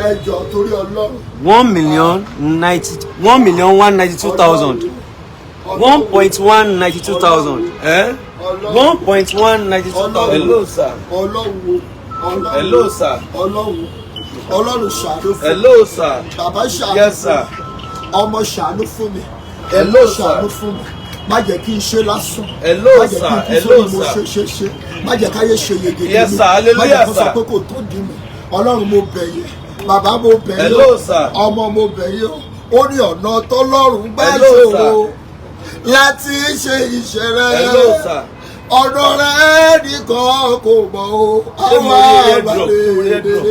Ẹ jọ̀ọ́, torí Ọlọ́run. 1 million 90, 1,192,000, 1.192 thousand. Ẹ 1.192 thousand. Hello, sir. Ọlọ́run, Ọlọ́run. Hello, sir. Ọlọ́run, Ọlọ́run, ṣàánú fún mi. Hello, sir. Bàbá, ṣàánú Yes, fún sir. mi. Ọmọ, ṣàánú fún mi. Hello, Ẹ̀mọ́, sir. ṣàánú fún mi. Má jẹ́ kí n ṣe lásán. Hello, Má jẹ́ kí n sir. kú Hello, sórí mo sir. ṣe ṣe ṣe. Má jẹ́ káyé ṣe yege. Yes, sir. Má jẹ́ Hallelujah, kó sọ sir. pé kò tó di mi. Ọlọ́run, mo bẹ̀ yín. Bàbá, mo bẹ̀ yín. Hello, sir. Ọmọ, mo bẹ̀ yín o. Ó ní ọ̀nà tọ́lọ́run gbà Hello, ṣòro sir. láti ṣe iṣẹ́ rẹ̀. Hello, sir. Ọ̀nà rẹ̀ nìkan kò mọ̀ o. Ṣé mo rí airdrop? Mo rí airdrop.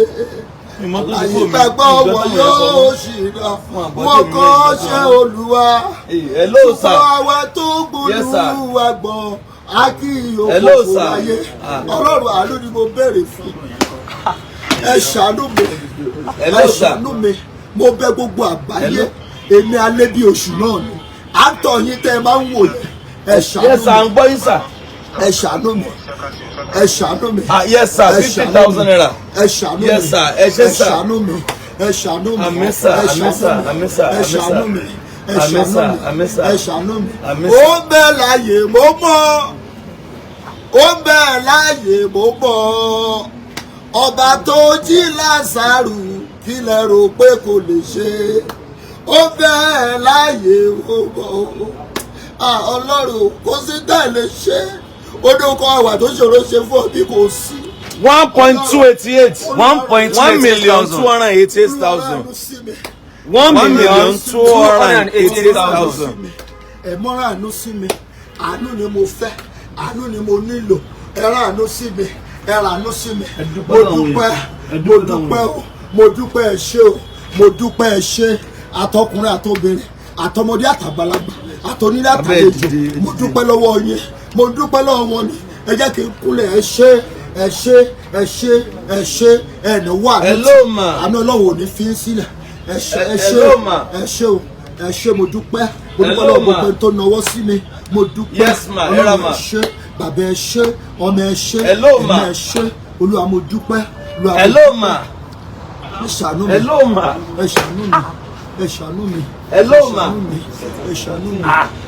Ìmọ̀ tó ti kó mi. Àyígbàgbọ́ Ìgbà wọn táwọn èèyàn sọ yóò mọ́. ṣìnà. Fún àgbọ̀dé Wọn mi kọ́ ní ṣe ìgbà. Olúwa. Hello, sir. Ṣùgbọ́n àwa tó Yes, sir. gbólúwa gbọ́, a kì í Hello, òkòkò sir. láyé. Ah. Ọlọ́run àánú ni mo béèrè fún. Ẹ ṣàánú mi. Hello, Ẹ sir. ṣàánú mi. Mo bẹ̀ gbogbo àgbáyé. Hello. Èmi alẹ́ bí oṣù náà ni àtọ̀ yín tẹ́ ẹ máa ń wò yẹn. Ẹ ṣàánú Yes, sir. À mi. ń gbọ́ yín, sir. Ẹ ṣàánú mi, ẹ ṣàánú mi. Ah, yes, sir. Ẹ Fifty ṣàánú thousand mi. naira. Ẹ ṣàánú mi. Yes, sir. Ẹ ṣé, Ẹ sir. ṣàánú mi, ẹ ṣàánú mi. Àmín, sir. Ẹ Àmín, ṣàánú sir. mi. Àmín, sir. Ẹ Àmín, sir. ṣàánú mi, ẹ Àmín, ṣàánú sir. mi. Àmín, sir. Ẹ ṣàánú mi. Àmín, Ó sir. ń bẹ láàyè, mo mọ̀. Ó ń bẹ láàyè, mo mọ̀. Ọba tó jí Lásàrù, kí lẹ rò pé kò lè ṣe? Ó ń bẹ láàyè, mo mọ̀. Ah, Ọlọ́run, kò sí tẹ̀ lè ṣe. Ó ní kọ́ àwà tó ṣòro ṣe fún ọ bí kò sí. 1.288. One point two One eighty million two thousand. hundred and eighty-eight thousand. Olúwa, sí mi. One One million million two two hundred hundred and and eighty-eight eighty-eight thousand. thousand. Ẹ mọ́ra àánú sí mi. Àánú ni mo fẹ́, àánú ni mo nílò. Ẹ rán àánú sí mi, ẹ rán àánú sí mi. Dúpẹ́ Mo lọ́wọ́ yín. dúpẹ́. Ẹ Mo dúpẹ́ lọ́wọ́ dúpẹ́ o, mo dúpẹ́. Ẹ ṣé o, mo dúpẹ́. Ẹ ṣé, àtọkùnrin àtobìnrin, àtọmọdé àtàgbàlagbà, àtọnílé Abẹ́ ẹ àtàlejò. dìde, ẹ Mo dìde. dúpẹ́ lọ́wọ́ yín, mo dúpẹ́ lọ́wọ́ wọn ni. Ẹ jẹ́ kí n kúnlẹ̀. Ẹ ṣé, ẹ ṣé, ẹ ṣé, ẹ ṣé. Ẹ ní wà ní Hello, ma. àánú Ọlọ́run ò ní fi ń sílẹ̀. Ẹ ṣé, ẹ ṣé Hello, o. ma. Ẹ ṣé o, ẹ ṣé. Mo dúpẹ́, mo dúpẹ́ Hello, lọ́wọ́ gbogbo ma. ẹni tó nawọ́ sí mi. Mo dúpẹ́. Yes, ma. Ẹ ra, Ọlọ́run, ma. ẹ ṣé. Bàbá, ẹ ṣé. Ọmọ, ẹ ṣé. Hello, ma. Ẹ̀mí, ẹ ṣé. Olúwa, mo dúpẹ́. Olúwa, mo Hello, dúpẹ́. ma. Ẹ ṣàánú mi. Hello, ma. Ẹ ṣàánú mi, ẹ ṣàánú mi. Hello, Ẹ ma. ṣàánú mi, ẹ ṣàánú mi,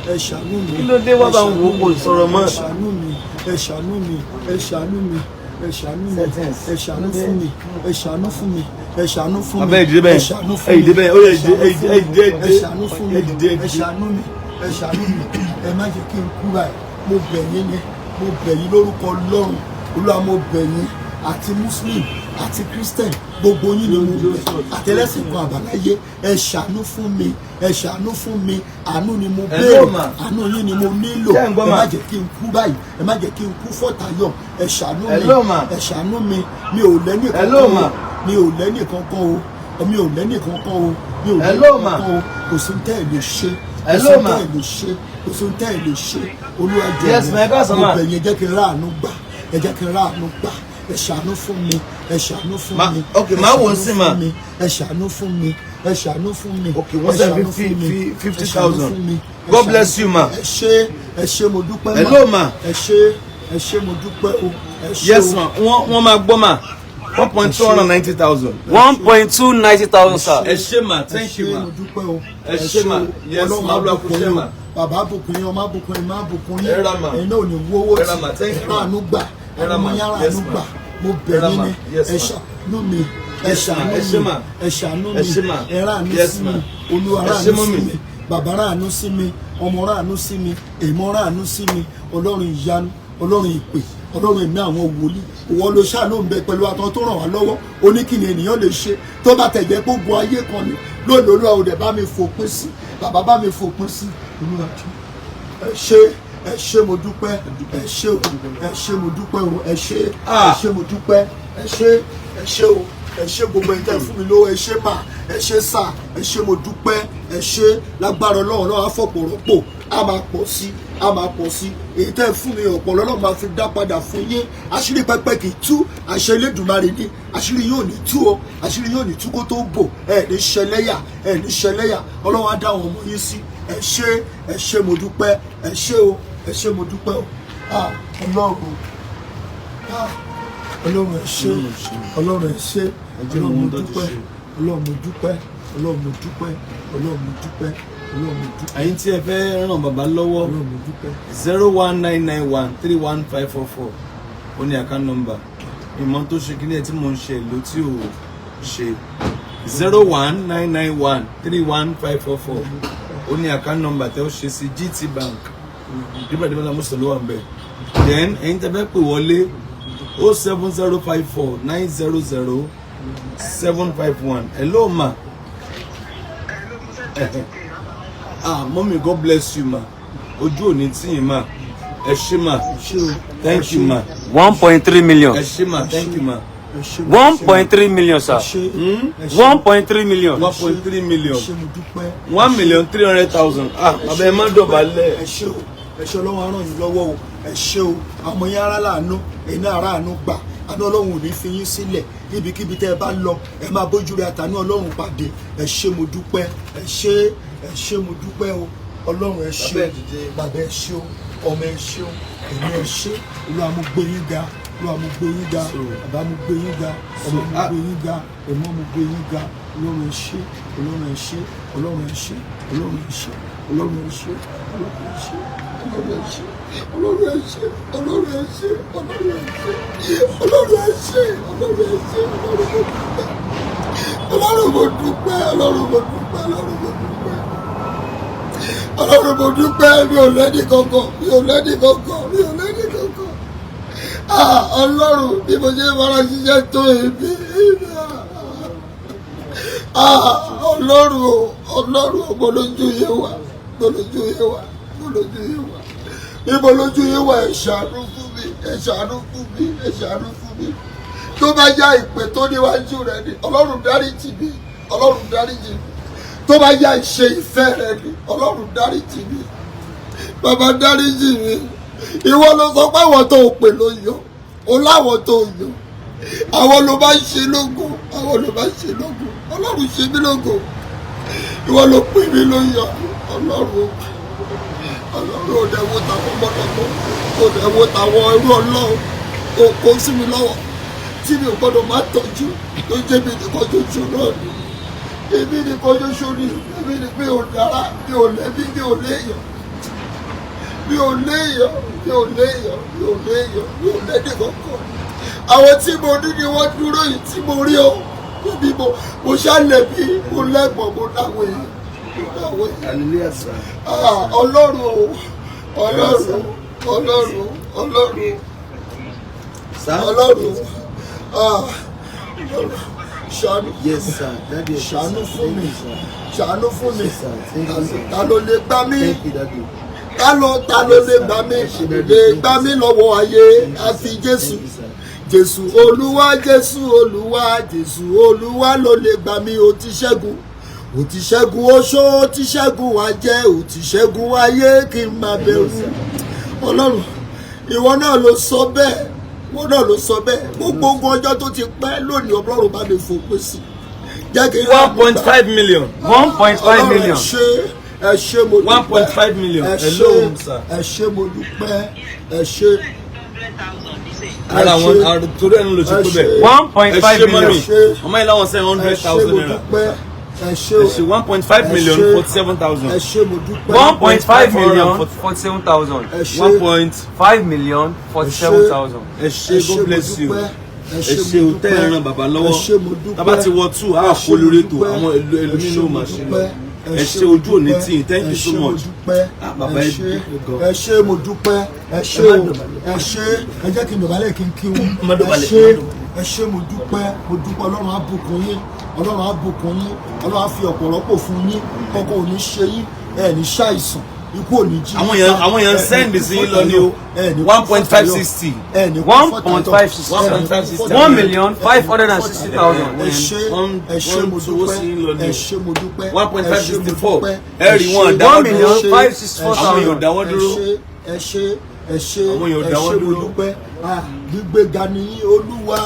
ẹ ṣàánú mi. Kí ló dé wá Ẹ bá ń ṣàánú wo kò mi, sọ̀rọ̀ mọ́? Ẹ ṣàánú mi, ẹ ṣàánú mi, ẹ ṣàánú mi, ẹ ṣàánú mi, ẹ ṣàánú fún mi, ẹ ṣàánú fún mi, ẹ ṣàánú fún mi. Abẹ́ ìdílé bẹ́ẹ̀. Ẹ ṣàánú fún Ẹ mi. dìde bẹ́ẹ̀. Ó yá, Ẹ ṣàánú ẹ dìde, ẹ dìde, ẹ fún mi, dìde. ẹ ṣàánú fún mi. Ẹ dìde, ẹ Ẹ dìde. ṣàánú mi, ẹ ṣàánú mi. Ẹ má jẹ́ kí n kú báyìí. Mo bẹ̀ yín ni, mo bẹ̀ yín lórúkọ Ọlọ́run. Olúwa, mo bẹ̀ yín. Àti Muslim àti Christian, gbogbo yín ni mo bẹ̀, àtẹlẹsìn kan àbáláyé. Ẹ ṣàánú fún mi, ẹ ṣàánú fún mi. Àánú ni mo Hello, béèrè. ma. Àánú yín ni mo nílò. Ṣé ẹ̀ ń gbọ́, Ẹ ma? má jẹ́ kí n kú báyìí. Ẹ má jẹ́ kí n kú fọ́tàyọ̀. Ẹ ṣàánú mi. Hello, ma. Ẹ ṣàánú mi. Mi ò lẹ́nì Hello, kankan ma. o. Mi ò lẹ́nì kankan o. Mi ò lẹ́nì kankan o. Mi ò lẹ́nì Hello, ma. kankan o. Kò sí tẹ́ ẹ lè ṣe. Kò Hello, sí ma. tẹ́ ẹ lè ṣe. Kò sí tẹ́ ẹ lè ṣe. Olúwa, jọ̀wọ́. Yes, ma, ẹ káàsán, Mo ma. bẹ̀ yín, jẹ́ kí n ráàánú gbà. Ẹ jẹ́ kí n ráàánú gbà. Ẹ ṣàánú fún mi, ẹ ṣàánú fún Ma- mi. Okay, Ẹ ma wò ó ṣàánú sí, fún ma. mi, ẹ ṣàánú fún mi, ẹ ṣàánú fún mi. Okay, wọ́n Ẹ send ṣàánú fún mi, fifty ẹ ṣàánú thousand. fún mi, ẹ God ṣàánú bless you, ma. Ẹ ṣé, ẹ ṣé, mo dúpẹ́, ma. Hello, ma. Ẹ ṣé, ẹ ṣé, mo dúpẹ́ o. Ẹ ṣé Yes, o. ma. Wọ́n máa gbọ́, ma. 1.290 thousand. 1.290 thousand, sir. Ẹ ṣé, ma. Thank you, Ẹ ṣé, ma. mo dúpẹ́ o. Ẹ ṣé, ma. O. Yes, Ọlọ́run ma. á Olúwa bùkún kú ṣé, yín o. ma. Bàbá bùkún yín, ọmọ bùkún yín, má bùkún yín. Ẹ ra, ma. Ẹ̀yin náà ò ní wówó Ẹ ra, ma. Thank you, ma. Ráàánú gbà. Ẹ ra, Ọmọ ma. yín á Yes, ráàánú ma. gbà. Mo bẹ̀ Ẹ ra, yín ma. ni. Yes, Ẹ ma. ṣàánú mi, ẹ Yes, ma. ṣàánú Ẹ ṣé, mi, ma. ẹ ṣàánú Ẹ ṣé, mi. ma. Ẹ ráàánú Yes, sí ma. mi. Olúwa, Ẹ ṣé, ráàánú sí mummy. mi. Bàbá, ráàánú sí mi. Ọmọ, ráàánú sí mi. Èmọ, ráàánú sí mi. Ọlọ́run ìyanu, Ọlọ́run ìpè, Ọlọ́run ẹ̀mí àwọn wòlíì, ìwọ ló ṣáà ló ń bẹ pẹ̀lú àtọ́ tó ràn wá lọ́wọ́. Oníkìní ènìyàn lè ṣe tó bá tẹ̀jẹ́ gbogbo ayé kan ni lónìí. Olúwa, ò dẹ̀ bá mi fòpin sí. Bàbá, bá mi fòpin sí. Olúwa jù. Ẹ ṣé, ẹ ṣé, mo dúpẹ́. Ẹ ṣé o, ẹ ṣé, mo dúpẹ́ o. Ẹ ṣé, ẹ ṣé, mo dúpẹ́. Ẹ ṣé, ẹ ṣé o. Ẹ ṣé gbogbo ẹ̀yin tẹ́ fún mi lówó. Ẹ ṣé mà, ẹ ṣé sà, ẹ ṣé, mo dúpẹ́. Ẹ ṣé. Lágbára Ọlọ́run, Ọlọ́run á fọ̀pọ̀ rọ́pò. A máa pọ̀ sí, a máa pọ̀ sí. Èyí tẹ́ ẹ fún mi, ọ̀pọ̀ lọ́lọ́ máa fi dá padà fún yín. Àṣírí pẹpẹ kì í tú, àṣẹ Elédùmarè ní. Àṣírí yóò ní tú o, àṣírí yóò ní tú kó tó bò. Ẹ ní ṣẹlẹ́yà, ẹ ní ṣẹlẹ́yà. Ọlọ́run á dá àwọn ọmọ yín sí. Ẹ ṣé, ẹ ṣé, mo dúpẹ́. Ẹ ṣé o, ẹ ṣé, mo dúpẹ́ o. Ah, Ọlọ́run, ah, Ọlọ́run, ẹ ṣé. Ọlọ́run, ẹ ṣé. Ọlọ́run, mo dúpẹ́. Ọlọ́run, mo dúpẹ́. Ọlọ́run, mo dúpẹ́. Ọlọ́run, mo dúpẹ́. Ọlọ́run, mo dúpẹ́. Ẹ̀yin tí ẹ fẹ́ ràn bàbá lọ́wọ́, Ọlọ́run, mo dúpẹ́. 0199131544, ó ní account number. Ìmọ̀ tó ṣe kí ni ẹ tí mò ń ṣe ló tí ò ṣe. 0199131544, ó ní account number tẹ́ ó ṣe sí GT Bank. Gabriel Adébọ́lá Mùsùlùmí ló wà ń bẹ̀. Then ẹ̀yin tẹ́ fẹ́ pè wọlé, 07054900751. Hello, ma. Ah, mummy, God bless you, ma. Ojú òní tí yín, ma. Ẹ ṣé, ma. Thank you, ma. 1.3 million. Ẹ ṣé, ma. Thank you, ma. Ẹ ṣé. 1.3 million, sir. Ẹ ṣé, ẹ ṣé. 1.3 million. 1.3 million. Ẹ ṣé, mo dúpẹ́. 1,300,000. Ah, bàbá, ẹ má dọ̀bálẹ̀. Ẹ ṣé o, ẹ ṣé. Ọlọ́run á ràn yín lọ́wọ́ o. Ẹ ṣé o. Àmọ́ yín ara láàánú, ẹ̀yin náà ara àánú gbà. Àánú Ọlọ́run ò ní fi yín sílẹ̀. Ibikíbi tẹ́ ẹ bá lọ, ẹ máa bójú rẹ àtàánú Ọlọ́run pàdé. Ẹ ṣé, mo dúpẹ́. Ẹ ṣé, ẹ ṣé, mo dúpẹ́ o. Ọlọ́run, ẹ ṣé Bàbá, ẹ o. dìde. Bàbá, ẹ ṣé o. Ọmọ, ẹ ṣé o. Ẹ̀mí, ẹ ṣé. Olúwa, mo gbé yín ga. Olúwa, mo gbé yín ga. Bàbá, mo gbé yín ga. Ọmọ, mo gbé yín ga. Ẹ̀mọ́, mo gbé yín ga. Ọlọ́run, ẹ ṣé. Ọlọ́run, ẹ ṣé. Ọlọ́run, ẹ ṣé. Ọlọ́run, ẹ ṣé. Ọlọ́run, ẹ ṣé. Ọlọ́run, ẹ ṣé. Ọlọ́run, ẹ ṣé. Ọlọ́run, ẹ ṣé. Ọlọ́run, ẹ ṣé. Ọlọ́run, ẹ ṣé. Ọlọ́run, ẹ ṣé. Ọlọ́run, ẹ ṣé. Ọlọ́run, mo dúpẹ́. Ọlọ́run, mo dúpẹ́. Ọlọ́run, mo dúpẹ́. Ọlọ́run, mo dúpẹ́. Mi ò lẹ́ni kankan, mi ò lẹ́ni kankan, mi ò lẹ́ni kankan. Ah, Ọlọ́run, bí mo ṣe fara ṣiṣẹ́ tó èmi èmi. Ah, Ọlọ́run o, Ọlọ́run o, mo lójú yé wa, mo lójú yé wa, mo lójú yé wa, níbo lójú yé wa? Ẹ ṣàánú fún mi, ẹ ṣàánú fún mi, ẹ ṣàánú fún mi. Tó bá yá ìpè tó níwájú rẹ ni, Ọlọ́run, dáríjì mi. Ọlọ́run, dáríjì mi. Tó bá yá ìṣe ìfẹ́ rẹ ni, Ọlọ́run, dáríjì mi. Bàbá, dáríjì mi. Ìwọ ló sọ pé àwọn tó pè ló yọ o, láwọn tó yọ, àwọn ló bá ń ṣe lógo, àwọn ló bá ń ṣe lógo. Ọlọ́run, ṣe mí lógo. Ìwọ ló pè mí ló yọ. Ọlọ́run, Ọlọ́run, ò dẹ̀ wo tàwọn ọmọdé, ò dẹ̀ wo tàwọn ẹrú Ọlọ́run kò kó sí mi lọ́wọ́ tí mi ò gbọ́dọ̀ má tọ́jú, tó jẹ́ mi nìkan ṣoṣo náà ni. Èmi nìkan ṣoṣo ni. Èmi ni mi ò dára, mi ò lẹ́bí, mi ò léèyàn, mi ò léèyàn, mi ò léèyàn, mi ò léèyàn, mi ò lẹ́nì kankan. Àwọn tí mo ní ni wọ́n dúró yìí tí mo rí o. Níbi mo ṣàlẹ̀bí, mo lẹ́gbọ̀n, mo láwọn èèyàn, mo láwọn èèyàn. Hallelujah, sir. Ah, Ọlọ́run o, Ọlọ́run, Ọlọ́run, Ọlọ́run. Sir. Ọlọ́run, ah, Ọlọ́run, ṣàánú. Yes, sir. Daddy, Ṣàánú fún mi, ṣàánú fún mi. Yes, sir. Thank you, sir. Ta ló lè gbà mí? Thank you, Daddy. Ta ló lè gbà mí, lè gbà mí lọ́wọ́ ayé àfi Jésù? Thank you, sir. Jésù Olúwa, Jésù Olúwa, Jésù Olúwa ló lè gbà mí. Ó ti ṣẹ́gun, ó ti ṣẹ́gun oṣó, ó ti ṣẹ́gun àjẹ́, ó ti ṣẹ́gun ayé, kí n má bẹ̀rù. Ọlọ́run, ìwọ náà ló sọ bẹ́ẹ̀, ìwọ náà ló sọ bẹ́ẹ̀. Gbogbo ogun ọjọ́ tó ti pẹ́ lónìí, Ọlọ́run, bá mi fòpin sí, jẹ́ kí n 1.5 million. 1.5 Ọlọ́run, million. Ẹ ṣé, ẹ ṣé, mo dúpẹ́. 1.5 million. Ẹ ṣé. Hello, sir. Ẹ ṣé, mo dúpẹ́. Ẹ ṣé. Ara àwọn torí ẹnu ló ṣe pé bẹ́ẹ̀. 1.5 Ẹ ṣé, million. mummy. Ọmọ yìí láwọn 700 Ẹ ṣé, thousand mo naira. dúpẹ́. Ẹ ṣé o. Ẹ ṣé, 1.5 million Ẹ ṣé. 47,000. Ẹ ṣé, mo dúpẹ́. 1.5 million 47,000. Ẹ ṣé. One point 5 million 47,000. Ẹ ṣé, God bless you. Ẹ Ẹ ṣé o, tẹ́ ẹ ran bàbá lọ́wọ́. Ẹ ṣé, mo dúpẹ́. Tábà ti wọ two, á Ẹ kó ṣé, mo lórí ètò dúpẹ́. àwọn ẹlòmíín Ẹ ṣé, ló mo máa ṣe lọ. dúpẹ́. Ẹ ṣé, ojú òní tì yín. Thank Ẹ you so ṣé, mo much. dúpẹ́. Ah, bàbá, Ẹ ẹ ṣé. dúpẹ́ gan. Ẹ ṣé, mo dúpẹ́. Ẹ ṣé Ẹ má o. dọ̀bálẹ̀. Ẹ ṣé. Ẹ jẹ́ kí n dọ̀bálẹ̀, kí n kí wọn. Má Ẹ dọ̀bálẹ̀, ṣé. má dọ̀bálẹ̀. Ẹ ṣé, mo dúpẹ́, mo dúpẹ́. Ọlọ́run á bùkún yín, Ọlọ́run á bùkún yín, Ọlọ́run á fi ọ̀pọ̀ rọ́pò fún yín. Kọ́kọ́ ò ní ṣe yín, ẹ ní ṣàìsàn. Ikú ò ní jí. Àwọn èèyàn send sí lọ ní o. 1.560. 1.560. 1.560. 1,560,000. Ẹ ṣé, ẹ ṣé, mo Wọ́n ń dúpẹ́. sí lọ ní Ẹ o. ṣé, mo dúpẹ́. 1.564. Ẹ ṣé, mo dúpẹ́. Ẹ rí wọn Ẹ ṣé, dáwọ́ One million ẹ ṣé, five sixty four ẹ ṣé, Àwọn èèyàn dáwọ́ dúró. Ẹ ṣé, ẹ ṣé, ẹ ṣé, Àwọn èèyàn ẹ dáwọ́ ṣé, mo dúró. dúpẹ́. Ah, gbígbéga ni yín, Olúwa,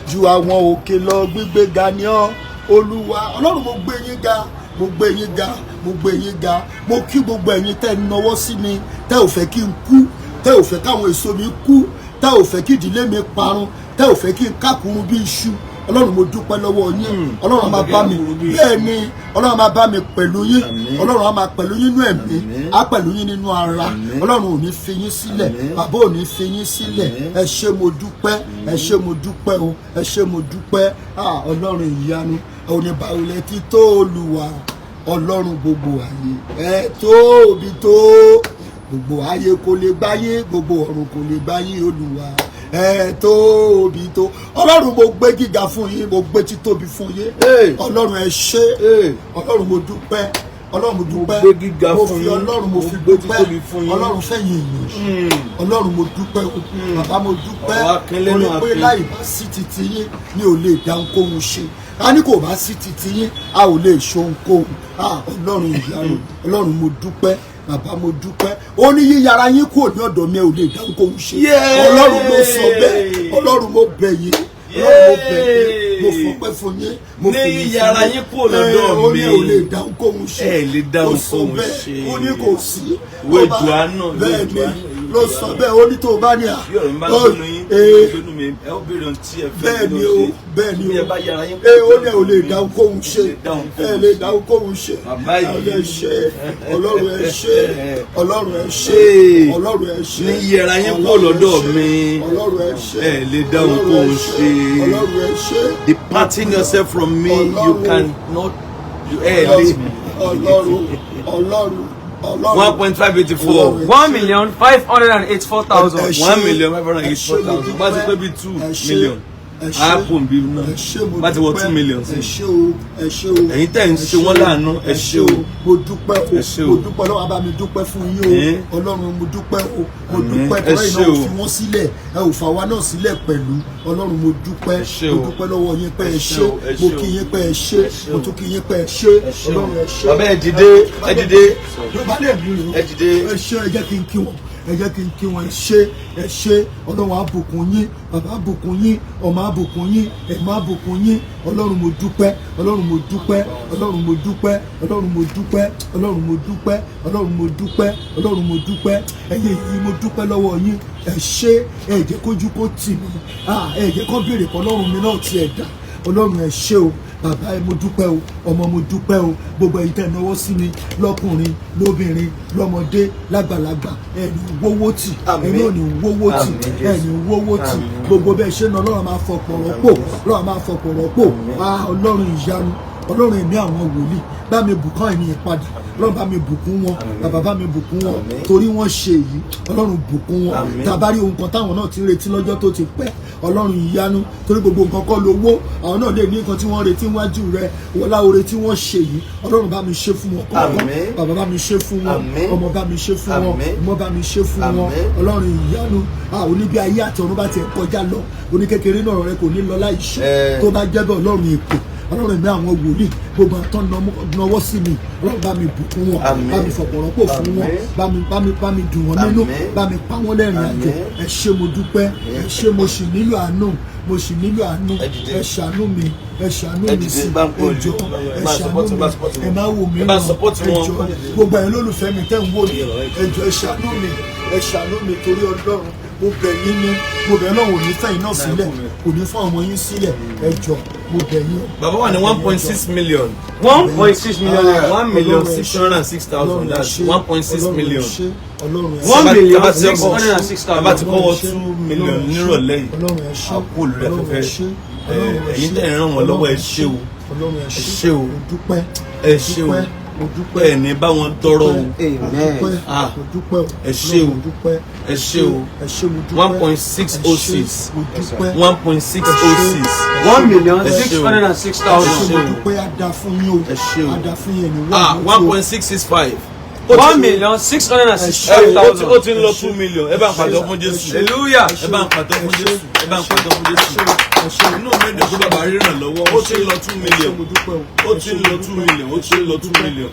ju àwọn òkè lọ. Gbígbéga ni ọ́, Olúwa Ọlọ́run. Mo gbé yín ga, mo gbé yín ga, mo gbé yín ga. Mo kí gbogbo ẹ̀yin tẹ́ ń nawọ́ sí mi, tẹ́ ò fẹ́ kí n kú, tẹ́ ò fẹ́ káwọn èso mi kú, tẹ́ ò fẹ́ kí ìdílé mi parun, tẹ́ ò fẹ́ kí n kákùrún bí iṣu. Ọlọ́run, mo dúpẹ́ lọ́wọ́ yín. Ọlọ́run á máa bá mi, bẹ́ẹ̀ ni, Ọlọ́run á máa bá mi pẹ̀lú yín. Ọlọ́run á máa pẹ̀lú yín nínú ẹ̀mí, á pẹ̀lú yín nínú ara. Ọlọ́run ò ní fi yín sílẹ̀, bàbá ò ní fi yín sílẹ̀. Ẹ ṣé, mo dúpẹ́. Ẹ ṣé, mo dúpẹ́ o. Ẹ ṣé, mo dúpẹ́. Ah, Ọlọ́run ìyanu, oníbàwùlẹ̀ ti tó. Olúwa Ọlọ́run gbogbo ayé, ẹ tóbi tó. Gbogbo ayé kò lè gbáyé, gbogbo ọ̀run kò lè gbáyé. Olúwa, ẹ tóbi tó. Ọlọ́run, mo gbé gíga fún yín, mo gbé títóbi fún yín. Ọlọ́run, ẹ ṣé. Ọlọ́run, mo dúpẹ́. Ọlọ́run, mo dúpẹ́. Gbé gíga Mo fún fi yín. Ọlọ́run, mo Mo fi gbé dúpẹ́. títóbi fún yín. Ọlọ́run fẹ̀yìn èèyàn. Ọlọ́run, mo dúpẹ́ o. Bàbá, mo dúpẹ́. Ọ̀rọ̀ akin lẹ́nu Torí pé akin. láì bá sí titi yín, mi ò lè dá ohunkóhun ṣe. A ní kò bá sí titi yín, a ò lè ṣe ohunkóhun. Ah, Ọlọ́run ìyanu, Ọlọ́run, mo dúpẹ́. Bàbá, mo dúpẹ́. Ó ní yíyára yín kúrò ní ọ̀dọ̀ mi, ẹ ò lè dá ohunkóhun ṣe. Ọlọ́run ló sọ bẹ́ẹ̀. Ọlọ́run, mo bẹ̀ yín. Ọlọ́run, mo bẹ̀ yín, mo fọpẹ́ fún yín, mo Ní fi yín fún yíyára yín kúrò lọ́dọ̀ Ẹ, ó ní mi. ò lè dá ohunkóhun ṣe. Ẹ lè dá Ó sọ ohunkóhun bẹ́ẹ̀. ṣe. Ó ní kò sí. Ìwé Tó bá- Jòhánù, ìwé Bẹ́ẹ̀ ni, Jòhánù, ló sọ bẹ́ẹ̀. Ó ní tó bá ní à Bí ọ̀rọ̀ mi bá ó- gbénu yín, ee, gbénu mi, ẹ ó béèrè ohun tí ẹ fẹ́ bẹ́ẹ̀ ni ló o ṣe. Bẹ́ẹ̀ ni Bí o. ẹ bá yára yín Ee, ó ní ẹ ò lè dá ohunkóhun ṣe. Ẹ lè dá ohunkóhun Ẹ lè dá ohunkóhun ṣe. Bàbá Ẹ lè yìí. ṣe. Ọlọ́run, ẹ ṣe. Ọlọ́run, ẹ ṣe. Ee. Ọlọ́run, ẹ ṣe. Ní yẹra yín kúrò Ọlọ́run, ẹ lọ́dọ̀ ṣe. mi. Ọlọ́run, ẹ ṣe. Ẹ lè dá Ọlọ́run, ẹ ohunkóhun ṣe. Ọlọ́run, ẹ ṣe. Departing yourself from me, you Ọlọ́run. cannot, ẹ lè. Ọlọ́run, Ọlọ́run, Ọlọ́run. 1.584. 1,584,000. Ẹ ṣé. 1,584,000. Bá ti pé bí 2 million. Ẹ ṣé. Á kò bí náà. Ẹ ṣé, mo Bá ti wọ dúpẹ́. 2 million sí. Ẹ ṣé o, ẹ ṣé o. Ẹ̀yin tẹ́ ń Ẹ ṣe ṣé wọ́n o. láàánú, ẹ ṣé o. Mo dúpẹ́ o. Ẹ ṣé o. Mo dúpẹ́. Ọlọ́run á bá mi dúpẹ́ fún yín o. Ọlọ́run, mo dúpẹ́ o, mo Àmín. dúpẹ́. Ẹ Tọ́lá ṣé iná ò o. fi wọ́n sílẹ̀, ẹ ò fà wá náà sílẹ̀ pẹ̀lú. Ọlọ́run, mo dúpẹ́. Ẹ ṣé Mo o. dúpẹ́ lọ́wọ́ yín pé ẹ Ẹ ṣé ṣé. o, ẹ Mo ṣé o. kí yín pé ẹ ṣé. Ẹ ṣé Mo o. tún kí yín pé ẹ ṣé. Ẹ ṣé o. Ọlọ́run, ẹ ṣé. Bàbá, ẹ dìde, ẹ dìde. Yorùbá lè mí o. Ẹ dìde. Ẹ ṣé, ẹ jẹ́ kí n kí wọn, ẹ jẹ́ kí n kí wọn. Ẹ ṣé, ẹ ṣé. Ọlọ́run á bùkún yín. Bàbá á bùkún yín, ọmọ á bùkún yín, ẹ̀mọ́ á bùkún yín. Ọlọ́run, mo dúpẹ́. Ọlọ́run, mo dúpẹ́. Ọlọ́run, mo dúpẹ́. Ọlọ́run, mo dúpẹ́. Ọlọ́run, mo dúpẹ́. Ọlọ́run, mo dúpẹ́. Ọlọ́run, mo dúpẹ́. Ẹ̀yin yìí, mo dúpẹ́ lọ́wọ́ yín. Ẹ ṣé. Ẹ jẹ́ kójú kó tì mí. Ah, ẹ jẹ́ kó béèrè kọ́ Ọlọ́run mi náà tiẹ̀ dà. Ọlọ́run, ẹ ṣé o. Bàbá ẹ, mo dúpẹ́ o. Ọmọ, mo dúpẹ́ o. Gbogbo ẹ̀yin tẹ́ náwó sí mi, lọ́kùnrin, lóbìnrin, lọ́mọdé, lágbàlagbà, ẹni wówó tì. Àmín. Ẹni ò ní wówó tì. Àmín, Jésù. Ẹni wówó tì. Gbogbo bẹ́ẹ̀ ṣe ń lọ, Ọlọ́run máa fọpọ̀ rọ́pò, Ọlọ́run máa fọpọ̀ rọ́pò. Ah, Ọlọ́run ìyanu, Ọlọ́run ẹ̀mí àwọn wòlíì, bá mi bùkún ènìyàn padà. Ọlọ́run, bá mi bùkún wọn. Bàbá, bá mi bùkún wọn torí wọ́n ṣe èyí. Ọlọ́run, bùkún wọn. Tàbá rí ohun kan táwọn náà ti ń retí lọ́jọ́ tó ti pẹ́, Ọlọ́run ìyanu, torí gbogbo nǹkan kọ́ lówó, àwọn náà lè ní nǹkan tí wọ́n retí wájú rẹ. Wọlá oore tí wọ́n ṣe yìí, Ọlọ́run, bá mi ṣe fún wọn kọ̀ọ̀kan. Àmín. Bàbá, bá mi ṣe fún wọn. Àmín. Ọmọ, bá mi ṣe fún wọn. Àmín. Ọmọ, bá mi ṣe fún wọn. Àmín. Ọlọ́run ìyanu, àwọn oníbi ayé àti ọ̀run bá tiẹ̀ kọjá lọ, oníkékeré náà rẹ kò ní lọ láì ṣe. Tó bá jẹ́ bẹ́ẹ̀, Ọlọ́run èpè, Ọlọ́run ẹ̀mí àwọn wòlíì, gbogbo àtọ́ nawọ́ sí mi, Ọlọ́run, bá mi bùkún wọn. Àmín. Bá mi fọ̀pọ̀rọ̀pọ̀ fún wọn. Àmín. Bá mi dùn wọ́n nínú. Àmín. Bá mi pa wọ́n lẹ́rìn àjò. Àmín. Ẹ ṣé, mo dúpẹ́. Ẹ ṣé, mo sì nílò àánú, mo sì nílò àánú. Ẹ dìde. Ẹ ṣàánú mi, ẹ ṣàánú Ẹ mi dìde, sí. bá ń Ẹ pọ̀ jọ̀ọ́, lù. ẹ Bá ṣàánú support mi. bá support Ẹ má wò mí Ẹ bá ràn. support Ẹ wọn. jọ̀ọ́, gbogbo ẹ̀yin olólùfẹ́ mi tẹ́ ń wò mí, ẹ jọ̀ọ́, ẹ ṣàánú mi, ẹ ṣàánú mi torí Ọlọ́run. Mo bẹ̀ yín ní, mo bẹ̀. Ọlọ́run ò ní fẹ́ yín náà sílẹ̀, kò ní fún ọmọ yín sílẹ̀. Ẹ jọ̀ọ́, mo bẹ̀ yín o. Bàbá wà ní 1.6 million. 1.6 million naira. 1,606,000. That's 1.6 million. One million Tá bá ti six hundred and six tá bá ti thousand. kọ́wọ́ 2 million nírọ̀lẹ́ yìí, Ọlọ́run, ẹ ṣé. a kú lórí Ọlọ́run, ẹ afẹ́fẹ́. ṣé. Ọlọ́run, ẹ Ẹ̀yin ṣé. tẹ́ ń ràn wọ́n lọ́wọ́, ẹ ṣé o. Ọlọ́run, ẹ Ẹ ṣé o. Mo dúpẹ́. Ẹ ṣé o. Mo dúpẹ́. Ẹ ní bá wọn tọrọ o. Amen. Mo dúpẹ́. Ah. Mo dúpẹ́ o. Ẹ ṣé o. Mo dúpẹ́. Ẹ ṣé o. Ẹ ṣé, mo dúpẹ́. 1.606. Mo dúpẹ́. 1.606. One million Ẹ six ṣé o. hundred and six Ẹ ṣé, thousand. mo dúpẹ́. Á dáa fún yín o. Ẹ ṣé o. Á dáa fún yín. Ẹni Ah, wọ́n 1.665. 1,665,000. Ó ti ń lọ 2 million. Ẹ bá ń pàtó fún Jésù. Hallelujah. Ẹ bá ń pàtó fún Jésù. Ẹ bá ń pàtó fún Jésù. Inú mi dùn pé bàbá ríran lọ́wọ́. Ó ti ń lọ 2 million. Ó ti ń lọ 2 million. Ó ti ń lọ 2 million.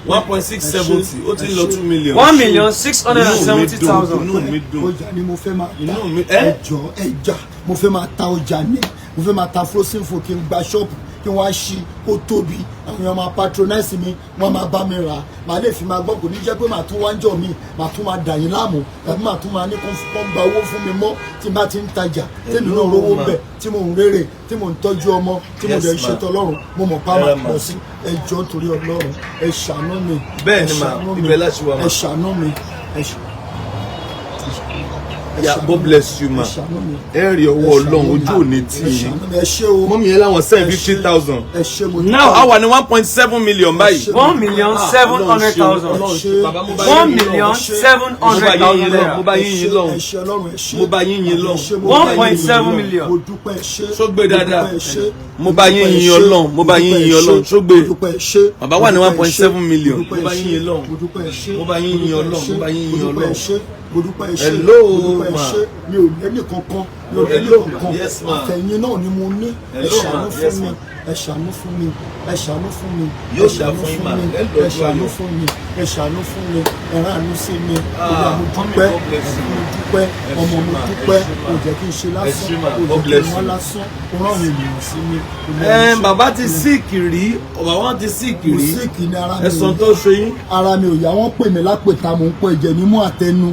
1.670. Ó ti ń lọ 2 million. 1,670,000. Inú mi dùn. Ọjà ni mo fẹ́ máa ta. Inú mi- ẹ́? Ẹjọ́, ẹja mo fẹ́ máa ta. Ọjà ní mo fẹ́ máa ta frozen food, kí n gba ṣọ́ọ̀bù, kí wọ́n á ṣí kó tóbi, àwọn èèyàn máa patronize mi, wọ́n máa bá mi rà á, màá lè fi máa gbọ́. Kò ní jẹ́ pé màá tún wá ń jọ mi, màá tún máa dà yín láàmú, tàbí màá tún máa ní kó gba owó fún mi mọ́. Tí n bá ti ń tajà, tèmi náà rówó ń bẹ̀, tí mò ń rere, tí mò ń tọ́jú ọmọ, tí mo Yes, dẹ̀ ń ma. ṣètò Ọlọ́run, mo mọ̀ pa Ẹ máa ra ma. pọ̀ sí. Ẹ jọ̀ọ́, torí Ọlọ́run, ẹ ṣàánú mi. Bẹ́ẹ̀ Ẹ ni ma, ṣàánú mi. ibẹ̀ láti wà ma. Ẹ ṣàánú mi, ẹ Yeah, ṣàánú God mi. bless you ma. Ẹ ṣàánú mi. Ẹ rí ọwọ́ Ọlọ́run, ojú ò ní tì Ẹ yín. ṣàánú mi, ẹ ṣé o. Mummy yẹn láwọn send Ẹ ṣé. 50,000. Ẹ ṣé, mo Now a wà ní 1.7 million báyìí. 1,700,000. Bàbá, mo bá yín One yín lọ. million seven hundred thousand naira. Mo bá yín yín lọ. Ẹ ṣé Ọlọ́run, ẹ ṣé. Mo bá yín yín lọ. Ẹ ṣé, mo 1.7 million. Mo dúpẹ́, ẹ ṣé. Ṣó gbé dáadáa? Mo dúpẹ́, ẹ ṣé. Mo bá yín yin Ọlọ́run, mo bá yín yin Ọlọ́run. Ṣó gbé? Mo dúpẹ́, ẹ ṣé. Bàbá wà ní Mo dúpẹ́, ẹ ṣé. 1.7 million. Mo dúpẹ́, Mo bá ẹ yín ṣé. yin Ọlọ́run. Mo dúpẹ́, ẹ ṣé. Mo bá yín yin Mo dúpẹ́, ẹ Ọlọ́run. ṣé. Mo bá yín yin Mo dúpẹ́, ẹ Ọlọ́run. ṣé. Mo dúpẹ́, ẹ ṣé. Hello, Mo dúpẹ́, ẹ ma. ṣé. Mi ò lẹ́nì kankan, mi ò lẹ́nì Hello, ma. kankan. Yes, ma. Àtẹ̀yìn náà ni mo ní. Ẹ Hello, ma. ṣàánú fún Yes, mi. ma. Ẹ ṣàánú fún mi. Ẹ ṣàánú fún mi. Yóò Ẹ dà ṣàánú fún yín, ma. mi. Ẹ lọ́jọ́ Ẹ ṣàánú ayọ̀. fún mi. Ẹ ṣàánú fún mi. Ẹ ránú sí mi. Ah, Olúwa, mo mummy, dúpẹ́. God bless you. Mo dúpẹ́. Ẹ Ọmọ, ṣé, mo ma. Ẹ dúpẹ́. ṣé, ma. Kò jẹ́ kí n ṣe Ẹ lásán. ṣé, ma. Kò God jẹ́ kí bless n wá you. lásán. Kò rán àwọn ènìyàn sí mi. Olúwa, Ẹ mo ṣé. bàbá ti sick rí, bàbá wọn ti sick Mo rí. sick ní ara mi. Ẹ̀sán tó ṣe yín. Ara mi ò yá. Wọ́n pè mí lápèta, mò ń pọ ẹ̀jẹ̀ nímú àtẹnu.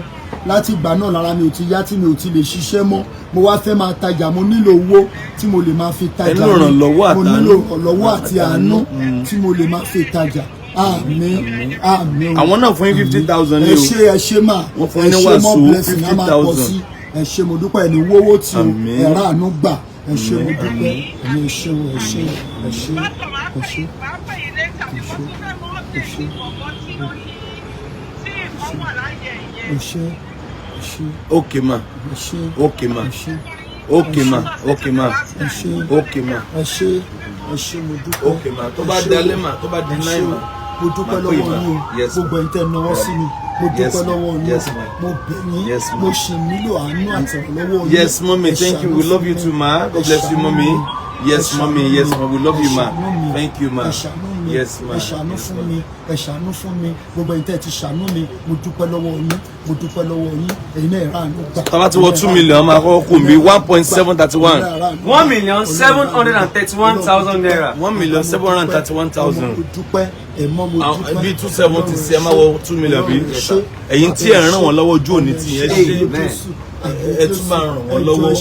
Láti ìgbà náà lára mi ò ti yá, tí mi ò ti lè ṣiṣẹ́ mọ́. Mo wá fẹ́ máa tajà, mo nílò owó tí mo lè máa fi tajà Ẹ nílò mi. ìrànlọ́wọ́ Mo àtàánú. nílò ìrànlọ́wọ́ àti àánú tí mo lè máa fi tajà. Àmín, àmín o. Àwọn náà fún yín 50,000 ní Ẹ o. ṣé, ẹ ṣé mà. Wọ́n fún Ẹ yín ní ṣé, wàsó more blessing á máa pọ̀ 50,000. sí. Ẹ ṣé, mo dúpẹ́. Ẹni wówó tí o. Àmín. Ẹ ráàánú gbà. Ẹ ṣé, mo dúpẹ́. Ẹ̀yin, ẹ ṣé o, ẹ ṣé, ẹ ṣé, ẹ ṣé. Ẹ ṣé. Ẹ ṣé, ẹ ṣé. Okay ma. Ẹ ṣé. Okay ma. Ẹ ṣé. Okay ma. Okay ma. Ẹ ṣé. Okay ma. Ẹ ṣé, ẹ ṣé, mo dúpẹ́. Okay ma. Tó bá Ẹ ṣé dalẹ́ o. ma, tó bá di Ẹ ṣé 9 o. ma. Mo dúpẹ́ Màá pè lọ́wọ́ ma. yín o. Yes, ma. Gbogbo ẹ̀yin tẹ́ ẹ náwó sí mi, mo Yes, dúpẹ́ ma. lọ́wọ́ yín. Yes, ma. Mo bẹ̀ yín. Yes, ma. Mo ṣì nílò àánú àti ìrànlọ́wọ́ yín. Yes, mommy, Ẹ thank you. ṣàánú We love fún you mi. too, ma. God Ẹ bless you, ṣàánú mommy. mi. Yes, Ẹ mommy. ṣàánú Yes, mi. ma. We love Ẹ you, ma. ṣàánú mi. Thank you, ma. Ẹ ṣàánú mi. Yes, ma. Ẹ ṣàánú Yes, fún ma. mi. Ẹ ṣàánú fún mi. Gbogbo ẹ̀yin tẹ́ ẹ ti ṣàánú mi, mo dúpẹ́ lọ́wọ́ yín. Mo dúpẹ́ lọ́wọ́ yín. Ẹ̀yin náà, ẹ ráàánú gbà. Tá bá ti wọ 2 million, máa kọ́kọ́ kù mí 1.731. 1,731,000 naira. 1,731,000. Mo dúpẹ́, ẹ̀mọ́, mo dúpẹ́. Bíi 270 sí, ẹ máa wọ 2 million bí. Ẹ̀yin tí ẹ̀ ń ràn wọ́n lọ́wọ́, ojú òní tì yẹn ṣe. Ẹ tún máa ràn wọ́n lọ́wọ́.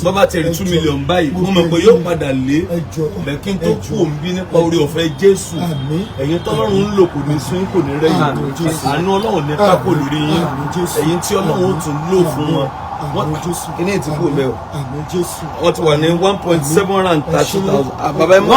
Bàbá tẹ̀rí 2 million báyìí, mo mọ̀ pé yóò padà lé bẹ́ẹ̀ kí n tó kú òun bí nípa orí ọ̀fẹ́ Jésù. Àmín. Ẹ̀yin tọ́lọ́run ń lò kò ní sún, kò ní rẹ́yìn. Àmín, Jésù. Àánú Ọlọ́run ní kákò lórí yín. Àmín, Jésù. Ẹ̀yin tí Ọlọ́run ó tún lò fún wọn. Àmín, Jésù. Kíní ti kú bẹ́ẹ̀ o. Àmín, Jésù. Wọ́n ti wà ní 1.730 thousand. Bàbá, ẹ mọ̀.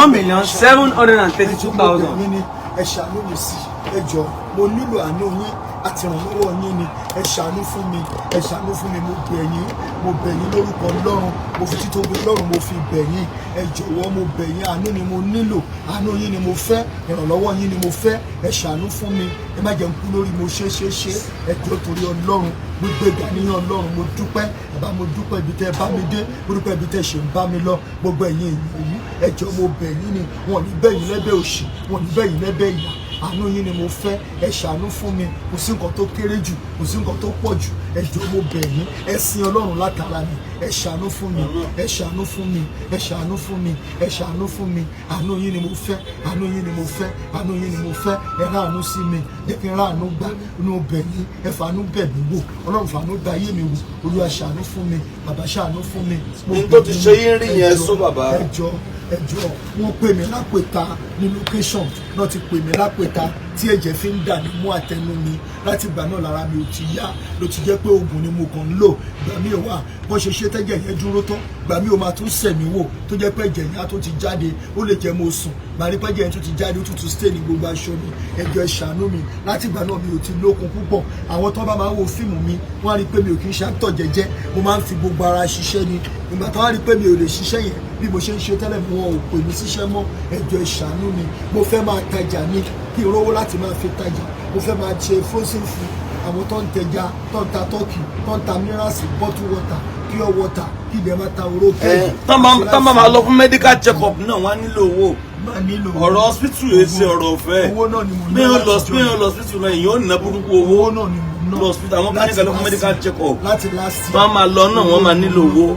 1,732,000. Yín ni ẹ ṣàánú mi sí. Ẹ jọ̀ọ́, mo nílò àánú yín àti ìrànlọ́wọ́ yín ni. Ẹ ṣàánú fún mi, ẹ ṣàánú fún mi. Mo bẹ̀ yín, mo bẹ̀ yín lórúkọ Ọlọ́run. Mo fi títóbi Ọlọ́run, mo fi bẹ̀ yín. Ẹ jọ̀wọ́, mo bẹ̀ yín. Àánú ni mo nílò, àánú yín ni mo fẹ́, ìrànlọ́wọ́ yín ni mo fẹ́. Ẹ ṣàánú fún mi. Ẹ má jẹ́ n kú lórí mo ṣe ṣe ṣe. Ẹ jọ̀ọ́, torí Ọlọ́run, gbogbo ìgbà níyàn Ọlọ́run. Mo dúpẹ́, bàbá, mo dúpẹ́ ibi tẹ́ ẹ bá mi dé. Mo dúpẹ́ ibi tẹ́ ẹ ṣe ń bá mi lọ. Gbogbo ẹ̀yin èèyàn yìí, ẹ jọ̀ọ́, mo bẹ̀ yín ni. Wọn ò ní bẹ̀ yín lẹ́bẹ̀ òṣì, wọn ò ní bẹ̀ yín lẹ́bẹ̀ ìyà. Àánú yín ni mo fẹ́. Ẹ ṣàánú fún mi. Kò sí nǹkan tó kéré jù, kò sí nǹkan tó pọ̀ jù. Ẹ jọ̀ọ́, mo bẹ̀ yín. Ẹ sin Ọlọ́run látara mi. Ẹ ṣàánú fún mi, ẹ ṣàánú fún mi, ẹ ṣàánú fún mi, ẹ ṣàánú fún mi. Àánú yín ni mo fẹ́, àánú yín ni mo fẹ́, àánú yín ni mo fẹ́. Ẹ ráàánú sí mi, jẹ́ kí n ráàánú gbà. Inú bẹ̀ yín, ẹ fàánú bẹ̀ mí wò. Ọlọ́run, fàánú gba ayé mi wò. Olúwa, ṣàánú fún mi. Bàbá, ṣàánú fún mi. Mo Ní tó ti bẹ̀ ṣe yín rí ẹ yẹn, jọ̀ọ́, sọ bàbá. ẹ jọ̀ọ́, ẹ jọ̀ọ́. Wọ́n pè mí lápèta ní location náà ti pè mí lápèta tí ẹ̀jẹ̀ fi ń dà ní mú àtẹnu mi. Láti ìgbà náà lára mi ò ti yá, ló ti jẹ́ pé oògùn ni mo kàn ń lò. Ìgbà mi ò wà bọ́n ṣe ṣe tẹ́jẹ̀ yẹn dúró tán, ìgbà mi ò máa tún sẹ̀ mí wò, tó jẹ́ pé ẹ̀jẹ̀ yẹn á tún ti jáde. Ó lè jẹ́ mo sùn, màá rí pẹ́jẹ̀ yẹn tún ti jáde, ó tún tún stay ní gbogbo aṣọ mi. Ẹ jọ̀ọ́, ẹ ṣàánú mi. Láti ìgbà náà mi ò ti lókun púpọ̀. Àwọn tó bá máa ń wo fíìmù mi, wọ́n á rí i pé mi ò kì í ṣe actor jẹ́jẹ́. Mo máa ń fi gbogbo ara ṣiṣẹ́ ni. Ìgbà tó wá rí i pé mi ò lè ṣiṣẹ́ yẹn bí mo ṣe ń ṣe tẹ́lẹ̀, wọn ò pè mí síṣẹ́ mọ́. Ẹ jọ̀ọ́, ẹ ṣàánú mi. Mo fẹ́ máa tajà ni, kí n rówó láti máa fi tajà. Mo fẹ́ máa ṣe frozen food, àwọn tó ń tẹja, tó ń ta turkey, tó ń ta minerals, bottle water, pure water, kí ibẹ̀ máa ta oró kẹ́ẹ̀gì. Tán bá máa lọ fún medical check up náà, wọ́n á nílò owó. Máa nílò Ọ̀rọ̀ hospital yìí ṣe ọ̀rọ̀ ọ̀fẹ́. Owó náà ni mo Bí ná wọ́n lọ láti bí wọ́n lọ hospital náà, èyàn ò ná burúkú owó. Owó náà ni mo ná Lọ hospital, àwọn kan ní kẹ́ lọ fún medical check up. láti last year. Tán máa lọ náà, wọ́n máa nílò owó.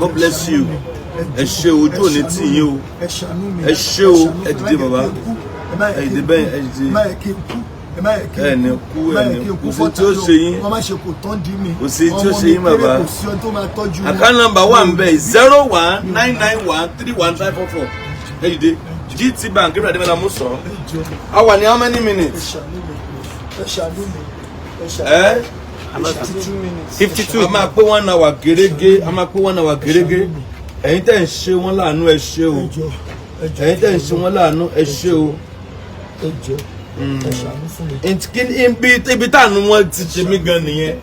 God bless you. Ẹ ṣé, ojú òní tì yín o. Ẹ ṣàánú mi. Ẹ ṣé o. Ẹ dìde bàbá. Ẹ má yẹ Ẹ kí dìde n bẹ́ẹ̀, kú. ẹ dìde. Ẹ má yẹ kí n kú. Ẹ má yẹ kí n Ẹ ní kú, Ẹ má ẹ yẹ ní kí n kú. kú. Kò sí tí ó ṣe yín. Wọ́n má ṣe kò tán dí mi. Kò sí tí ó Ọmọ ṣe mi yín, bàbá. kéré, kò sí ohun tó máa tọ́jú wọn. Account number wà ń bẹ̀, 0199131544. Ẹ dìde. GT Bank, Gabriel Adébọ́lá mú sọ. Ẹ jọ̀ọ́, A wà ní how many ẹ minutes? ṣàánú mi, ẹ ṣàánú mi, ẹ ṣàánú Ẹ mi. 52. A máa pé one hour gẹ́gẹ́, a máa pé one hour gẹ́gẹ́. Ẹ̀yin tẹ́ ń ṣe wọ́n láàánú, ẹ ṣé o. Ẹ jọ̀ọ́, ẹ jọ̀ọ́. Ẹ̀yin tẹ́ ń ṣe wọ́n láàánú, ẹ ṣé o. Ẹ jọ̀ọ́, ẹ ṣàánú fún mi. Ibi táànù wọn ti ṣe mí gan nìyẹn.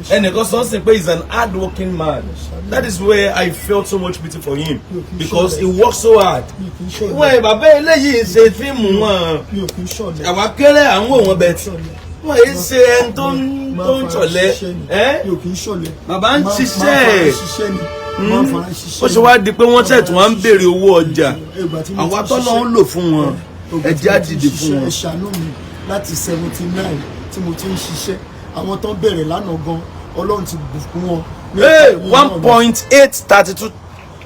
Ẹnìkan sọ sí pé he is an hard working man. That is where I felt so much pity for him, because he worked so hard. Mi ò kì í ṣọ̀lẹ. Wọ́n ẹ̀ bàbá eléyìí ṣe fíìmù wọn. Mi ò kì í ṣọ̀lẹ. Àwa kéré, à ń wò wọ́n bẹ̀ tí wọ́n yìí ṣe ẹni tó ń ṣọ̀lẹ ẹ́. Mi ò kì í ṣọ̀lẹ. Bàbá ń ṣiṣẹ́. Máa fara ṣiṣẹ́ ni, máa fara ṣiṣẹ́. Ó ṣe wá di pé wọ́n ṣẹ̀ tí wọ́n ń béèrè owó ọjà. Ìgbà tí mo Àwa ti tọ́lọ́ ṣiṣẹ́- ń lò fún wọn, Ìgbà ẹ tí jẹ́ mo á ti dìde fún ṣiṣẹ́, wọn. ẹ ṣàánú mi. Láti 79 tí mo ti ń ṣiṣẹ́, àwọn tó ń bẹ̀rẹ̀ lánàá gan, Ọlọ́run ti bùkún wọn. Hey, 1.832,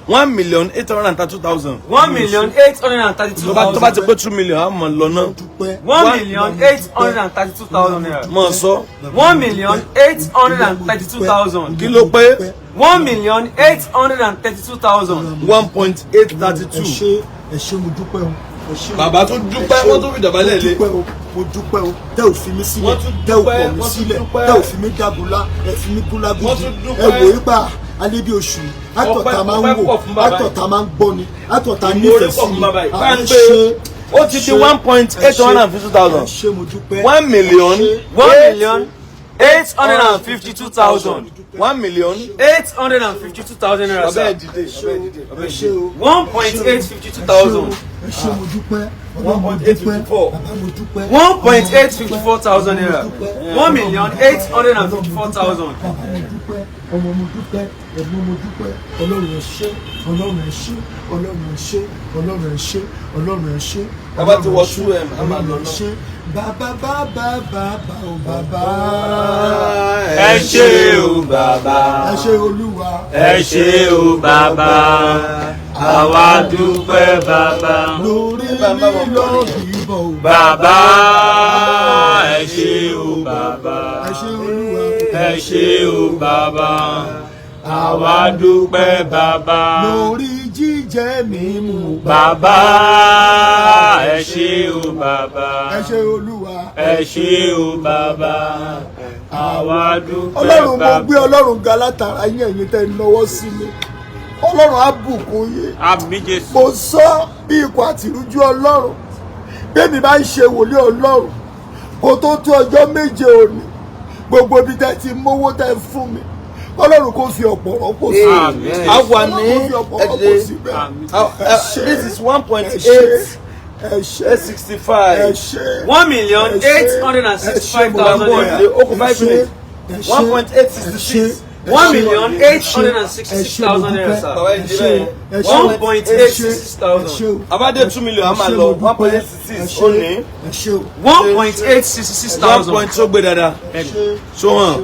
1,832,000. 1,832,000. Tó bá ti pé 2 million, á mọ̀ lọ náà. Dúpẹ́. 1,832,000 naira. Mọ̀ sọ. 1,832,000. Kí ló pé? 1,832,000. 1.832. Ẹ ṣé, ẹ ṣé, mo dúpẹ́ o, ẹ ṣé o. Bàbá tún dúpẹ́, Ẹ ṣé o. wọ́n tún fi dọ̀bálẹ̀ Mo lé. dúpẹ́ o, mo dúpẹ́ o, tẹ́ ò fi mí sílẹ̀, Wọ́n tún tẹ́ ò dúpẹ́, kọ̀ mí wọ́n tún sílẹ̀, dúpẹ́. tẹ́ ò fi mí dágunlá, ẹ fi mí kún lágùdì. Wọ́n tún dúpẹ́. Ẹ wò ó gbà alẹ́ bí oṣù àtọ̀tà máa ń Ọpẹ́ wò, pọ̀ fún bàbá yìí. àtọ̀tà máa ń gbọ́ ni, àtọ̀tà Ìmoore nífẹ̀ẹ́ pọ̀ sí fún mi. bàbá yìí. Ẹ Bá ń ṣé, pé ó ti di ẹ ṣé, 1,852,000. ẹ ṣé, mo dúpẹ́. 1 million 1,852,000. 1 million 852,000 naira, Bàbá ẹ sir. dìde, bàbá ẹ dìde, bàbá Ẹ ẹ ṣé dìde. o. 1.852,000. Ẹ ṣé, mo dúpẹ́. Ọlọ́run, mo dúpẹ́. 1.854. Bàbá, mo dúpẹ́. 1.854,000 naira. 1,854,000. Bàbá, mo dúpẹ́. Ọmọ, mo dúpẹ́. Ẹ̀gbọ́n, mo dúpẹ́. Ọlọ́run, ẹ ṣé. Ọlọ́run, ẹ ṣé. Ọlọ́run, ẹ ṣé. Ọlọ́run, ẹ ṣé. Ọlọ́run, ẹ ṣé. Bàbá ti wọ Ọlọ́run, ẹ ṣé. 2M, a máa lọ Ọlọ́run, ẹ náà. ṣé. Bàbá, bàbá, bàbá o, bàbá. Ẹ ṣé o bàbá. Ẹ ṣé Olúwa. Ẹ ṣé o bàbá. Àwa dúpẹ́ bàbá. Lórí lílọ bíbọ̀ o. Bàbá, ẹ ṣé o bàbá. Ẹ ṣé Olúwa. Ẹ ṣé o bàbá. Àwa dúpẹ́ bàbá. Lórí jíjẹ mímu. Bàbá, ẹ ṣé o bàbá. Ẹ ṣé Olúwa. Ẹ ṣé o bàbá. Àwa dúpẹ́ Ọlọ́run, mo bàbá. gbé Ọlọ́run ga látara yín. Ẹ̀yin tẹ́ ń lọ́wọ́ sí mi, Ọlọ́run á bùkún yín. Àmín Jésù. Mo sọ bí ikọ̀ àtìrújú Ọlọ́run, bẹ́ẹ̀mi bá ń ṣe wòlíì Ọlọ́run, kó tó tó ọjọ́ 7 òní, gbogbo ibi tẹ́ ti mówó tẹ́ fún mi, Ọlọ́run kò fi ọ̀pọ̀ rọ́pò sí Àmín. A wà ní Ọlọ́run kò fi ọ̀pọ̀ rọ́pò ẹ̀dẹ̀ síbẹ̀. This is one point Ẹ ṣé, eight ẹ ṣé, 865. ẹ ṣé. 1,865,000 naira. Ó kù 5 minutes. 1.866. 1,866,000 naira, sir. Bàbá ẹ dìde bẹ́ẹ̀. 1.866,000. Abade 2 million, a máa lọ. 1.866 ó ní. 1.866 One thousand. point tó gbé dáadáa. So hàn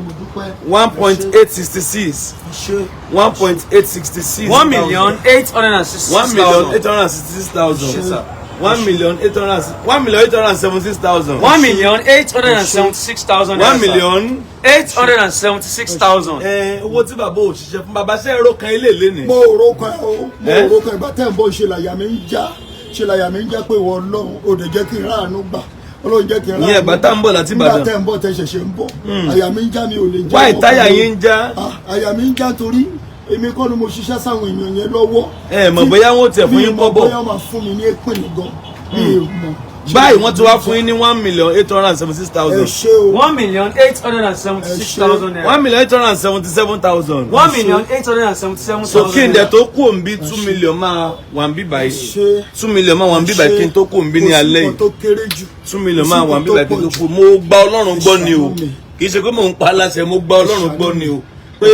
1.866, 1.866. 1,866,000. 1,866,000. Yes, sir. 1,800, 1,876,000. 1,876,000 naira, One sir. million. 876,000. Ẹ owó tí bàbá ò ṣiṣẹ́ fún bàbá ṣe ẹ̀rọ kan ilé ìlé ni. Mo rò kan o, mo Eh? rò kan. Ìgbà tẹ́ ń bọ̀, ṣe làyà mi ń já, ṣe làyà mi ń já pé ìwọ Ọlọ́run ò dẹ̀ jẹ́ kí n ráàánú gbà. Ọlọ́run jẹ́ kí n ráàánú. Ìyẹn ìgbà tá ń bọ̀ láti Nígbà Ìbàdàn. tẹ́ ń bọ̀, tẹ́ ṣẹ̀ṣẹ̀ ń bọ̀, àyà mi ń já, mi ò lè jẹ́ Wá ọmọ ìtáyà kan. yín ń já. Ah, àyà mi ń já torí èmi kọ́ ni mo ṣiṣẹ́ sáwọn èèyàn yẹn lọ́wọ́. Ẹ mọ̀ bóyá wọ́n tiẹ̀ fún Mi yín mọ̀ kọ́bọ̀. bóyá wọ́n máa fún mi ní èpè gan, mi ò mọ̀. Báyìí wọ́n ti wá fún yín ní 1,876,000. Ẹ ṣé o. 1,876,000 naira. 1,877,000. 1,877,000. So kí n dẹ̀ tó kú òǹbí, 2 million máa wà ń bí báyìí. Ṣé. 2 million máa wà ń bí báyìí kí n tó kú òǹbí ní alẹ́ Kò sí yìí. nǹkan tó kéré jù. 2 million máa wà ń bí báyìí kí n tó kú. Mo gba Ọlọ́run gbọ́ ni o, kì í ṣe pé mò ń pa aláṣẹ. Mo gba Ọlọ́run gbọ́ ni o pé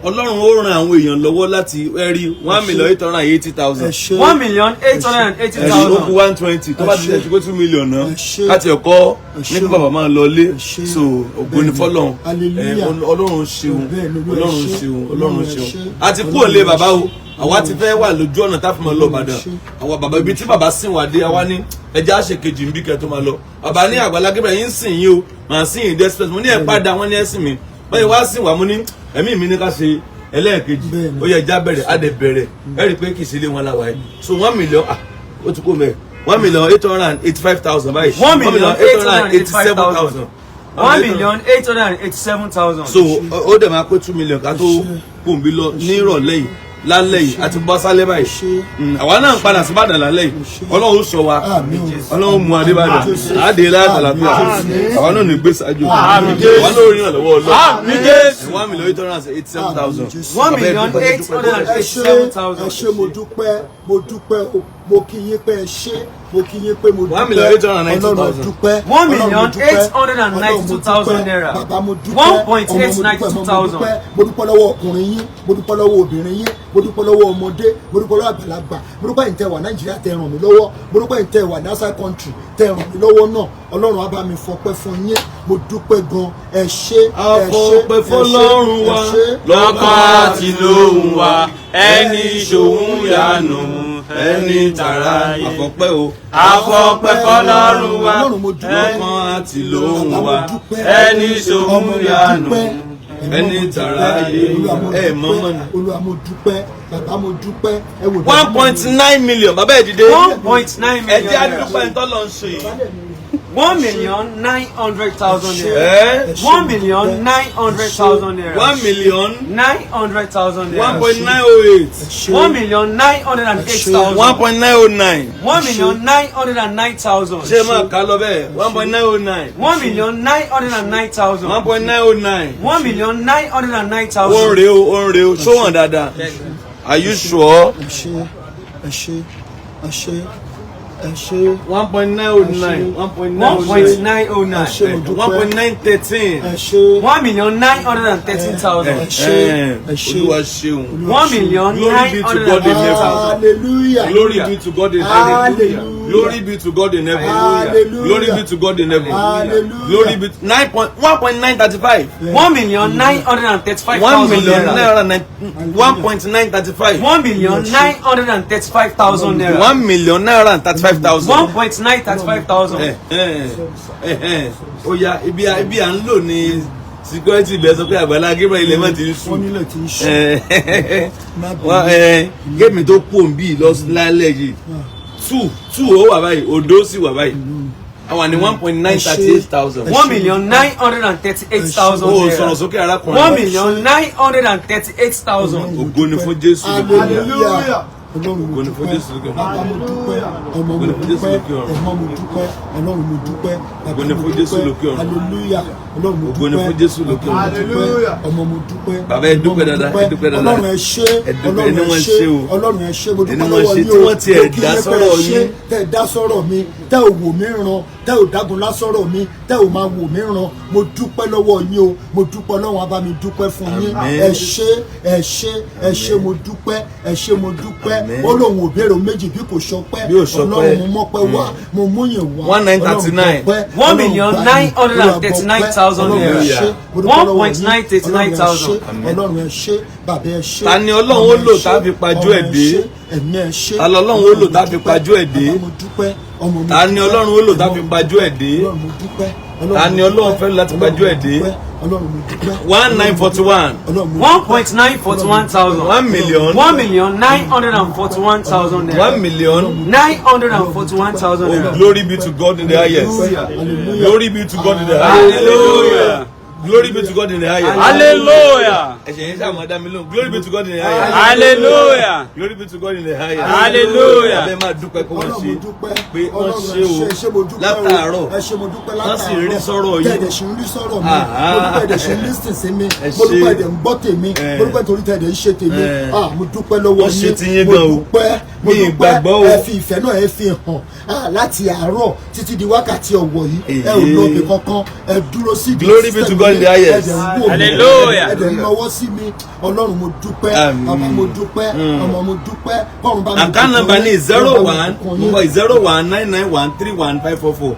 Ọlọ́run ó ran àwọn èèyàn lọ́wọ́ láti ẹ rí 1,880,000. Ẹ ṣé. 1,880,000. Ẹ̀rí ó kú 120 tó bá ti ṣe pé 2 million náà láti ẹ̀kọ́ ní kí bàbá máa lọ lé. So ògo ni fọ́lọ́run. Hallelujah. Ọlọ́run ṣeun. Bẹ́ẹ̀ ni, Olúwa Ọlọ́run ṣe. ṣeun. Ọlọ́run Olúwa ṣeun. ṣe. Àti kúrò lé bàbá o, àwa ti fẹ́ wà lójú ọ̀nà tá a fi máa lọ Ìbàdàn. Àwa bàbá, ibi tí bàbá sìn wá dé, àwa ní ẹja ṣe kejì ń bí kẹ́ tó máa lọ. Bàbá ní Àgbàlá Gabriel yín sìn yín o, màá sìn yín express. Mo ní ẹ̀ padà, wọ́n ní ẹ̀ sìn mi báyìí wá sìn wá. Mo ní ẹ̀mí mi ní ká ṣe ẹlẹ́ẹ̀kejì. Bẹ́ẹ̀ni. Ó yẹ ẹja bẹ̀rẹ̀, á dẹ̀ bẹ̀rẹ̀. Ẹ rí i pé kì í ṣe ilé wọn la wà yìí. So 1 million, ah, ó ti kó mẹ́ 1,885,000 báyìí. 1,885,000. 1,887,000. So ó dẹ̀ máa pé 2 million ká tó kùnbí lọ ní ìrọ̀lẹ́ yìí, lálẹ́ yìí àti bọ́ sálẹ́ báyìí. Àwa náà ń padà sí Ìbàdàn lálẹ́ yìí. Ọlọ́run sọ wa, Ọlọ́run mú adébàdàn àdé láyàtàlàfíà. Àwa náà ní gbé ṣáájú, àwa náà rí ìrànlọ́wọ́ Ọlọ́run. 1,887,000. 1,887,000. Ẹ ṣé, ẹ ṣé, mo dúpẹ́, mo dúpẹ́ o. Mo kí yín pé ẹ ṣé, mo kí yín pé mo dúpẹ́. 1,890,000. Ọlọ́run dúpẹ́. 1,892,000 naira. Bàbá, mo dúpẹ́. 1.892 thousand. Mo dúpẹ́ lọ́wọ́ ọkùnrin yín, mo dúpẹ́ lọ́wọ́ obìnrin yín, mo dúpẹ́ lọ́wọ́ ọmọdé, mo dúpẹ́ lọ́wọ́ àgbàlagbà, mo dúpẹ́ ìtẹ̀ wà Nàìjíríà tẹ́ ràn mí lọ́wọ́, mo dúpẹ́ ìtẹ̀ wà ní outside country tẹ́ ràn mí lọ́wọ́ náà. Ọlọ́run á bá mi fọpẹ́ fún yín. Mo dúpẹ́ gan, ẹ ṣé, ẹ ṣé. Àfọpẹ́ fọ́lọ́run wa. Ẹ ṣé. Lọ́kàn àti lóhùn wa, ẹni ṣòun yanu, ẹni tààrà yé. Àfọpẹ́ o. Àfọpẹ́ fọ́lọ́run wa. Ọlọ́run, mo dúpẹ́. Lọ́kàn àti lóhùn Bàbá, wa, mo dúpẹ́. Ẹni ṣòun Ọmọ, mo yanu, dúpẹ́. ẹni tààrà yé. Olúwa, mo Ẹ mọ́ mọ́ ni. dúpẹ́. Olúwa, mo dúpẹ́. Bàbá, mo dúpẹ́. Ẹ wò. 1.9 million. Bàbá ẹ̀ dìde. 1.9 Ẹ million jẹ́ naira. àdúpẹ́ ń tọ́lọ̀ ń ṣe yìí. 1,900,000 naira. Ẹ́. 1,900,000 naira. 1 million 900,000 one naira. .908. 1,908,000. 1.909. 1,909,000. Ṣé máa kà lọ bẹ́ẹ̀? 1.909. 1,909,000. 1.909. 1,909 Ó ń thousand. re o, ó ń re o. Ṣó wọ̀n dáadáa? Are you sure? Ẹ ṣé, ẹ ṣé, ẹ ṣé, ẹ ṣé. 1.909. 1.909. 1.909. Ẹ ṣé, mo dúpẹ́. 1.913. Ẹ ṣé. 1,913,000. Ẹ ṣé, ẹ ṣé. Olúwa ṣeun. One million Glory nine be to hundred God and in heaven. Hallelujah. Glory be to God in heaven. Hallelujah. Glory be to God in heaven. Hallelujah. Glory be to God in heaven. Hallelujah. Glory be 9.1.935. 1,935,000 1 million naira. 909 1.935. 1,935,000 naira. 1,935,000. 1.935 thousand. Ó yá, ibi à ń lò ní security ibẹ̀ sọ pé Àgbàlá Gabriel ilẹ̀ mọ́ ti ń Wọ́n sùn. nílẹ̀ tí ń ṣe. Géèmì tó kú òǹbí lọ lálẹ́ yìí, two two ó wà báyìí, òdo sì wà báyìí, àwọn ní 1.938 thousand. 1,938,000 Ó naira. sọ̀rọ̀ sókè, arákùnrin. 1,938,000. Ògo ni fún Jésù lókè ọ̀run. Hallelujah. Ọlọ́run, mo Ògo ni fún dúpẹ́. Jésù lókè ọ̀run. Bàbá, mo dúpẹ́. Ọmọ, Ògo mo ni fún Jésù dúpẹ́. lókè ọ̀run. Ẹ̀mọ́, mo dúpẹ́. Ọlọ́run, mo dúpẹ́. Bàbá, Ògo ni mo fún Jésù dúpẹ́. lókè ọ̀run. Hallelujah. Ọlọ́run, mo Ògo ni dúpẹ́. fún Jésù lókè ọ̀run. Bàbá, mo dúpẹ́. Ọmọ, mo dúpẹ́. Bàbá, ẹ dúpẹ́ Ẹ̀gbọ́n, mo dáadáa, ẹ dúpẹ́ dáadáa. Ọlọ́run, ẹ ṣé. Ẹ dúpẹ́, Ọlọ́run, ẹni ẹ wọ́n ṣé. ṣe o. Ọlọ́run, ẹ ṣé. Mo Ẹni dúpẹ́ wọ́n lọ́wọ́ ṣe yín tí o. wọ́n tiẹ̀ Mo kí dá yín pé ẹ sọ́rọ̀ ṣé. yín. Tẹ́ ẹ dá sọ́rọ̀ mi, tẹ́ ò wò mí ràn, tẹ́ ò dágun lásọ̀rọ̀ mi, tẹ́ ò máa wò mí ràn. Mo dúpẹ́ lọ́wọ́ yín o. Mo dúpẹ́. Ọlọ́run á bá mi dúpẹ́ fún yín. Àmín. Ẹ ṣé, ẹ ṣé, ẹ ṣé, mo dúpẹ́. Ẹ ṣé, mo dúpẹ́. Àmín. Ó lóun ò béèrè ohun méjì bí kò ṣọpẹ́. Bí ò ṣọpẹ́. Ọlọ́run, mo mọ́pẹ́ wá, mo múyìn wá. 1939. 1,939,000 naira. 1.939 thousand. Ọlọ́run, ẹ ṣé. Bàbá, ẹ ṣé. Ta ni Ọlọ́run ó lò tá a fi pajú ẹ̀ dé? Ẹ̀mí, ẹ ṣé. Ta lọ́lọ́run ó lò tá a fi pajú ẹ̀ dé? Bàbá, mo dúpẹ́. Ọmọ, mo Ta ni dúpẹ́. Ọlọ́run ó lò tá a fi pajú ẹ̀ dé? Ọlọ́run, mo dúpẹ́. Ọlọ́run, Ta ni mo Ọlọ́run dúpẹ́. fẹ́ láti pajú ẹ̀ dé? Ọlọ́run, mo dúpẹ́. 1941. Ọlọ́run, mo 1.941 thousand. 1 million. 1,941,000 naira. 1 million. 941,000 Oh, naira. glory be to God in the highest. Hallelujah. Glory be to God in the highest. Hallelujah. Glory be to God in the highest. Hallelujah. Ẹ̀ṣẹ̀ yẹn ṣáà máa dá mi lóhùn. Glory be to God in the highest. Hallelujah. Glory be to God in the highest. Hallelujah. Abẹ́ máa dúpẹ́ pé wọ́n Ọlọ́run ṣe mo dúpẹ́, pé wọ́n Ọlọ́run ṣe ẹ o ṣé, ẹ ṣé mo dúpẹ́ o, látàárọ̀. ẹ ṣé mo dúpẹ́ Wọ́n sì látàárọ̀. rí sọ́rọ̀ yín. Tẹ̀dẹ̀ ṣì ń rí sọ́rọ̀ mi. Àhá. Mo dúpẹ́ ẹ̀dẹ̀ ṣì ń lísìn sí mi. Ẹ Mo dúpẹ́ ṣé. ẹ̀dẹ̀ ń gbọ́ tèmi. Ẹ. Mo dúpẹ́ torí tẹ̀dẹ̀ ń ṣe tèmi. Ẹ. Ah, mo dúpẹ́ lọ́wọ́ Wọ́n ṣe yín. ti yín Mo gan o. dúpẹ́, mo Mi ì dúpẹ́. gbàgbọ́ o. Ẹ fi ìfẹ́ náà ẹ fi hàn. Ah, láti àárọ̀ títí di wákàtí ọ̀wọ̀ yìí. Ẹ ò Èyí. lọ ibì kankan. Ẹ dúró sí ibi Glory be to God in the highest. Ẹ̀dẹ̀ ń wò mí. Hallelujah. Ẹ̀dẹ̀ ń lọ́wọ́ sí mi. Ọlọ́run mo dúpẹ́. Àmín. Bàbá mo dúpẹ́. Ọmọ mo dúpẹ́. Kọ́run bá mi Account bùkún number yín. ni zero Kọ́run bá mi one bùkún yín. number 0199131544,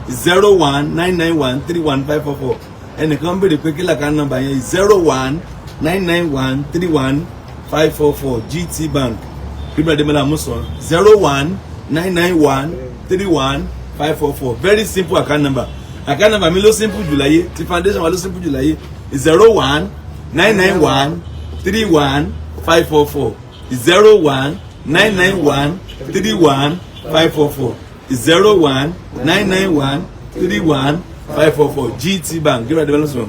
0199131544. Ẹnìkan béèrè pé kí l'account number yẹn. 0199131544, GT Bank, Gabriel Ademola Amusan, 0199131544. Very simple account number. Account number mi ló simple jù láyé, ti foundation wa ló simple jù láyé, 0199131544, 0199131544, 0199131544, GT Bank, Gabriel Ademola Amusan.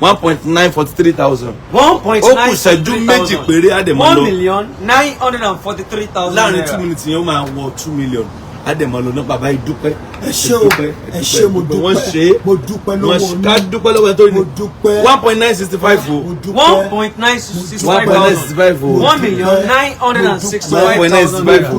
1.943 thousand. One point Ó nine kù ìṣẹ́jú 2 péré, á dẹ̀ máa one lọ. million nine hundred and forty-three thousand Láàrin naira. 2 minutes yẹn, ó máa wọ 2 million, á dẹ̀ máa lọ náà. Bàbá yìí, dúpẹ́. Ẹ ṣé o, ẹ ṣé, mo dúpẹ́. Wọ́n ṣe é. Mo dúpẹ́ lọ́wọ́ Wọ́n ṣe yín. ká dúpẹ́ lọ́wọ́ ẹ tó ní Mo dúpẹ́. 1.965 o. Mo dúpẹ́. 1.965 1.965 thousand. o. 1,965,000 naira.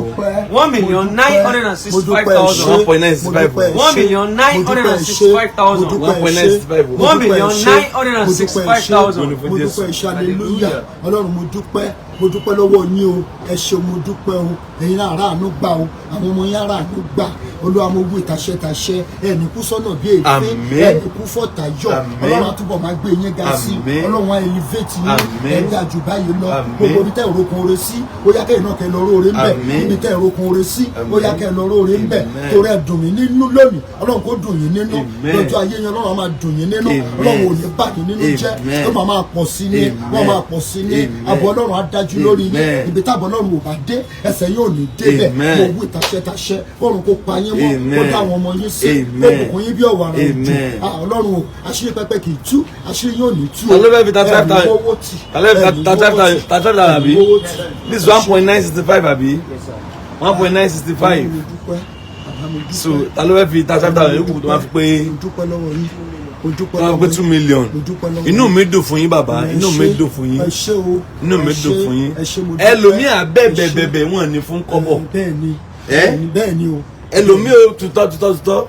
1,965,000. 1.965. 1,965,000. 1.965. 1,965,000. Mo dúpẹ́, ẹ ṣé, hallelujah. Ọlọ́run mo dúpẹ́, mo dúpẹ́ lọ́wọ́ yín o. Ẹ ṣé, mo dúpẹ́ o. Ẹ̀yin náà aráàánú gbà o, àwọn ọmọ yín aráàánú gbà. Olúwa, mo wí tàṣẹtàṣẹ, ẹnì kú sọ́nà bí èéfín. Àmín. Ẹnì kú fọ̀tàyọ̀. Àmín. Ọlọ́run á túbọ̀ máa gbé yín ga sí. Àmín. Ọlọ́run á elevate yín. Àmín. Ẹ ga jù báyìí lọ. Àmín. Gbogbo ibi tẹ́ ìrókun oore sí, ó yá kẹ́yìn náà kẹ́ lọ róore ńbẹ̀. Àmín. Ibi tẹ́ ìrókun oore sí, ó yá kẹ́ lọ róore ńbẹ̀. Amen. Torí ẹ dùn mí nínú lónìí, Ọlọ́run kó dùn yín nínú Amen. lọ́jọ́ ayé yẹn. Ọlọ́run á máa dùn yín nínú. Amen. Ọlọ́run ò ní bà yín nínú jẹ́. Amen. Ó máa máa pọ̀ sí ní, Amen. wọ́n máa pọ̀ sí ní. Amen. Àbọ̀ Ọlọ́run á dájú lórí yín. Amen. Ibi táàbọ̀ Ọlọ́run ò bá dé, ẹsẹ̀ yóò ní débẹ̀. Amen. Mo wí tàṣẹtàṣẹ, Ọlọ́run kó pa yín mọ́, kó Amen. dá àwọn ọmọ yín sí, kó Amen. bùkún yín bí ọ̀wàrà òjò. Amen. Ah, Ọlọ́run o, àṣírí pẹpẹ kì í tú, àṣírí yóò ní tú o. Ta ló fẹ́ fi 35,000? Ẹ̀ ní wọ́wọ́ tì. Ta ló fẹ́ fi Ẹ̀ ní 35,000? wọ́wọ́ tì. 35,000 Ẹ̀ ní àbí? wọ́wọ́ tì. This is 1.965 àbí? 1.965. Mo dúpẹ́, bàbá, mo dúpẹ́. So ta ló fẹ́ fi 35,000 yòókù tó máa fi pé Mo dúpẹ́ lọ́wọ́ yín, mo dúpẹ́ tó máa fi lọ́wọ́ pé 2 million? Mo dúpẹ́ lọ́wọ́ Inú yín. mi dùn fún yín, bàbá. Ẹ Inú mi ṣé, dùn fún yín. Ẹ ṣé o. Inú mi Ẹ dùn ṣé, fún yín. ẹ ṣé, mo dúpẹ́. Ẹlòmíì Ẹ ṣé. bẹ̀bẹ̀ wọn ní fún kọ́bọ̀. Bẹ́ẹ̀ ni. Ẹ? Bẹ́ẹ̀ ni o. Ẹlòmíì ò tutọ́ tutọ́ tutọ́,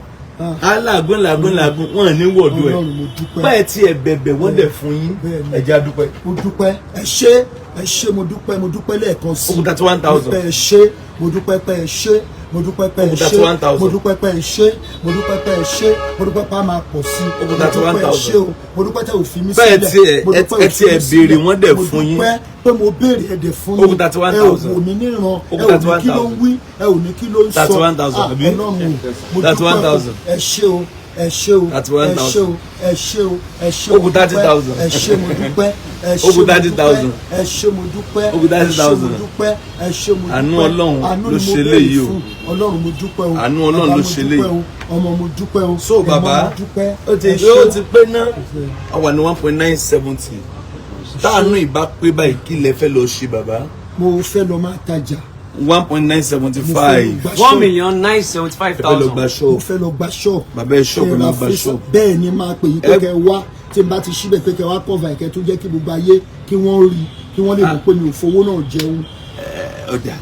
á làágùn làágùn làágùn, wọn ní wọ̀dù ẹ̀. Ọlọ́run, mo dúpẹ́. Bẹ́ẹ̀ tí ẹ bẹ̀bẹ̀, wọ́n dẹ̀ fún yín. Bẹ́ẹ̀ ni. Ẹ jẹ́ a dúpẹ́. Mo dúpẹ́, ẹ ṣé, ẹ ṣé, mo dúpẹ́, mo dúpẹ́ lẹ́ẹ̀kan sí. Ó kù 31,000. Mo dúpẹ́, ẹ ṣé, mo dúpẹ́ pé ẹ ṣé, mo dúpẹ́ pé Ó ẹ kù ṣé. 31,000. Mo dúpẹ́ pé ẹ ṣé, mo dúpẹ́ pé ẹ ṣé, mo dúpẹ́ pé a máa pọ̀ sí. Ó kù Mo dúpẹ́, ẹ 31,000. ṣé o, mo dúpẹ́ tẹ́ ò fi mí Bẹ́ẹ̀ sílẹ̀. tí ẹ- Mo dúpẹ́ ẹ ò tí fi ẹ mí béèrè, sílẹ̀. wọ́n dẹ̀ Mo fún yín. dúpẹ́ pé mo béèrè, ẹ dẹ̀ fún Ó kù mi. 31,000. Ẹ ò wò mí níran. Ó kù Ẹ ò ní kí ló ń 31,000. wí, ẹ ò ní kí ló ń sọ. 31,000, Ah, àbí? Ọlọ́run o, mo dúpẹ́ o. 31,000. Ẹ ṣé o, ẹ ṣé o, ẹ ṣé o, ẹ ṣé o, ẹ ṣé Ó o, kù mo dúpẹ́. 30,000. Ẹ ṣé, mo dúpẹ́, ẹ Ó ṣé, kù mo 30,000. dúpẹ́, ẹ ṣé, mo dúpẹ́, Ó kù ẹ ṣé, mo 30,000. dúpẹ́, ẹ ṣé, mo dúpẹ́. Àánú Ọlọ́run Àánú ló ni mo ṣe béèrè léyìí o. fún. Ọlọ́run, mo dúpẹ́ o. Àánú Ọlọ́run Bàbá, ló mo ṣe dúpẹ́ léyìí. o. Ọmọ, mo dúpẹ́ o. So Ẹ̀gbọ́n, bàbá, mo dúpẹ́. ó ti Ẹ ṣé. ó ti pé ná, a wà ní 1.970. Táànù ìbá pé báyìí, kí lẹ fẹ́ lọ ṣe, bàbá? Mo fẹ́ lọ máa tajà. 1.975. Mo fẹ́ lọ gba One ṣọ́ọ̀bù. million nine seventy five Ẹ fẹ́ lọ gba thousand. Mo ṣọ́ọ̀bù. fẹ́ lọ gba ṣọ́ọ̀bù. Bàbá, ẹ ṣọ́ọ̀bù, Kẹ́ lọ ra gba freezer. ṣọ́ọ̀bù. Bẹ́ẹ̀ ni, máa pè yín pé Ẹ- kẹ́ wá, tí n bá ti síbẹ̀ pé kẹ́ wá cover, ìkẹ́ tó jẹ́ kí gbogbo ayé kí wọ́n rí, kí wọ́n lè mọ̀ pé mi ò fowó náà jẹun. Ọjà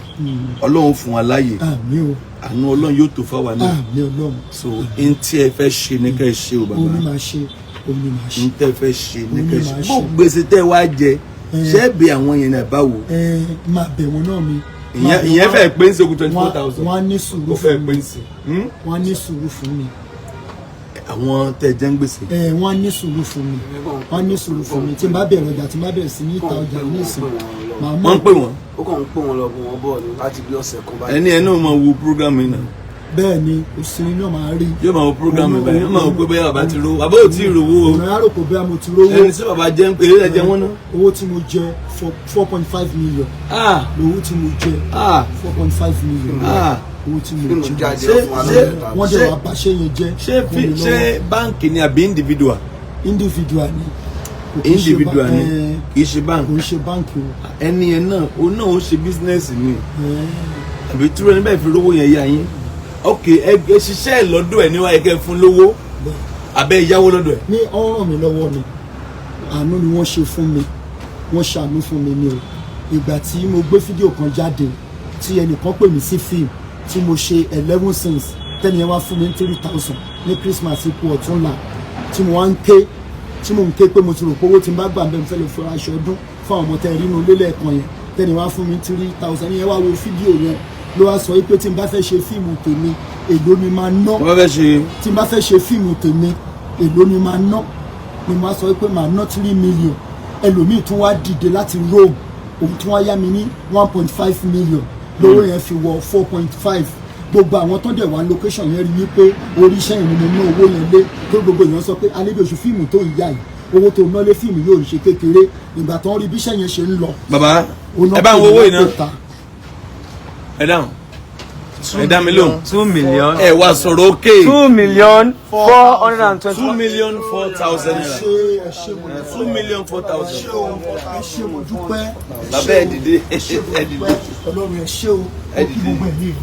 Ọlọ́run fún wa láàyè. Àmín o. Àánú Ọlọ́run yóò tó fáwa náà. Àmín Ọlọ́run. So n tí ẹ fẹ́ ṣe ní ká ẹ ṣe o, Òun ni bàbá. màá ṣe, òun ni màá ṣe. N tẹ́ fẹ́ ṣe ní Òun ká ni ẹ ṣe. màá ṣe. Bó gbèsè tẹ́ wá jẹ, ṣé ẹ bẹ àwọn yẹn náà báwo? Ẹ máa bẹ̀ wọ́n náà mi. Ìyẹn fẹ́ pé ń sekú 24,000. Wọ́n á ní sùúrù Ó fẹ́ fún pé mi. ń sìn. Wọ́n á ní sùúrù fún mi. Àwọn tẹ́ jẹ́ ń gbèsè. Ẹ wọ́n á ní sùúrù fún mi, wọ́n á ní sùúrù fún mi. Tí n bá bẹ̀rẹ̀ ọjà, tí n bá bẹ̀rẹ̀ sí ní ta ọjà ní ìsìn, màá mọ̀. Wọ́n ń pè wọ́n. Ó kàn ń pè wọ́n lọ bọ̀ wọ́n bọ̀ ni láti bí ọ̀sẹ̀ kan báyìí. Ẹni ẹ náà máa wo program yìí náà. Bẹ́ẹ̀ ni, òsínì náà máa rí. Yóò máa wo program yìí báyìí, yóò máa wò pé bóyá bàbá ti rówó, bàbá ò tí ì rówó o. Ọ̀nà yàrá kò bẹ́ẹ̀, mo ti rówó. Ẹni tí bàbá jẹ́ ń pè é jẹ́ wọ́n náà. Owó tí mo jẹ, 4.5 million Ah, lówó tí mo jẹ. Ah. 4.5 million Ah. owó tí mo Fíìmù jẹ. jáde Ṣé- fún wa ṣé- lọ́dọ̀ Wọ́n dẹ̀ wá bàṣẹ́ yẹn jẹ́ Ṣé fún mi ṣé lọ́wọ́. báǹkì ni àbí individual? Individual ni. Kò kí ń ṣe Individual ni, kì í ṣe bank. Kò ń ṣe báǹkì o. Ẹni yẹn náà, òun náà ó ṣe business ni, àbí túrọ níbẹ̀ fi rówó yẹn yá yín? Ok, ẹ ṣiṣẹ́ ẹ̀ lọ́dọ̀ ẹ̀ níwáyé kẹ́ ẹ fún lówó, àbẹ́ ìyáwó lọ́dọ̀ ẹ̀? Ní ó ràn mí lọ́wọ́ ni, àánú ni wọ́n ṣe fún mi, wọ́n ṣàánú fún mi ni o. Ìgbà tí mo gbé fídíò kan jáde tí ẹnìkan pè mí sí fíìmù tí mo ṣe 11 scenes, tẹ́ni yẹn wá fún mi ní 3,000 ní Christmas ipò ọ̀túnla, tí mo wá ń ké, tí mo ń ké pé mo ti rò pé owó tí n bá gbà ń bẹ́, mo fẹ́ lè fọ aṣọ ọdún fún àwọn ọmọ tẹ́ rí inú ilé lẹ́ẹ̀kan yẹn, tẹ́ni wá fún mi 3,000 yẹn, wá wo fídíò yẹn, ló wá sọ pé tí n bá fẹ́ ṣe fíìmù tèmi, èló ni máa ná? Wọ́n fẹ́ ṣe. Tí n bá fẹ́ ṣe fíìmù tèmi, èló ni máa ná? Ni mo á sọ pé màá ná 3 million. Ẹlòmíì tún wá dìde láti Rome, òun tún wá yá mi ní 1.5 million, lówó yẹn fi wọ 4.5. Gbogbo àwọn tó dẹ̀ wá location yẹn rí wípé orí iṣẹ́ yẹn ni mo ná owó yẹn lé, tó gbogbo èèyàn sọ pé Alébíoṣù, fíìmù tó ń yá yìí, owó tó ná lé fíìmù yóò ṣe kékeré. Ìgbà tó ń rí bí iṣẹ́ yẹn ṣe ń lọ, Bàbá, ó ná ẹ bá ń wo owó yìí náà. ta. Ẹ dáhùn, ẹ dá mi lóhùn. 2 million. Ẹ wá sọ̀rọ̀ òkè. 2,420,000. 2,004,000 naira. Ṣe ẹ ṣe, mo dúpẹ́. 2,004,000. Ṣé o, ẹ ṣé, mo dúpẹ́. Bàbá, ẹ dìde, ẹ dìde. Ọlọ́run, ẹ ṣé o. Ẹ Ó kí dìde. gbogbo ẹ̀mí o,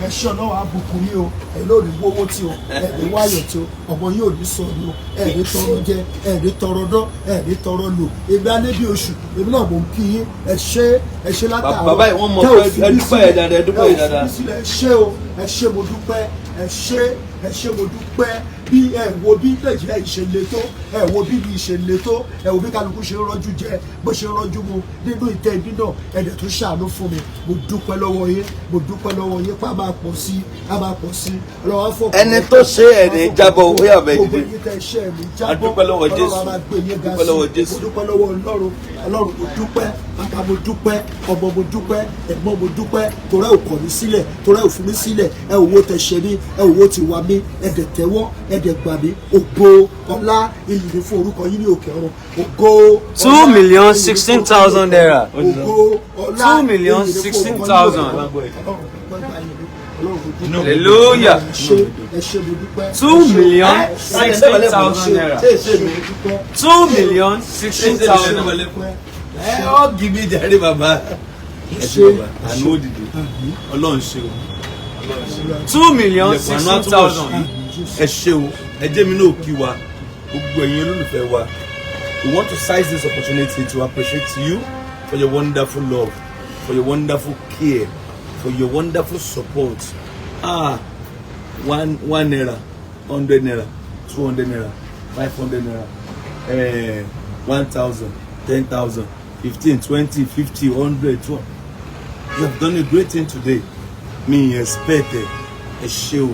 ẹ ṣé. Ọlọ́run á bùkún yín o. Ẹ lórí wọ́wọ́ tí o, ẹ ní wáyọ̀ tí o, ọmọ yóò ní sọ ni o. Ẹ ní tọrọ jẹ, ẹ ní tọrọ dán, ẹ ní tọrọ lò. Èmi Alébíoṣù, èmi náà mò ń kí yín. Ẹ ṣé, ẹ ṣé látàárọ̀. Bàbá yìí, wọ́n mọ̀ Tẹ́ ò pé fi ẹ mí dúpẹ́ sílẹ̀. ẹ dáadáa, ẹ dúpẹ́ Tẹ́ ò ẹ fi dáadáa. mí sílẹ̀. Ẹ ṣé o, ẹ ṣé, mo dúpẹ́. Ẹ ṣé, ẹ ṣé, mo dúpẹ́. Bí ẹ wo bí Nàìjíríà yìí ṣe le tó, ẹ wo bí ibi ṣe le tó, ẹ wo bí kálukú ṣe ń rọ́jú jẹ, bó ṣe ń rọ́jú mu nínú ìtẹ́ ibi náà, ẹ dẹ̀ tún ṣàánú fún mi. Mo dúpẹ́ lọ́wọ́ yín, mo dúpẹ́ lọ́wọ́ yín pé a máa pọ̀ sí, a máa pọ̀ sí. Ọlọ́wọ́ fọ́. Ẹni tó ṣe ẹ̀ ní jábọ̀, ó yá, bẹ́ẹ̀ Gbogbo dìde. yín tẹ́ ṣe ẹ̀ ní jábọ̀. A dúpẹ́ lọ́wọ́ Ọlọ́run Jésù. á máa gbé yín ga A dúpẹ́ lọ́wọ́ sí. Jésù. Mo dúpẹ́ lọ́wọ́ Ọlọ́run. Ọlọ́run, mo dúpẹ́. Bàbá, mo dúpẹ́. Ọmọ, mo dúpẹ́. Ẹ̀gbọ́n, mo dúpẹ́, torẹ́ ò kọ̀ mí sílẹ̀, torẹ́ ò fi mí sílẹ̀. Ẹ ò wo tẹ̀ ṣe mí, ẹ ò wo ti wà mí, ẹ dẹ̀ tẹ́wọ́, ẹ dẹ̀ gbà mí. Ògo, ọlá, iyì ní fún orúkọ yín ní òkè ọ̀run. Ògo, ọlá, 2,016,000 naira. ògo, ọlá, 2,016,000. iyì ní fún orúkọ yín ní òkè ọ̀run. Ọlọ́run, mo dúpẹ́ báyìí. Ọlọ́run, mo dúpẹ́. Hallelujah. Ẹ ṣé, ẹ ṣé, mo dúpẹ́. 2,016,000 naira. Ṣé ṣe mi? 2,016,000. Ẹ ọ́ gidi jàre bàbá. Ẹ ṣé bàbá, àánú òdìdí. Ọlọ́run ṣe o. Two million Ilẹ̀kùn àánú sixteen á túbọ̀ thousand. ṣí. Ẹ ṣé o, ẹ jẹ́ mi náà kí wa, gbogbo ẹ̀yin olólùfẹ́ wa. We want to seize this opportunity to appreciate you for your wonderful love, for your wonderful care, for your wonderful support. Ah, one one naira, 100 naira, 200 naira, 500 naira, 1,000, 10,000, 15, 20, 50, 100, 200. You have done a great thing today. Me expect ẹ. Ẹ ṣé o,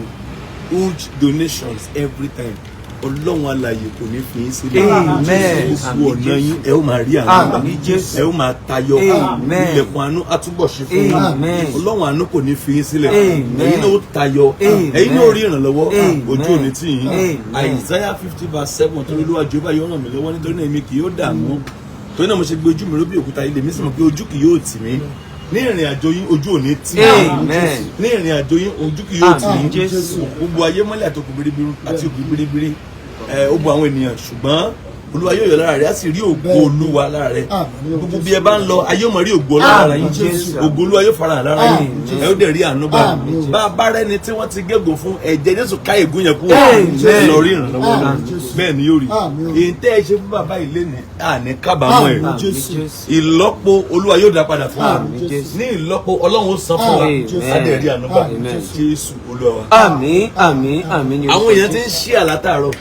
huge donations every time. Ọlọ́run alààyè kò ní fi yín sílẹ̀. Amen. Gbogbo ọ̀nà yín, ẹ ó máa rí àánú gbà. Àmín Jésù. Ẹ ó máa tayọ. Amen. Ilẹ̀kùn àánú á túbọ̀ ṣe fún yín. Amen. Ọlọ́run àánú kò ní fi yín sílẹ̀. Amen. Ẹ̀yin náà ó tayọ. Amen. Ẹ̀yin náà ó rí ìrànlọ́wọ́. Amen. Ojú òní tì yín. Amen. Isaiah 50 verse 7, torí Olúwa Jèhófà yóò ràn mí lọ́wọ́, nítorí náà èmi kì yóò dààmú. Torí náà mo ṣe gbé ojú mi róbì òkúta ilé mi sì mọ̀ pé ojú kì yóò tì mí. Ní ìrìn àjò yín, ojú ò ní tì yín. Amen. Ní ìrìn àjò yín, ojú kì yóò tì Àmín yín. Jésù. Gbogbo ayé mọ́lẹ̀ àti òkú biribiri àti òkú biribiri, ẹ ó bu àwọn ènìyàn, ṣùgbọ́n Olúwa yóò yọ lára rẹ, á sì rí ògo Olúwa lára rẹ. Àmín. Gbogbo bí ẹ bá ń lọ, ayé ó mọ̀ rí ògo Ọlọ́run lára yín. Àmín Jésù. Ògo Olúwa yóò farahàn lára yín. Àmín. Ẹ ó dẹ̀ rí àánú gbà. Àmín. Bá a bá rẹ́ni tí wọ́n ti gégùn fún, ẹ̀jẹ̀ Jésù ká ègún yẹn kúrò. Amen. Lọ rí ìrànlọ́wọ́ Àmín náà. Jésù. Bẹ́ẹ̀ ni yóò rí. Àmín. Èyí tẹ́ ẹ ṣe fún bàbá ilé ní àní kábàámọ̀ ẹ̀. Àmín Àmín Jésù. Jésù. Ìlọ́po Olúwa yóò dá padà fún wa. Àmín Jésù. Ní ìlọ́po, Ọlọ́run ó san fún wa. Àmín Jésù. Á dẹ̀ rí àánú gbà. Amen. Jésù Olúwa wa. Àmín, àmín, àmín ní orúkọ Àwọn èèyàn ti ń Jésù. ṣí àlátàárọ̀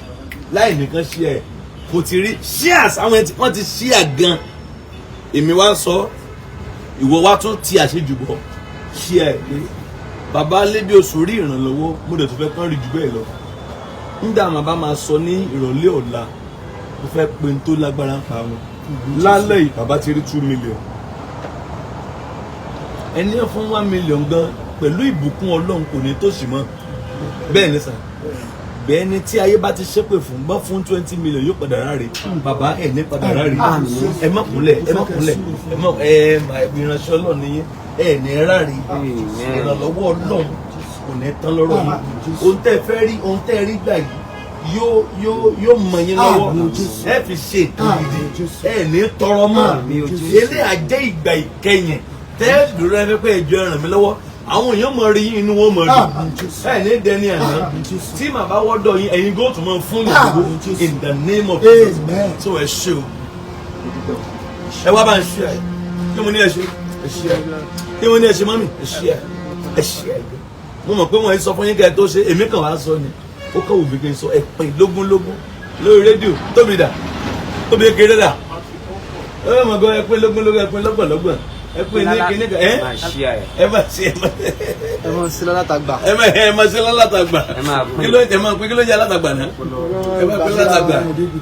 láì nìkan ṣí ẹ̀ kò ti rí shares. Àwọn èèyàn wọ́n ti ṣí à gan. Èmi wá sọ, ìwọ wá tún ti àṣejù bọ̀ ṣí ẹ̀ pé bàbá Alébíoṣù rí ìrànlọ́wọ́. Mo dẹ̀ tún fẹ́ kán rí jù bẹ́ẹ̀ lọ. Nígbà màá bá máa sọ ní ìrọ̀lẹ́ ọ̀la, mo fẹ́ pe n tó lágbára ń pa wọn lálẹ́ yìí. Bàbá ti rí 2 million, ẹni ẹ fún 1 million gan, pẹ̀lú ìbùkún Ọlọ́run kò ní tòṣì mọ́. Bẹ́ẹ̀ ni sà, bẹ́ẹ̀ ni. Tí ayé bá ti ṣépè fún bá fún 20 million, yóò padà ráre. Bàbá, ẹ̀ ní padà ráre. Ẹ má kúnlẹ̀, ẹ má kúnlẹ̀, ẹ má ẹ ìránṣẹ́ Ọlọ́run ni yín, ẹ ní ráre. Ìrànlọ́wọ́ Ọlọ́run kò ní tán lọ́rọ̀ yín. Ohun tẹ́ ẹ fẹ́ rí, ohun tẹ́ ẹ rí gbà yìí Yóò yóò yóò mọ yín lọ́wọ́. Àmín Jésù. Ẹ fi ṣe nǹkan Àmín gidi. Jésù. Ẹ ní tọrọ mọ́. Àmín Jésù. Eléyà jẹ́ ìgbà ìkẹyìn tẹ́ ẹ dúró, ẹ fẹ́ pé ẹjọ́ ẹ ràn mí lọ́wọ́. Àwọn èèyàn mọ̀ rí yín, inú wọn mọ̀ dùn. Àmín Jésù. Ẹ ní dẹni àná. Àmín Jésù. Tí màá bá wọ́dọ̀ yín, ẹ̀yin góòtù tún máa fún yín Àmín Jésù. in the name of Jesus. Amen. So ẹ ṣé o, ẹ wá bá ń ṣe ẹ. Kí mo ní ẹ ṣe, ẹ ṣe ẹ. Kí mo ní ẹ ṣe, mummy, ẹ ṣe ẹ, ẹ ṣe ẹ. Mo mọ̀ pé wọ́n sọ fún yín kẹ́ ẹ tó ṣe, èmi kàn wá sọ ni. Ó kàn wù mí kí n sọ. Ẹ pín lógúnlógún lórí rédíò. Tóbi dà, tóbi kékeré dà, ẹ mọ̀ gan. Ẹ pín lógúnlógún, ẹ pín lọ́gbọ̀nlọ́gbọ̀n, ẹ pín ní kíní kan ẹ. Máa ṣí ẹ. Ẹ má ṣe, ẹ má Ẹ mọ̀ sí lọ́látàgbà. ẹ má ṣe lálátàgbà. Ẹ máa pín. Kí ló ẹ máa pín? Kí ló jẹ́ alátàgbà náà? Ẹ máa pín lálátàgbà.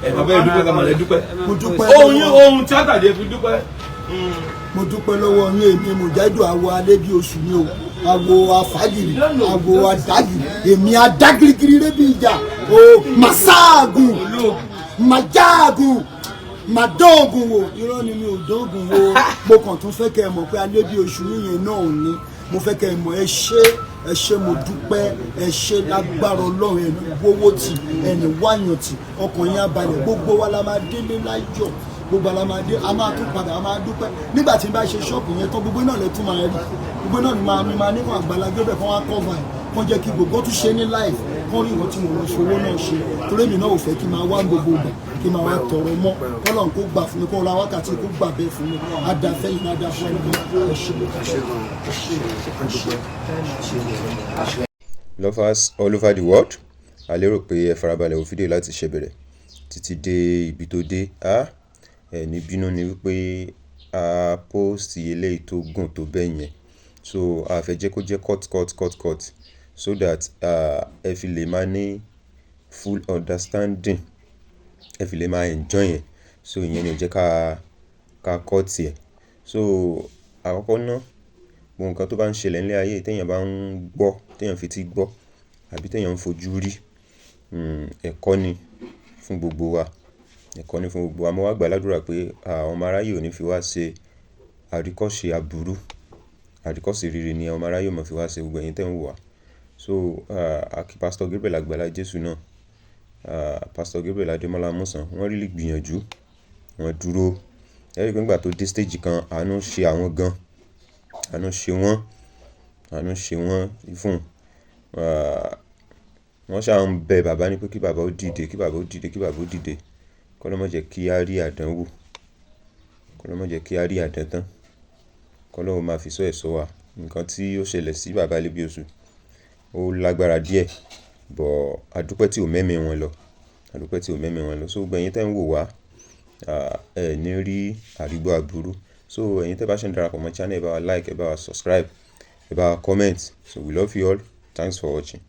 Ẹ bàbá, ẹ dúpẹ́, kàmá ẹ dúpẹ́. Mo dúpẹ́. Ohun yín, ohun tíátà jẹ́ fi dúpẹ́. Mo dúpẹ́ lọ́wọ́ yín. Èmi Mùjáìdù àwọ̀ alẹ́ bí oṣù ni o, àwọ̀ afágìrì, àwọ̀ adágìrì, èmi adágìrìgìrì rẹ́bí ìjà o, màsáàgùn, màjáàgùn, màdóògùn wò. Irọ́ ni, mi ò dóògùn wò. Mo kàn tún fẹ́ kẹ́ ẹ mọ̀ pé alẹ́ bí oṣù yìnyín náà ò ní. Mo fẹ́ kẹ́ ẹ mọ̀, ẹ ṣé, ẹ ṣé, mo dúpẹ́, ẹ ṣé. Lágbára Ọlọ́run, ẹni wówó tì, ẹni wáyàn tì, ọkàn yín á balẹ̀. Gbogbo wa la máa délé láyọ̀, gbogbo àlà máa dé. A máa tún padà, a máa dúpẹ́ nígbà tí n bá ṣe ṣọ́ọ̀bù yẹn tán. Gbogbo náà lè tún máa rí, gbogbo náà ni máa ní máa níwọ̀n Àgbàlá Gabriel kan wá cover ẹ̀, kán jẹ́ kí gbogbo tún ṣe ní live, kán rí nǹkan tí mo lọ fowó náà ṣe, torí èmi náà ò fẹ́ kí n máa wá gbogbo ìgbà kí n máa wá tọrọ mọ́. Kọ́lọ́n kó gbà fún mi, kó ra wákàtí kó gbà bẹ́ẹ̀ fún mi. Adàfẹ́ yìí, adà fún ẹni. Ẹ ṣé, ẹ ṣé. Lovers all over the world, a lérò pé ẹ farabalẹ̀ wo fídíò láti ṣe bẹ̀rẹ̀ títí dé ibi tó dé. A ẹ ní bínú ni wípé a post eléyìí tó gùn tó bẹ́ẹ̀ yẹn, so a fẹ́ jẹ́ kó jẹ́ cut cut cut cut so that ẹ fi lè máa ní full understanding, ẹ fi lè máa enjoy ẹ̀. So ìyẹn ni ò jẹ́ ká cut ẹ̀. So àkọ́kọ́ ná, gbogbo nǹkan tó bá ń ṣẹlẹ̀ nílé ayé, téèyàn bá ń gbọ́, téèyàn fi etí gbọ́ àbí téèyàn ń fojú rí, ẹ̀kọ́ ni fún gbogbo wa, ẹ̀kọ́ ni fún gbogbo wa. Mo wá gbà ládùrá pé àwọn ọmọ aráyé ò ní fi wá ṣe àríkọ́ṣe aburú, àríkọ́ṣe rere ni ọmọ aráyé ò mọ̀ fi wá ṣe, gbogbo ẹ̀yin tẹ́ ń wò wá. So a kí Pastor Gabriel Àgbàlá Jésù náà, Pastor Gabriel Adémọ́lá Amusan, wọ́n really gbìyànjú, wọ́n dúró. Ẹ rí i pé nígbà tó dé stage kan, àánú ṣe àwọn gan, àánú ṣe wọ́n, àánú ṣe wọ́n. Even wọ́n ṣà ń bẹ bàbá ní pé kí bàbá ó dìde, kí bàbá ó dìde, kí bàbá ó dìde. Kọ́lọ́un má jẹ́ kí á rí àdánwò, kọ́lọ́un má jẹ́ kí á rí àdántán, kọ́lọ́un máa fi ṣọ́ ẹ̀ ṣọ́ wa. Nǹkan tí ó ṣẹlẹ̀ sí bàbá Alébíoṣù ó lágbára díẹ̀, but a dúpẹ́ tí ò mẹ́mìí wọn lọ, a dúpẹ́ tí ò mẹ́mìí wọn lọ. So gbogbo ẹ̀yin tẹ́ ń wò wá, ẹ ní rí àrígbó aburú. So ẹ̀yin tẹ́ bá ṣe ń darapọ̀ mọ́ channel, ẹ bá wa like, ẹ bá wa subscribe, ẹ bá wa comment. So we love you all. Thanks for watching.